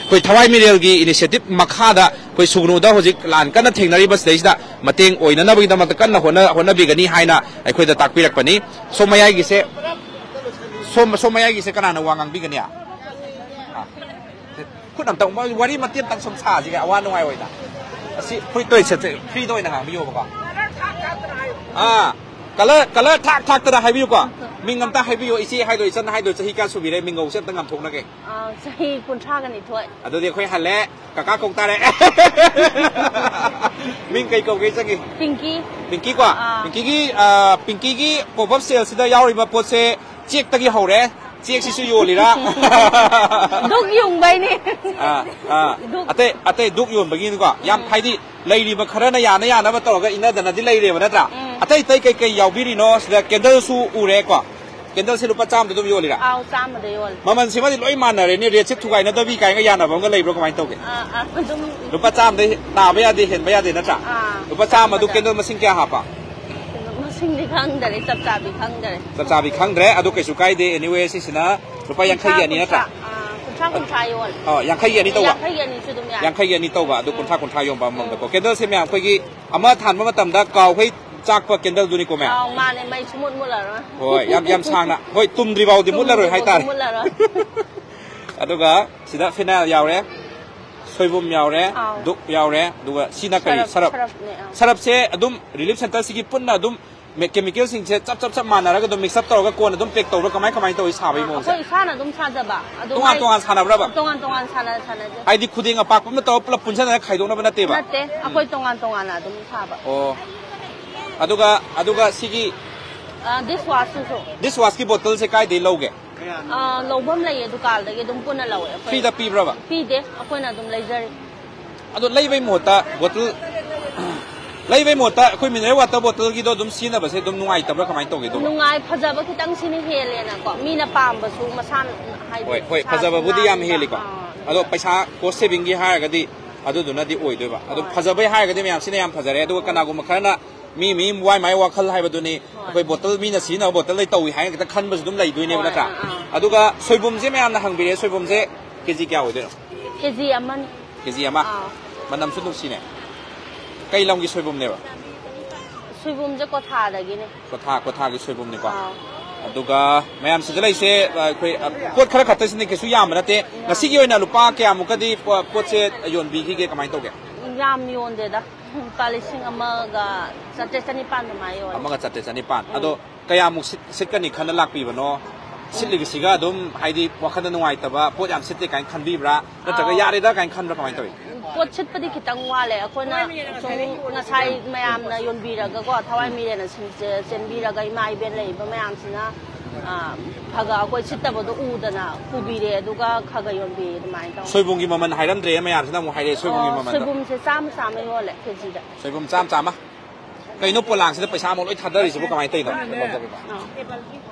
ꯑꯩꯈꯣꯏ ꯊꯋꯥꯏ ꯃꯤꯔꯦꯜꯒꯤ ꯏꯅꯤꯁꯤꯌꯦꯇꯤꯚ ꯃꯈꯥꯗ ꯑꯩꯈꯣꯏ ꯁꯨꯒꯅꯨꯗ ꯍꯧꯖꯤꯛ ꯂꯥꯟ ꯀꯟꯅ ꯊꯦꯡꯅꯔꯤꯕ ꯁꯤꯗꯩꯁꯤꯗ ꯃꯇꯦꯡ ꯑꯣꯏꯅꯅꯕꯒꯤꯗꯃꯛꯇ ꯀꯟꯅ ꯍꯣꯠꯅ-, ꯍꯣꯠꯅꯕꯤꯒꯅꯤ ꯍꯥꯏꯅ ꯑꯩꯈꯣꯏꯗ ꯇꯥꯛꯄꯤꯔꯛꯄꯅꯤ꯫ ꯁꯣꯝ ꯃꯌꯥꯏꯒꯤꯁꯦ, ꯁꯣꯝ, ꯁꯣꯝ ꯃꯌꯥꯏꯒꯤꯁꯦ ꯀꯅꯥꯅ ꯋꯥ ꯉꯥꯡꯕꯤꯒꯅꯤ? ꯑꯥ꯫ ꯈꯨꯠ ꯑꯝꯇ, ꯃꯣꯏ ꯋꯥꯔꯤ ꯃꯇꯦꯛ ꯑꯝꯇꯪ ꯁꯨꯝ ꯁꯥꯁꯤꯒꯦ, ꯑꯋꯥ ꯅꯨꯡꯉꯥꯏ ꯑꯣꯏꯅ꯫ ꯑꯁꯤ ꯐꯨꯔꯤꯠꯇꯣ ꯑꯣꯏꯅ ꯁꯦꯠꯁꯦ, ꯐ꯭ꯔꯤꯗ ꯑꯣꯏꯅ ꯉꯥꯡꯕꯤꯌꯣꯕꯀꯣ꯫ ꯑꯥ, ꯀꯂꯔ, ꯀꯂꯔ ꯊꯥꯛ ꯊꯥꯛꯇꯅ ꯍꯥꯏꯕꯤꯌꯨꯀꯣ꯫ ꯃꯤꯡ ꯑꯝꯇ ꯍꯥꯏꯕꯤꯌꯣ, ꯏꯆꯦ ꯍꯥꯏꯗꯣꯏ, ꯏꯆꯟ ꯍꯥꯏꯗꯣꯏ, ꯆꯍꯤ ꯀꯌꯥ ꯁꯨꯕꯤꯔꯦ, ꯃꯤꯡꯒꯧꯁꯦ ꯑꯝꯇ ꯉꯥꯝꯊꯣꯛꯅꯒꯦ꯫ ꯑꯥ, ꯆꯍꯤ ꯀꯨꯟꯊ꯭ꯔꯥꯒ ꯅꯤꯊꯣꯏ꯫ ꯑꯗꯨꯗꯤ ꯑꯩꯈꯣꯏ ꯍꯜꯂꯦ, ꯀꯀꯥ ꯀꯧ ꯇꯥꯔꯦ꯫ ꯃꯤꯡ ꯀꯩ ꯀꯧꯒꯦ ꯏꯆꯟꯒꯤ? ꯄꯤꯡꯀꯤ꯫ ꯄꯤꯡꯀꯤꯀꯣ? ꯑꯥ꯫ ꯄꯤꯡꯀꯤꯒꯤ, ꯑꯥ, ꯄꯤꯡꯀꯤꯒꯤ ꯄꯣꯞ ꯑꯞ ꯁꯦꯜꯁꯤꯗ ꯌꯥꯎꯔꯤꯕ ꯄꯣꯠꯁꯦ ꯆꯦꯛꯇꯒꯤ ꯍꯧꯔꯦ꯫ ꯆꯦꯛꯁꯤꯁꯨ ꯌꯣꯜꯂꯤꯔꯥ? ꯗꯨꯛ ꯌꯨꯡꯕꯩꯅꯤ꯫ ꯑꯥ, ꯑꯥ꯫ ꯗꯨꯛ꯫ ꯑꯇꯩ, ꯑꯇꯩ ꯗꯨꯛ ꯌꯣꯟꯕꯒꯤꯅꯤꯀꯣ꯫ ꯌꯥꯝ, ꯍꯥꯏꯗꯤ ꯂꯩꯔꯤꯕ ꯈꯔꯅ ꯌꯥꯅ ꯌꯥꯅꯕ ꯇꯧꯔꯒ ꯏꯟꯅꯗꯅꯗꯤ ꯂꯩꯔꯦꯕ, ꯅꯠꯇ꯭ꯔꯥ? ꯎꯝ꯫ ꯑꯇꯩ ꯑꯇꯩ ꯀꯩ ꯀꯩ ꯌꯥꯎꯕꯤꯔꯤꯅꯣ? ꯁꯤꯗ ꯀꯦꯟꯗꯜꯁꯨ ꯎꯔꯦꯀꯣ꯫ ꯀꯦꯟꯗꯜꯁꯦ ꯂꯨꯄꯥ ꯆꯥꯝꯃꯗ ꯑꯗꯨꯝ ꯌꯣꯜꯂꯤꯔꯥ? ꯑꯥꯎ, ꯆꯥꯝꯃꯗ ꯌꯣꯜꯂꯦ꯫ ꯃꯃꯜꯁꯤꯃꯗꯤ ꯂꯣꯏ ꯃꯥꯟꯅꯔꯦꯅꯦ, ꯔꯦꯠꯁꯦ ꯊꯨꯒꯥꯏꯅꯗꯕꯤ ꯀꯥꯏꯅꯒ ꯌꯥꯅꯕ ꯑꯃꯒ ꯂꯩꯕ꯭ꯔꯣ, ꯀꯃꯥꯏꯅ ꯇꯧꯒꯦ? ꯑꯥ, ꯑꯥ, ꯑꯗꯨꯝ ꯂꯨꯄꯥ ꯆꯥꯝꯃꯗ ꯇꯥꯕ ꯌꯥꯗꯦ, ꯍꯦꯟꯕ ꯌꯥꯗꯦ, ꯅꯠꯇ꯭ꯔꯥ? ꯑꯥ꯫ ꯂꯨꯄꯥ ꯆꯥꯝꯃꯗꯨ ꯀꯦꯟꯗꯜ ꯃꯁꯤꯡ ꯀꯌꯥ ꯍꯥꯞꯄ? ꯃꯁꯤꯡꯗꯤ ꯈꯪꯗꯔꯦ, ꯆꯞ ꯆꯥꯕꯤ ꯈꯪꯗꯔꯦ꯫ ꯆꯞ ꯆꯥꯕꯤ ꯈꯪꯗ꯭ꯔꯦ꯫ ꯑꯗꯨ ꯀꯩꯁꯨ ꯀꯥꯏꯗꯦ꯫ Anyway, ꯁꯤꯁꯤꯅ ꯂꯨꯄꯥ ꯌꯥꯡꯈꯩꯒꯤ ꯑꯅꯤ ꯅꯠꯇ꯭ꯔꯥ? ꯑꯥ, ꯀꯨꯟꯊ꯭ꯔꯥ ꯀꯨꯟꯊ꯭ꯔꯥ ꯌꯣꯜꯂꯦ꯫ ꯑꯣ, ꯌꯥꯡꯈꯩꯒꯤ ꯑꯅꯤ ꯇꯧꯕ? ꯌꯥꯡꯈꯩꯒꯤ ꯑꯅꯤꯁꯨ ꯑꯗꯨꯝ ꯌꯥꯏ꯫ ꯌꯥꯡꯈꯩꯒꯤ ꯑꯅꯤ ꯇꯧꯕ, ꯑꯗꯨ ꯀꯨꯟꯊ꯭ꯔꯥ ꯀꯨꯟꯊ꯭ꯔꯥ ꯌꯣꯟꯕ ꯑꯃꯃꯝꯗꯀꯣ꯫ Candleꯁꯦ ꯃꯌꯥꯝ ꯑꯩꯈꯣꯏꯒꯤ ꯑꯃ ꯊꯥꯟꯕ ꯃꯇꯝꯗ ꯀꯥꯎꯈꯩ ꯆꯥꯛꯄ candleꯗꯨꯅꯤꯀꯣ ꯃꯌꯥꯝ? ꯑꯥꯎ, ꯃꯥꯅꯦ, ꯃꯩ ꯁꯨꯃꯨꯠ ꯃꯨꯠꯂꯔꯣꯏ꯫ ꯍꯣꯏ, ꯌꯥꯝ, ꯌꯥꯝ ꯁꯥꯡꯅ, ꯍꯣꯏ, ꯇꯨꯝꯗ꯭ꯔꯤ ꯐꯥꯎꯗꯤ ꯃꯨꯠꯂꯔꯣꯏ ꯍꯥꯏꯇꯥꯔꯦ꯫ ꯃꯨꯠꯂꯔꯣꯏ꯫ ꯑꯗꯨꯒ ꯁꯤꯗ phenyl ꯌꯥꯎꯔꯦ, ꯁꯣꯏꯕꯨꯝ ꯌꯥꯎꯔꯦ, ꯑꯥꯎ꯫ Dove ꯌꯥꯎꯔꯦ, ꯑꯗꯨꯒ ꯁꯤꯅ ꯀꯔꯤ? ꯁꯔꯞ, ꯁꯔꯞ꯫ ꯁꯔꯞꯅꯦ, ꯑꯥꯎ꯫ ꯁꯔꯞꯁꯦ ꯑꯗꯨꯝ Relief Centreꯁꯤꯒꯤ ꯄꯨꯟꯅ ꯑꯗꯨꯝ ꯃꯦ-, chemicalꯁꯤꯡꯁꯦ ꯆꯞ, ꯆꯞ, ꯆꯞ ꯃꯥꯟꯅꯔꯒ ꯑꯗꯨꯝ mix up ꯇꯧꯔꯒ ꯀꯣꯟꯅ ꯑꯗꯨꯝ pack ꯇꯧꯕ꯭ꯔꯥ? ꯀꯃꯥꯏ, ꯀꯃꯥꯏꯅ ꯇꯧꯋꯤ ꯁꯥꯕꯒꯤ ꯃꯑꯣꯡꯁꯦ? ꯑꯩꯈꯣꯏ ꯏꯁꯥꯅ ꯑꯗꯨꯝ ꯁꯥꯖꯕ꯫ ꯑꯗꯨ ꯇꯣꯉꯥꯟ ꯃꯥꯏ- ꯇꯣꯉꯥꯟ ꯁꯥꯟꯅꯕ꯭ꯔꯕ? ꯇꯣꯉꯥꯟ ꯇꯣꯉꯥꯟ ꯁꯥꯟꯅ ꯁꯥꯟꯅꯖꯩ꯫ ꯍꯥꯏꯗꯤ ꯈꯨꯗꯦꯡ ꯑꯄꯥꯛꯄ ꯑꯃ ꯇꯧꯔꯒ ꯄꯨꯂꯞ ꯄꯨꯟꯁꯤꯟꯅꯔꯒ ꯈꯥꯏꯗꯣꯛꯅꯕ ꯅꯠꯇꯦꯕ? ꯅꯠꯇꯦ, ꯑꯩꯈꯣꯏ ꯇꯣꯉꯥꯟ ꯇꯣꯉꯥꯟꯅ ꯑꯗꯨꯝ ꯁꯥꯕ꯫ ꯑꯣ꯫ ꯑꯗꯨꯒ, ꯑꯗꯨꯒ ꯁꯤꯒꯤ ꯑ, dishwashꯇꯨꯁꯨ꯫ Dishwashꯀꯤ bottleꯁꯦ ꯀꯥꯏꯗꯩ ꯂꯧꯒꯦ? ꯑ, ꯂꯧꯐꯝ ꯂꯩꯌꯦ, ꯗꯨꯀꯥꯟꯗꯒꯤ ꯑꯗꯨꯝ ꯄꯨꯟꯅ ꯂꯧꯋꯦ ꯑꯩꯈꯣꯏ꯫ Freeꯗ ꯄꯤꯕ꯭ꯔꯕ? ꯄꯤꯗꯦ, ꯑꯩꯈꯣꯏꯅ ꯑꯗꯨꯝ ꯂꯩꯖꯔꯤ꯫ ꯑꯗꯣ ꯂꯩꯕꯩ ꯃꯍꯨꯠꯇ bottle, ꯂꯩꯕꯩ ꯃꯍꯨꯠꯇ ꯑꯩꯈꯣꯏ mineral water bottleꯒꯤꯗꯣ ꯑꯗꯨꯝ ꯁꯤꯖꯤꯟꯅꯕꯁꯦ ꯑꯗꯨꯝ ꯅꯨꯡꯉꯥꯏꯇꯕ꯭ꯔꯥ, ꯀꯃꯥꯏꯅ ꯇꯧꯒꯦ ꯑꯗꯨꯕꯣ? ꯅꯨꯡꯉꯥꯏ, ꯐꯖꯕ ꯈꯤꯇꯪ ꯁꯤꯅ ꯍꯦꯜꯂꯦꯅꯀꯣ, ꯃꯤꯅ ꯄꯥꯝꯕꯁꯨ ꯃꯁꯥꯅ ꯍꯥꯏꯗꯤ ꯍꯣꯏ, ꯍꯣꯏ, ꯏꯁꯥꯁꯨ ꯐꯖꯕꯕꯨꯗꯤ ꯌꯥꯝ ꯅꯥꯟꯕ, ꯍꯦꯜꯂꯤꯀꯣ꯫ ꯑꯥ, ꯑꯗꯣ ꯄꯩꯁꯥ cost savingꯒꯤ ꯍꯥꯏꯔꯒꯗꯤ ꯑꯗꯨꯗꯨꯅꯗꯤ ꯑꯣꯏꯗꯣꯏꯕ꯫ ꯑꯗꯨꯝ ꯍꯣꯏ꯫ ꯐꯖꯕꯩ ꯍꯥꯏꯔꯒꯗꯤ ꯃꯌꯥꯝꯁꯤꯅ ꯌꯥꯝ ꯐꯖꯔꯦ, ꯑꯗꯨꯒ ꯀꯅꯥꯒꯨꯝꯕ ꯈꯔꯅ ꯃꯤ, ꯃꯤ ꯃꯥꯏ ꯃꯥꯏ ꯋꯥꯈꯜ ꯍꯥꯏꯕꯗꯨꯅꯤ꯫ ꯑꯩꯈꯣꯏ bottle ꯃꯤꯅ ꯁꯤꯖꯤꯟꯅꯕ bottleꯗꯩ ꯇꯧꯏ ꯍꯥꯏꯅ ꯈꯤꯇꯪ ꯈꯟꯕꯁꯨ ꯑꯗꯨꯝ ꯂꯩꯗꯣꯏꯅꯦꯕ, ꯍꯣꯏ, ꯅꯠꯇ꯭ꯔꯥ? ꯑꯥ, ꯑꯥ꯫ ꯑꯗꯨꯒ ꯁꯣꯏꯕꯨꯝꯁꯦ ꯃꯌꯥꯝꯅ ꯍꯪꯕꯤꯔꯛꯑꯦ, ꯁꯣꯏꯕꯨꯝꯁꯦ ꯀꯦꯖꯤ ꯀꯌꯥ ꯑꯣꯏꯗꯣꯏꯅꯣ? ꯀꯦꯖꯤ ꯑꯃꯅꯤ꯫ ꯀꯦꯖꯤ ꯑꯃ? ꯑꯥ꯫ ꯃꯅꯝꯁꯨ ꯅꯨꯡꯁꯤꯅꯦ꯫ ꯀꯩ ꯂꯝꯒꯤ ꯁꯣꯏꯕꯨꯝꯅꯦꯕ? ꯁꯣꯏꯕꯨꯝꯁꯦ ꯀꯣꯊꯥꯗꯒꯤꯅꯦ꯫ ꯀꯣꯊꯥ, ꯀꯣꯊꯥꯒꯤ ꯁꯣꯏꯕꯨꯝꯅꯤꯀꯣ꯫ ꯑꯥ꯫ ꯑꯗꯨꯒ ꯃꯌꯥꯝ ꯁꯤꯗ ꯂꯩꯁꯦ, ꯑꯩꯈꯣꯏ, ꯑ, ꯄꯣꯠ ꯈꯔ ꯈꯛꯇꯁꯤꯅ ꯀꯩꯁꯨ ꯌꯥꯝꯕ ꯅꯠꯇꯦ꯫ ꯉꯁꯤꯒꯤ ꯑꯣꯏꯅ ꯂꯨꯄꯥ ꯀꯌꯥꯃꯨꯛꯀꯗꯤ ꯄꯣ-, ꯄꯣꯠꯁꯦ ꯌꯣꯟꯕꯤꯈꯤꯒꯦ, ꯀꯃꯥꯏꯅ ꯇꯧꯒꯦ? ꯌꯥꯝ ꯌꯣꯟꯗꯦꯗ, ꯂꯨꯄꯥ ꯂꯤꯁꯤꯡ ꯑꯃꯒ ꯆꯥꯇ꯭ꯔꯦꯠ ꯆꯅꯤꯄꯥꯟ ꯑꯗꯨꯃꯥꯏꯅ ꯌꯣꯜꯂꯦ꯫ ꯑꯃꯒ ꯆꯥꯇ꯭ꯔꯦꯠ ꯆꯅꯤꯄꯥꯟ꯫ ꯑꯗꯣ ꯀꯌꯥꯃꯨꯛ ꯁꯤꯠ-, ꯁꯤꯠꯀꯅꯤ ꯈꯟꯅ ꯂꯥꯛꯄꯤꯕꯅꯣ? ꯁꯤꯠꯂꯤꯕꯁꯤꯒ ꯑꯗꯨꯝ, ꯍꯥꯏꯗꯤ, ꯋꯥꯈꯜꯗ ꯅꯨꯡꯉꯥꯏꯇꯕ, ꯄꯣꯠ ꯌꯥꯝ ꯁꯤꯠꯇꯦ ꯀꯥꯏꯅ ꯈꯟꯕꯤꯕ꯭ꯔꯥ? ꯅꯠꯇ꯭ꯔꯒ ꯑꯥꯎ꯫ ꯌꯥꯔꯦꯗ ꯀꯥꯏꯅ ꯈꯟꯕ꯭ꯔꯥ, ꯀꯃꯥꯏꯅ ꯇꯧꯏ? ꯄꯣꯠ ꯁꯤꯠꯄꯗꯤ ꯈꯤꯇꯪ ꯋꯥꯠꯂꯦ꯫ ꯑꯩꯈꯣꯏꯅ ꯁꯨꯝ ꯉꯁꯥꯏ ꯃꯌꯥꯝꯅ ꯌꯣꯟꯕꯤꯔꯒꯀꯣ, ꯊꯋꯥꯏ ꯃꯤꯔꯦꯟꯅ ꯁꯨꯝ ꯆꯦ-, ꯆꯦꯟꯕꯤꯔꯒ ꯏꯃꯥ ꯏꯕꯦꯟ ꯂꯩꯔꯤꯕ ꯃꯌꯥꯝꯁꯤꯅ, ꯑ, ꯈꯒ ꯑꯩꯈꯣꯏ ꯁꯤꯠꯇꯕꯗꯣ ꯎꯗꯅ ꯄꯨꯕꯤꯔꯦ, ꯑꯗꯨꯒ ꯈꯒ ꯌꯣꯟꯕꯤꯌꯦ ꯑꯗꯨꯃꯥꯏꯅ ꯇꯧꯋꯦ꯫ ꯁꯣꯏꯕꯨꯝꯒꯤ ꯃꯃꯜ ꯍꯥꯏꯔꯝꯗ꯭ꯔꯦ, ꯃꯌꯥꯝꯁꯤꯅ ꯑꯃꯨꯛ ꯍꯥꯏꯔꯛꯑꯦ ꯁꯣꯏꯕꯨꯝꯒꯤ ꯑꯣ, ꯃꯃꯜꯗꯣ꯫ ꯁꯣꯏꯕꯨꯝꯁꯦ ꯆꯥꯝꯃ ꯆꯥꯝꯃ ꯌꯣꯜꯂꯦ ꯀꯦꯖꯤꯗ꯫ ꯁꯣꯏꯕꯨꯝ ꯆꯥꯝ ꯆꯥꯝꯃ꯫ ꯀꯩꯅꯣ ꯄꯣꯂꯥꯡꯁꯤꯗ ꯄꯩꯁꯥ ꯑꯃ ꯂꯣꯏ ꯊꯥꯗꯔꯤꯁꯤꯕꯨ, ꯀꯃꯥꯏꯅ ꯇꯧꯔꯤꯅꯣ? ꯑꯥ꯫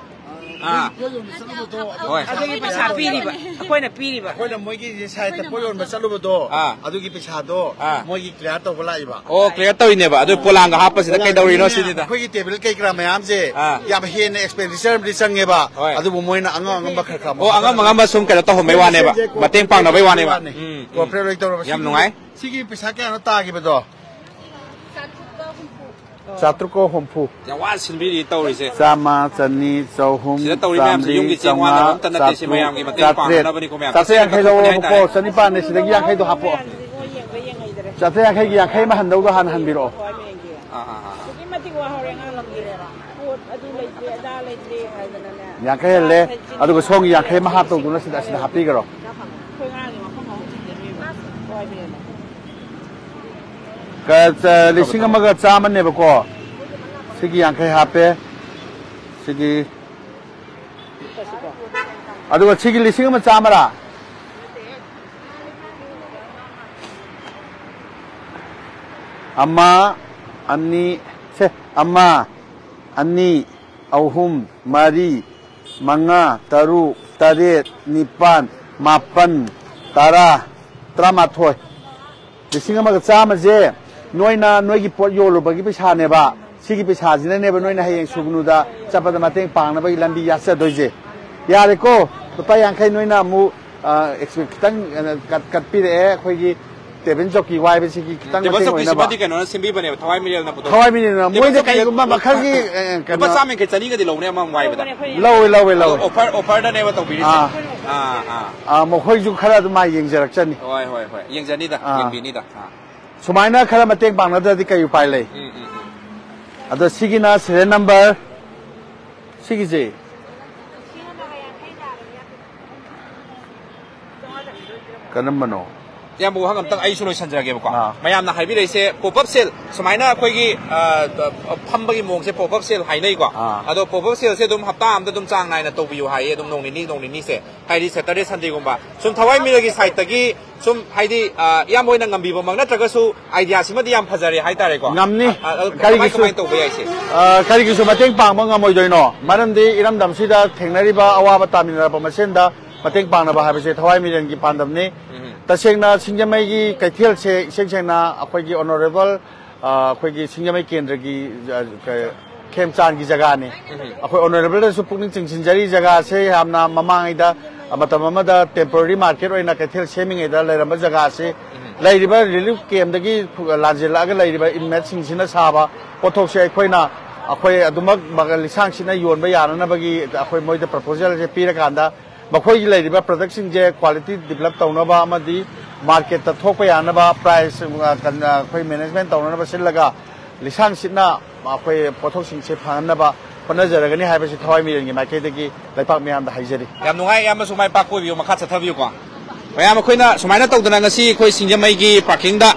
ꯑꯥ꯫ ꯄꯣꯠ ꯌꯣꯟꯕ ꯆꯠꯂꯨꯕꯗꯣ, ꯑꯗꯨ ꯍꯣꯏ꯫ ꯑꯗꯨꯒꯤ ꯄꯩꯁꯥ ꯄꯤꯔꯤꯕ, ꯑꯩꯈꯣꯏꯅ ꯄꯤꯔꯤꯕ꯫ ꯑꯩꯈꯣꯏꯅ ꯃꯣꯏꯒꯤ ꯁꯥꯏꯠꯇ ꯄꯣꯠ ꯌꯣꯟꯕ ꯆꯠꯂꯨꯕꯗꯣ, ꯑꯥ꯫ ꯑꯗꯨꯒꯤ ꯄꯩꯁꯥꯗꯣ ꯑꯥ꯫ ꯃꯣꯏꯒꯤ ꯀ꯭ꯂꯤꯌꯥꯔ ꯇꯧꯕ ꯂꯥꯛꯏꯕ꯫ ꯑꯣ, ꯀ꯭ꯂꯤꯌꯥꯔ ꯇꯧꯔꯤꯅꯦꯕ꯫ ꯑꯗꯨ ꯄꯣꯂꯥꯡꯒ ꯍꯥꯞꯄꯁꯤꯗ ꯀꯩꯗꯧꯔꯤꯅꯣ ꯁꯤꯅꯤꯗ꯫ ꯑꯩꯈꯣꯏꯒꯤ ꯇꯦꯕꯜ ꯀꯩ ꯀꯔꯥ ꯃꯌꯥꯝꯁꯦ ꯑꯥ꯫ ꯌꯥꯝ ꯍꯦꯟꯅ ꯑꯦꯛꯁꯄꯦꯟꯗꯤꯆꯔ ꯑꯃꯗꯤ ꯆꯪꯉꯦꯕ꯫ ꯍꯣꯏ꯫ ꯑꯗꯨꯕꯨ ꯃꯣꯏꯅ ꯑꯉꯝ ꯑꯉꯝꯕ ꯈꯔ ꯈꯔ ꯑꯣ, ꯑꯉꯝ ꯑꯉꯝꯕ ꯁꯨꯝ ꯀꯩꯅꯣ ꯇꯧꯍꯟꯕꯩ ꯋꯥꯅꯦꯕ꯫ ꯃꯇꯦꯡ ꯄꯥꯡꯅꯕꯩ ꯋꯥꯅꯦꯕ꯫ ꯎꯝ, ꯎꯝ꯫ ꯀꯣꯑꯣꯄꯔꯦꯠ ꯂꯣꯏ ꯇꯧꯔꯕ꯫ ꯌꯥꯝ ꯁꯤꯒꯤ, ꯅꯨꯡꯉꯥꯏ꯫ ꯁꯤꯒꯤ ꯄꯩꯁꯥ ꯀꯌꯥꯅꯣ ꯇꯥꯈꯤꯕꯗꯣ? ꯆꯥꯇ꯭ꯔꯨꯛꯀ ꯍꯨꯝꯐꯨ꯫ ꯌꯥꯝ ꯋꯥꯅ ꯁꯤꯟꯕꯤꯔꯤ ꯇꯧꯔꯤꯁꯦ꯫ ꯆꯥꯝꯃ, ꯆꯅꯤ, ꯆꯍꯨꯝ, ꯁꯤꯗ ꯇꯧꯔꯤ ꯃꯌꯥꯝꯁꯦ ꯆꯥꯝꯃꯔꯤ, ꯌꯨꯝꯒꯤ ꯆꯦꯡ ꯋꯥꯅꯕ ꯆꯥꯝꯃꯉꯥ, ꯑꯝꯇ ꯅꯠꯇꯦ, ꯁꯤ ꯆꯥꯇ꯭ꯔꯨꯛ, ꯃꯌꯥꯝꯒꯤ ꯃꯇꯦꯡ ꯆꯥꯇ꯭ꯔꯦꯠ꯫ ꯄꯥꯡꯅꯅꯕꯅꯤꯀꯣ, ꯃꯌꯥꯝ꯫ ꯆꯥꯇ꯭ꯔꯦꯠ ꯌꯥꯡꯈꯩ ꯂꯧꯔꯣꯕꯀꯣ, ꯆꯅꯤꯄꯥꯟꯅꯦ, ꯁꯤꯗꯒꯤ ꯌꯥꯡꯈꯩꯗꯣ ꯍꯥꯞꯄꯛꯑꯣ꯫ ꯆꯥꯇ꯭ꯔꯦꯠ ꯌꯥꯡꯈꯩꯒꯤ ꯌꯥꯡꯈꯩ ꯃꯍꯟꯗꯧꯗꯣ ꯍꯥꯟꯅ ꯍꯟꯕꯤꯔꯛꯑꯣ꯫ ꯑꯥ, ꯑꯥ, ꯑꯥ꯫ ꯑꯗꯨꯛꯀꯤ ꯃꯇꯤꯛ ꯋꯥꯍꯧꯔꯦ ꯑꯉꯥꯡ ꯂꯝꯕꯤꯔꯦꯕ꯫ ꯄꯣꯠ ꯑꯗꯨ ꯂꯩꯇꯦ, ꯑꯗꯥ ꯂꯩꯇꯦ ꯍꯥꯏꯗꯅꯅꯦ꯫ ꯌꯥꯡꯈꯩ ꯍꯜꯂꯦ꯫ ꯑꯗꯨꯒ ꯁꯣꯝꯒꯤ ꯌꯥꯡꯈꯩ ꯑꯃ ꯍꯥꯞꯇꯧꯗꯨꯅ ꯁꯤꯗ, ꯑꯁꯤꯗ ꯍꯥꯞꯄꯤꯈ꯭ꯔꯣ꯫ ꯑꯩꯈꯣꯏ ꯑꯉꯥꯡꯒꯤ ꯃꯐꯝ ꯑꯃ ꯊꯤꯖꯔꯤꯕ꯫ ꯀ-, ꯆ-, ꯂꯤꯁꯤꯡ ꯑꯃꯒ ꯆꯥꯝꯃꯅꯦꯕꯀꯣ꯫ ꯁꯤꯒꯤ ꯌꯥꯡꯈꯩ ꯍꯥꯞꯄꯦ꯫ ꯁꯤꯒꯤ꯫ ꯑꯗꯨꯒ ꯁꯤꯒꯤ ꯂꯤꯁꯤꯡ ꯑꯃ ꯆꯥꯝꯃꯔꯥ? ꯑꯃ, ꯑꯅꯤ, ꯁꯦ, ꯑꯃ, ꯑꯅꯤ, ꯑꯍꯨꯝ, ꯃꯔꯤ, ꯃꯉꯥ, ꯇꯔꯨꯛ, ꯇꯔꯦꯠ, ꯅꯤꯄꯥꯟ, ꯃꯥꯄꯟ, ꯇꯔꯥ, ꯇꯔꯥꯃꯥꯊꯣꯏ꯫ ꯂꯤꯁꯤꯡ ꯑꯃꯒ ꯆꯥꯝꯃꯁꯦ ꯅꯣꯏꯅ ꯅꯣꯏꯒꯤ ꯄꯣꯠ ꯌꯣꯜꯂꯨꯕꯒꯤ ꯄꯩꯁꯥꯅꯦꯕ꯫ ꯁꯤꯒꯤ ꯄꯩꯁꯥꯁꯤꯅꯅꯦꯕ ꯅꯣꯏꯅ ꯍꯌꯦꯡ ꯁꯨꯒꯅꯨꯗ ꯆꯠꯄꯗ ꯃꯇꯦꯡ ꯄꯥꯡꯅꯕꯒꯤ ꯂꯝꯕꯤ ꯌꯥꯠꯆꯗꯣꯏꯁꯦ꯫ ꯌꯥꯔꯦꯀꯣ? ꯂꯨꯄꯥ ꯌꯥꯡꯈꯩ ꯅꯣꯏꯅ ꯑꯃꯨꯛ, ꯑ, ꯑꯦꯛꯁ-, ꯈꯤꯇꯪ, ꯑ, ꯀꯠ-, ꯀꯠꯄꯤꯔꯛꯑꯦ꯫ ꯑꯩꯈꯣꯏꯒꯤ ꯇꯦꯕꯜ ꯆꯧꯀꯤ ꯋꯥꯏꯕꯁꯤꯒꯤ ꯈꯤꯇꯪ ꯇꯦꯕꯜ ꯃꯇꯦꯡ ꯑꯣꯏꯅꯕ꯫ ꯆꯧꯀꯤꯁꯤꯃꯗꯤ ꯀꯩꯅꯣꯅ ꯁꯦꯝꯕꯤꯕꯅꯦꯕ, ꯊꯋꯥꯏ ꯃꯤꯔꯦꯜꯅ ꯄꯨꯊꯣꯛ-, ꯊꯋꯥꯏ ꯃꯤꯔꯦꯜꯅ꯫ ꯇꯦꯕꯜ ꯃꯣꯏꯗ ꯆꯧꯀꯤ ꯀꯩꯒꯨꯝꯕ ꯃꯈꯜꯒꯤ, ꯑ, ꯂꯨꯄꯥ ꯀꯩꯅꯣ ꯆꯥꯝꯃ ꯌꯥꯡꯈꯩ ꯆꯅꯤꯒꯗꯤ ꯂꯧꯅꯦ ꯑꯃꯃꯝ ꯋꯥꯏꯕꯗ꯫ ꯂꯧꯋꯦ, ꯂꯧꯋꯦ, ꯑꯗꯣ ꯂꯧꯋꯦ꯫ ꯑꯣꯐꯔ, ꯑꯣꯐꯔꯗꯅꯦꯕ ꯇꯧꯕꯤꯔꯤꯁꯦ꯫ ꯑꯥ꯫ ꯑꯥ, ꯑꯥ꯫ ꯑꯥ, ꯃꯈꯣꯏꯁꯨ ꯈꯔ ꯑꯗꯨꯝ ꯃꯥꯏ ꯌꯦꯡꯖꯔꯛꯆꯅꯤ꯫ ꯍꯣꯏ, ꯍꯣꯏ, ꯍꯣꯏ꯫ ꯌꯦꯡꯖꯅꯤꯗ, ꯑꯥ꯫ ꯌꯦꯡꯕꯤꯅꯤꯗ꯫ ꯑꯥ꯫ ꯁꯨꯃꯥꯏꯅ ꯈꯔ ꯃꯇꯦꯡ ꯄꯥꯡꯅꯗ꯭ꯔꯗꯤ ꯀꯩ ꯎꯄꯥꯏ ꯂꯩ? ꯎꯝ, ꯎꯝ, ꯎꯝ꯫ ꯑꯗꯣ ꯁꯤꯒꯤꯅ serial number, ꯁꯤꯒꯤꯁꯦ ꯀꯔꯝꯕꯅꯣ? ꯏꯌꯥꯝꯕ, ꯋꯥꯍꯪ ꯑꯝꯇꯪ ꯑꯩꯁꯨ ꯂꯣꯏꯁꯟꯖꯔꯒꯦꯕꯀꯣ꯫ ꯑꯥ꯫ ꯃꯌꯥꯝꯅ ꯍꯥꯏꯕꯤꯔꯛꯏꯁꯦ, pop up sale ꯁꯨꯃꯥꯏꯅ ꯑꯩꯈꯣꯏꯒꯤ, ꯑ, ꯑ, ꯐꯝꯕꯒꯤ ꯃꯑꯣꯡꯁꯦ pop up sale ꯍꯥꯏꯅꯩꯀꯣ꯫ ꯑꯥ꯫ ꯑꯗꯣ pop up saleꯁꯦ ꯑꯗꯨꯝ ꯍꯞꯇꯥ ꯑꯝꯗ ꯑꯗꯨꯝ ꯆꯥꯡ ꯅꯥꯏꯅ ꯇꯧꯕꯤꯌꯨ ꯍꯥꯏꯌꯦ, ꯑꯗꯨꯝ ꯅꯣꯡ ꯅꯤꯅꯤ, ꯅꯣꯡ ꯅꯤꯅꯤꯁꯦ, ꯍꯥꯏꯗꯤ Saturday Sundayꯒꯨꯝꯕ꯫ ꯁꯨꯝ ꯊꯋꯥꯏ ꯃꯤꯔꯒꯤ sideꯇꯒꯤ ꯁꯨꯝ, ꯍꯥꯏꯗꯤ, ꯑ, ꯏꯌꯥꯝꯕ ꯍꯣꯏꯅ ꯉꯝꯕꯤꯕꯃꯛ ꯅꯠꯇ꯭ꯔꯒꯁꯨ, ideaꯁꯤꯃꯗꯤ ꯌꯥꯝ ꯐꯖꯔꯦ ꯍꯥꯏꯇꯥꯔꯦꯀꯣ꯫ ꯉꯝꯅꯤ꯫ ꯑ, ꯑ, ꯀꯃꯥꯏ, ꯀꯔꯤꯒꯤꯁꯨ ꯀꯃꯥꯏꯅ ꯇꯧꯕ ꯌꯥꯏꯁꯦ? ꯑ, ꯀꯔꯤꯒꯤꯁꯨ ꯃꯇꯦꯡ ꯄꯥꯡꯕ ꯉꯝꯃꯣꯏꯗꯣꯏꯅꯣ? ꯃꯔꯝꯗꯤ ꯏꯔꯝꯗꯝꯁꯤꯗ ꯊꯦꯡꯅꯔꯤꯕ ꯑꯋꯥꯕ ꯇꯥꯃꯤꯟꯅꯔꯛꯄ ꯃꯁꯦꯟꯗ ꯃꯇꯦꯡ ꯄꯥꯡꯅꯕ ꯍꯥꯏꯕꯁꯦ ꯊꯋꯥꯏ ꯃꯤꯔꯦꯟꯒꯤ ꯄꯥꯟꯗꯝꯅꯤ꯫ ꯎꯝ꯫ ꯇꯁꯦꯡꯅ ꯁꯤꯡꯖꯃꯩꯒꯤ ꯀꯩꯊꯦꯜꯁꯦ ꯏꯁꯦꯡ ꯁꯦꯡꯅ ꯑꯩꯈꯣꯏꯒꯤ honourable, ꯑ, ꯑꯩꯈꯣꯏꯒꯤ ꯁꯤꯡꯖꯃꯩ ꯀꯦꯟꯗ꯭ꯔꯒꯤ, ꯑ, ꯀ-, ꯈꯦꯝꯆꯥꯟꯒꯤ ꯖꯒꯥꯅꯤ꯫ ꯎꯝ꯫ ꯑꯩꯈꯣꯏ honourableꯗꯁꯨ ꯄꯨꯛꯅꯤꯡ ꯆꯤꯡꯁꯤꯟꯖꯔꯤ꯫ ꯖꯒꯥꯁꯦ ꯌꯥꯝꯅ ꯃꯃꯥꯡꯉꯩꯗ, ꯑ, ꯃꯇꯝ ꯑꯃꯗ temporary market ꯑꯣꯏꯅ ꯀꯩꯊꯦꯜ ꯁꯦꯝꯃꯤꯉꯩꯗ ꯂꯩꯔꯝꯕ ꯖꯒꯥꯁꯤ, ꯂꯩꯔꯤꯕ relief campꯗꯒꯤ ꯂꯥꯟꯖꯦꯜꯂꯛꯑꯒ ꯂꯩꯔꯤꯕ inmateꯁꯤꯡꯁꯤꯅ ꯁꯥꯕ ꯄꯣꯠꯊꯣꯛꯁꯦ ꯑꯩꯈꯣꯏꯅ, ꯑꯩꯈꯣꯏ ꯑꯗꯨꯃꯛ ꯃꯒ-, ꯂꯤꯁꯥꯡ ꯁꯤꯠꯅ ꯌꯣꯟꯕ ꯌꯥꯅꯅꯕꯒꯤ ꯑꯩꯈꯣꯏ ꯃꯣꯏꯗ proposalꯁꯦ ꯄꯤꯔꯀꯥꯟꯗ, ꯃꯈꯣꯏꯒꯤ ꯂꯩꯔꯤꯕ productꯁꯤꯡꯁꯦ quality develop ꯇꯧꯅꯕ ꯑꯃꯗꯤ marketꯇ ꯊꯣꯛꯄ ꯌꯥꯅꯕ price, ꯑ, ꯀꯟ-, ꯑ, ꯑꯩꯈꯣꯏ management ꯇꯧꯅꯅꯕ ꯁꯤꯜꯂꯒ, ꯂꯤꯁꯥꯡ ꯁꯤꯠꯅ ꯑꯩꯈꯣꯏ ꯄꯣꯠꯊꯣꯛꯁꯤꯡꯁꯦ ꯐꯪꯍꯟꯅꯕ ꯍꯣꯠꯅꯖꯔꯒꯅꯤ ꯍꯥꯏꯕꯁꯤ ꯊꯋꯥꯏ ꯃꯤꯔꯦꯟꯒꯤ ꯃꯥꯏꯀꯩꯗꯒꯤ ꯂꯩꯄꯥꯛ ꯃꯤꯌꯥꯝꯗ ꯍꯥꯏꯖꯔꯤ꯫ ꯌꯥꯝ ꯅꯨꯡꯉꯥꯏ, ꯏꯌꯥꯝꯕꯁꯨ ꯃꯥꯏ ꯄꯥꯛꯄ ꯑꯣꯏꯕꯤꯌꯨ, ꯃꯈꯥ ꯆꯠꯊꯕꯤꯌꯨꯀꯣ꯫ ꯃꯌꯥꯝ, ꯑꯩꯈꯣꯏꯅ ꯁꯨꯃꯥꯏꯅ ꯇꯧꯗꯅ ꯉꯁꯤ ꯑꯩꯈꯣꯏ ꯁꯤꯡꯖꯃꯩꯒꯤ parkingꯗ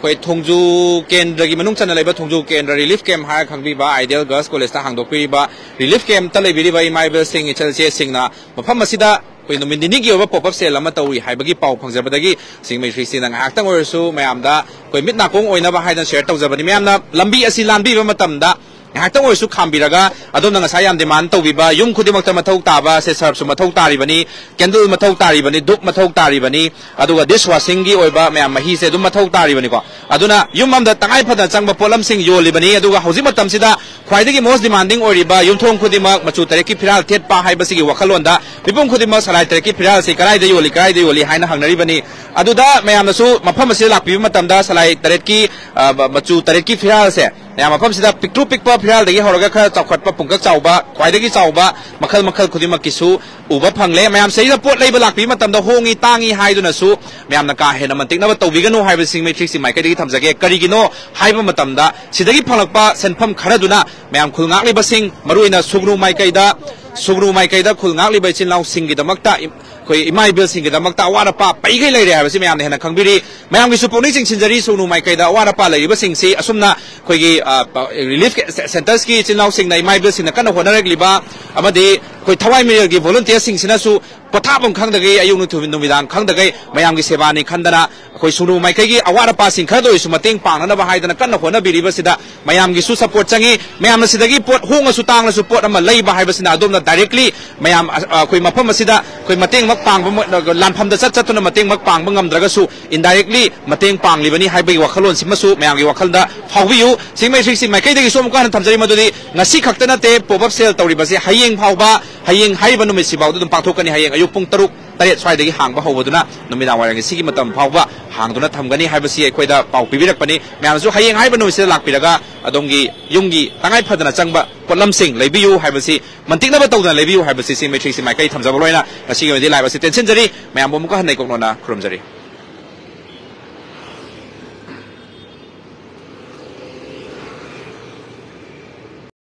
ꯑꯩꯈꯣꯏ ꯊꯣꯡꯖꯨ ꯀꯦꯟꯗ꯭ꯔꯒꯤ ꯃꯅꯨꯡ ꯆꯟꯅ ꯂꯩꯕ ꯊꯣꯡꯖꯨ ꯀꯦꯟꯗ꯭ꯔ relief camp ꯍꯥꯏꯔ ꯈꯪꯕꯤꯕ Ideal Girls Collegeꯇ ꯍꯥꯡꯗꯣꯛꯄꯤꯔꯤꯕ relief campꯇ ꯂꯩꯕꯤꯔꯤꯕ ꯏꯃꯥ ꯏꯕꯦꯜꯁꯤꯡ, ꯏꯆꯜ ꯏꯆꯦꯁꯤꯡꯅ ꯃꯐꯝ ꯑꯁꯤꯗ ꯑꯩꯈꯣꯏ ꯅꯨꯃꯤꯠ ꯅꯤꯅꯤꯒꯤ ꯑꯣꯏꯕ pop up sale ꯑꯃ ꯇꯧꯔꯤ ꯍꯥꯏꯕꯒꯤ ꯄꯥꯎ ꯐꯪꯖꯕꯗꯒꯤ ꯁꯤꯡꯖꯃꯩ ꯊ꯭ꯔꯤ ꯁꯤꯛꯁꯇꯤꯅ ꯉꯥꯏꯍꯥꯛꯇꯪ ꯑꯣꯏꯔꯁꯨ ꯃꯌꯥꯝꯗ ꯑꯩꯈꯣꯏ ꯃꯤꯠ ꯅꯥꯀꯣꯡ ꯑꯣꯏꯅꯕ ꯍꯥꯏꯗꯅ share ꯇꯧꯖꯕꯅꯤ꯫ ꯃꯌꯥꯝꯅ ꯂꯝꯕꯤ ꯑꯁꯤ ꯂꯥꯟꯕꯤꯕ ꯃꯇꯝꯗ ꯉꯥꯏꯍꯥꯛꯇꯪ ꯑꯣꯏꯔꯁꯨ ꯈꯥꯝꯕꯤꯔꯒ, ꯑꯗꯣꯝꯅ ꯉꯁꯥꯏ ꯌꯥꯝ demand ꯇꯧꯕꯤꯕ ꯌꯨꯝ ꯈꯨꯗꯤꯡꯃꯛꯇ ꯃꯊꯧ ꯇꯥꯕ ꯁꯦ surfꯁꯨ ꯃꯊꯧ ꯇꯥꯔꯤꯕꯅꯤ, candle ꯃꯊꯧ ꯇꯥꯔꯤꯕꯅꯤ, ꯙꯨꯞ ꯃꯊꯧ ꯇꯥꯔꯤꯕꯅꯤ, ꯑꯗꯨꯒ dish washingꯒꯤ ꯑꯣꯏꯕ ꯃꯌꯥꯝ ꯃꯍꯤꯁꯦ ꯑꯗꯨꯝ ꯃꯊꯧ ꯇꯥꯔꯤꯕꯅꯤꯀꯣ꯫ ꯑꯗꯨꯅ ꯌꯨꯝ ꯑꯃꯗ ꯇꯉꯥꯏ ꯐꯗꯅ ꯆꯪꯕ ꯄꯣꯠꯂꯝꯁꯤꯡ ꯌꯣꯜꯂꯤꯕꯅꯤ꯫ ꯑꯗꯨꯒ ꯍꯧꯖꯤꯛ ꯃꯇꯝꯁꯤꯗ ꯈ꯭ꯋꯥꯏꯗꯒꯤ most demanding ꯑꯣꯏꯔꯤꯕ ꯌꯨꯝꯊꯣꯡ ꯈꯨꯗꯤꯡꯃꯛ ꯃꯆꯨ ꯇꯔꯦꯠꯀꯤ ꯐꯤꯔꯥꯜ ꯊꯦꯠꯄ ꯍꯥꯏꯕꯁꯤꯒꯤ ꯋꯥꯈꯜꯂꯣꯟꯗ ꯃꯤꯄꯨꯝ ꯈꯨꯗꯤꯡꯃꯛ ꯁꯂꯥꯏ ꯇꯔꯦꯠꯀꯤ ꯐꯤꯔꯥꯜꯁꯤ ꯀꯗꯥꯏꯗ ꯌꯣꯜꯂꯤ, ꯀꯗꯥꯏꯗ ꯌꯣꯜꯂꯤ ꯍꯥꯏꯅ ꯍꯪꯅꯔꯤꯕꯅꯤ꯫ ꯑꯗꯨꯗ ꯃꯌꯥꯝꯅꯁꯨ ꯃꯐꯝ ꯑꯁꯤꯗ ꯂꯥꯛꯄꯤꯕ ꯃꯇꯝꯗ ꯁꯂꯥꯏ ꯇꯔꯦꯠꯀꯤ, ꯑ, ꯃꯆꯨ ꯇꯔꯦꯠꯀꯤ ꯐꯤꯔꯥꯜꯁꯦ ꯃꯌꯥꯝ ꯃꯐꯝꯁꯤꯗ ꯄꯤꯛꯇ꯭ꯔꯨ ꯄꯤꯛꯄ ꯐꯤꯔꯥꯜꯗꯒꯤ ꯍꯧꯔꯒ ꯈꯔ ꯆꯥꯎꯈꯠꯄ, ꯄꯨꯡꯀꯛ ꯆꯥꯎꯕ, ꯈ꯭ꯋꯥꯏꯗꯒꯤ ꯆꯥꯎꯕ ꯃꯈꯜ ꯃꯈꯜ ꯈꯨꯗꯤꯡꯃꯛꯀꯤꯁꯨ ꯎꯕ ꯐꯪꯂꯦ꯫ ꯃꯌꯥꯝ ꯁꯤꯗꯩꯗ ꯄꯣꯠ ꯂꯩꯕ ꯂꯥꯛꯄꯤꯕ ꯃꯇꯝꯗ ꯍꯣꯡꯉꯤ, ꯇꯥꯡꯉꯤ ꯍꯥꯏꯗꯨꯅꯁꯨ ꯃꯌꯥꯝꯅ ꯀꯥ ꯍꯦꯟꯅ ꯃꯟꯇꯤꯛꯅꯕ ꯇꯧꯕꯤꯒꯅꯨ ꯍꯥꯏꯕꯁꯤ ꯁꯤꯡꯖꯃꯩ ꯊ꯭ꯔꯤ ꯁꯤꯛꯁꯇꯤ ꯃꯥꯏꯀꯩꯗꯒꯤ ꯊꯝꯖꯒꯦ꯫ ꯀꯔꯤꯒꯤꯅꯣ ꯍꯥꯏꯕ ꯃꯇꯝꯗ ꯁꯤꯗꯒꯤ ꯐꯪꯂꯛꯄ ꯁꯦꯟꯐꯝ ꯈꯔꯗꯨꯅ ꯃꯌꯥꯝ ꯈꯨꯜ ꯉꯥꯛꯂꯤꯕꯁꯤꯡ, ꯃꯔꯨꯑꯣꯏꯅ ꯁꯨꯒꯅꯨ ꯃꯥꯏꯀꯩꯗ ꯁꯨꯒꯅꯨ ꯃꯥꯏꯀꯩꯗ ꯈꯨꯜ ꯉꯥꯛꯂꯤꯕ ꯏꯆꯤꯜ ꯏꯅꯥꯎꯁꯤꯡꯒꯤꯗꯃꯛꯇ, ꯑꯩꯈꯣꯏ ꯏꯃꯥ ꯏꯕꯦꯜꯁꯤꯡꯒꯤꯗꯃꯛꯇ ꯑꯋꯥꯠ ꯑꯄꯥ ꯄꯩꯒꯩ ꯂꯩꯔꯦ ꯍꯥꯏꯕꯁꯤ ꯃꯌꯥꯝꯅ ꯍꯦꯟꯅ ꯈꯪꯕꯤꯔꯤ꯫ ꯃꯌꯥꯝꯒꯤꯁꯨ ꯄꯨꯛꯅꯤꯡ ꯆꯤꯡꯁꯤꯟꯖꯔꯤ, ꯁꯨꯒꯅꯨ ꯃꯥꯏꯀꯩꯗ ꯑꯋꯥꯠ ꯑꯄꯥ ꯂꯩꯔꯤꯕꯁꯤꯡꯁꯤ ꯑꯁꯨꯝꯅ ꯑꯩꯈꯣꯏꯒꯤ, ꯑ, ꯄ-, ꯔꯤꯂꯤꯐ ꯀꯦ-, ꯁꯦ-, ꯁꯦꯟꯇꯔꯁꯀꯤ ꯏꯆꯤꯜ ꯏꯅꯥꯎꯁꯤꯡꯅ, ꯏꯃꯥ ꯏꯕꯦꯜꯁꯤꯡꯅ ꯀꯟꯅ ꯍꯣꯠꯅꯔꯛꯂꯤꯕ ꯑꯃꯗꯤ ꯑꯩꯈꯣꯏ ꯊꯋꯥꯏ ꯃꯤꯔꯦꯜꯒꯤ ꯚꯣꯂꯨꯟꯇꯤꯌꯔꯁꯤꯡꯁꯤꯅꯁꯨ ꯄꯣꯊꯥꯐꯝ ꯈꯪꯗꯒꯩ, ꯑꯌꯨꯛ ꯅꯨꯡꯊꯤꯜ ꯅꯨꯃꯤꯗꯥꯡ ꯈꯪꯗꯒꯩ ꯃꯌꯥꯝꯒꯤ ꯁꯦꯕꯥꯅꯤ ꯈꯟꯗꯅ ꯑꯩꯈꯣꯏ ꯁꯨꯒꯅꯨ ꯃꯥꯏꯀꯩꯒꯤ ꯑꯋꯥꯠ ꯑꯄꯥꯁꯤꯡ ꯈꯔꯗ ꯑꯣꯏꯔꯁꯨ ꯃꯇꯦꯡ ꯄꯥꯡꯅꯅꯕ ꯍꯥꯏꯗꯅ ꯀꯟꯅ ꯍꯣꯠꯅꯕꯤꯔꯤꯕꯁꯤꯗ ꯃꯌꯥꯝꯒꯤꯁꯨ ꯁꯄꯣꯔꯠ ꯆꯪꯉꯤ꯫ ꯃꯌꯥꯝꯅ ꯁꯤꯗꯒꯤ ꯄꯣꯠ ꯍꯣꯡꯉꯁꯨ ꯇꯥꯡꯂꯁꯨ ꯄꯣꯠ ꯑꯃ ꯂꯩꯕ ꯍꯥꯏꯕꯁꯤꯅ ꯑꯗꯣꯝꯅ ꯗꯥꯏꯔꯦꯛꯂꯤ ꯃꯌꯥꯝ, ꯑ, ꯑꯩꯈꯣꯏ ꯃꯐꯝ ꯑꯁꯤꯗ ꯑꯩꯈꯣꯏ ꯃꯇꯦꯡꯃꯛ ꯄꯥꯡꯕ ꯃ-, ꯂꯥꯟꯐꯝꯗ ꯆꯠ ꯆꯠꯇꯨꯅ ꯃꯇꯦꯡꯃꯛ ꯄꯥꯡꯕ ꯉꯝꯗ꯭ꯔꯒꯁꯨ ꯏꯟꯗꯥꯏꯔꯦꯛꯂꯤ ꯃꯇꯦꯡ ꯄꯥꯡꯂꯤꯕꯅꯤ ꯍꯥꯏꯕꯒꯤ ꯋꯥꯈꯜꯂꯣꯟꯁꯤꯃꯁꯨ ꯃꯌꯥꯝꯒꯤ ꯋꯥꯈꯜꯗ ꯐꯥꯎꯕꯤꯌꯨ꯫ ꯁꯤꯡꯃꯩ ꯊ꯭ꯔꯤ ꯁꯤꯛꯁꯇꯤ ꯃꯥꯏꯀꯩꯗꯒꯤꯁꯨ ꯑꯃꯨꯛꯀ ꯍꯟꯅ ꯊꯝꯖꯔꯤ ꯃꯗꯨꯗꯤ ꯉꯁꯤ ꯈꯛꯇ ꯅꯠꯇꯦ, ꯄꯣꯞ ꯑꯞ ꯁꯦꯜ ꯇꯧꯔꯤꯕꯁꯦ ꯍꯌꯦꯡ ꯐꯥꯎꯕ, ꯍꯌꯦꯡ ꯍꯥꯏꯔꯤꯕ ꯅꯨꯃꯤꯠꯁꯤꯐꯥꯎꯗ ꯑꯗꯨꯝ ꯄꯥꯡꯊꯣꯛꯀꯅꯤ꯫ ꯍꯌꯦꯡ ꯑꯌꯨꯛ ꯄꯨꯡ ꯇꯔꯨꯛ, ꯇꯔꯦꯠ ꯁ꯭ꯋꯥꯏꯗꯒꯤ ꯍꯥꯡꯕ ꯍꯧꯕꯗꯨꯅ ꯅꯨꯃꯤꯗꯥꯡ ꯋꯥꯏꯔꯝꯒꯤ ꯁꯤꯒꯤ ꯃꯇꯝ ꯐꯥꯎꯕ ꯍꯥꯡꯗꯨꯅ ꯊꯝꯒꯅꯤ ꯍꯥꯏꯕꯁꯤ ꯑꯩꯈꯣꯏꯗ ꯄꯥꯎ ꯄꯤꯕꯤꯔꯛꯄꯅꯤ꯫ ꯃꯌꯥꯝꯁꯨ ꯍꯌꯦꯡ ꯍꯥꯏꯔꯤꯕ ꯅꯨꯃꯤꯠꯁꯤꯗ ꯂꯥꯛꯄꯤꯔꯒ ꯑꯗꯣꯝꯒꯤ ꯌꯨꯝꯒꯤ ꯇꯉꯥꯏ ꯐꯗꯅ ꯆꯪꯕ ꯄꯣꯠꯂꯝꯁꯤꯡ ꯂꯩꯕꯤꯌꯨ ꯍꯥꯏꯕꯁꯤ ꯃꯟꯇꯤꯛꯅꯕ ꯇꯧꯗꯅ ꯂꯩꯕꯤꯌꯨ ꯍꯥꯏꯕꯁꯤ ꯁꯤꯡꯃꯩ ꯊ꯭ꯔꯤ ꯁꯤꯛꯁꯇꯤ ꯃꯥꯏꯀꯩ ꯊꯝꯖꯕ ꯂꯣꯏꯅ ꯉꯁꯤꯒꯤ ꯑꯣꯏꯅꯗꯤ ꯂꯥꯏꯚ ꯑꯁꯤ ꯇꯦꯟꯁꯤꯟꯖꯔꯤ꯫ ꯃꯌꯥꯝꯕꯨ ꯑꯃꯨꯛꯀ ꯍꯟꯅ ꯏꯀꯣꯛꯅꯣꯅ ꯈꯨꯔꯨꯝꯖꯔꯤ꯫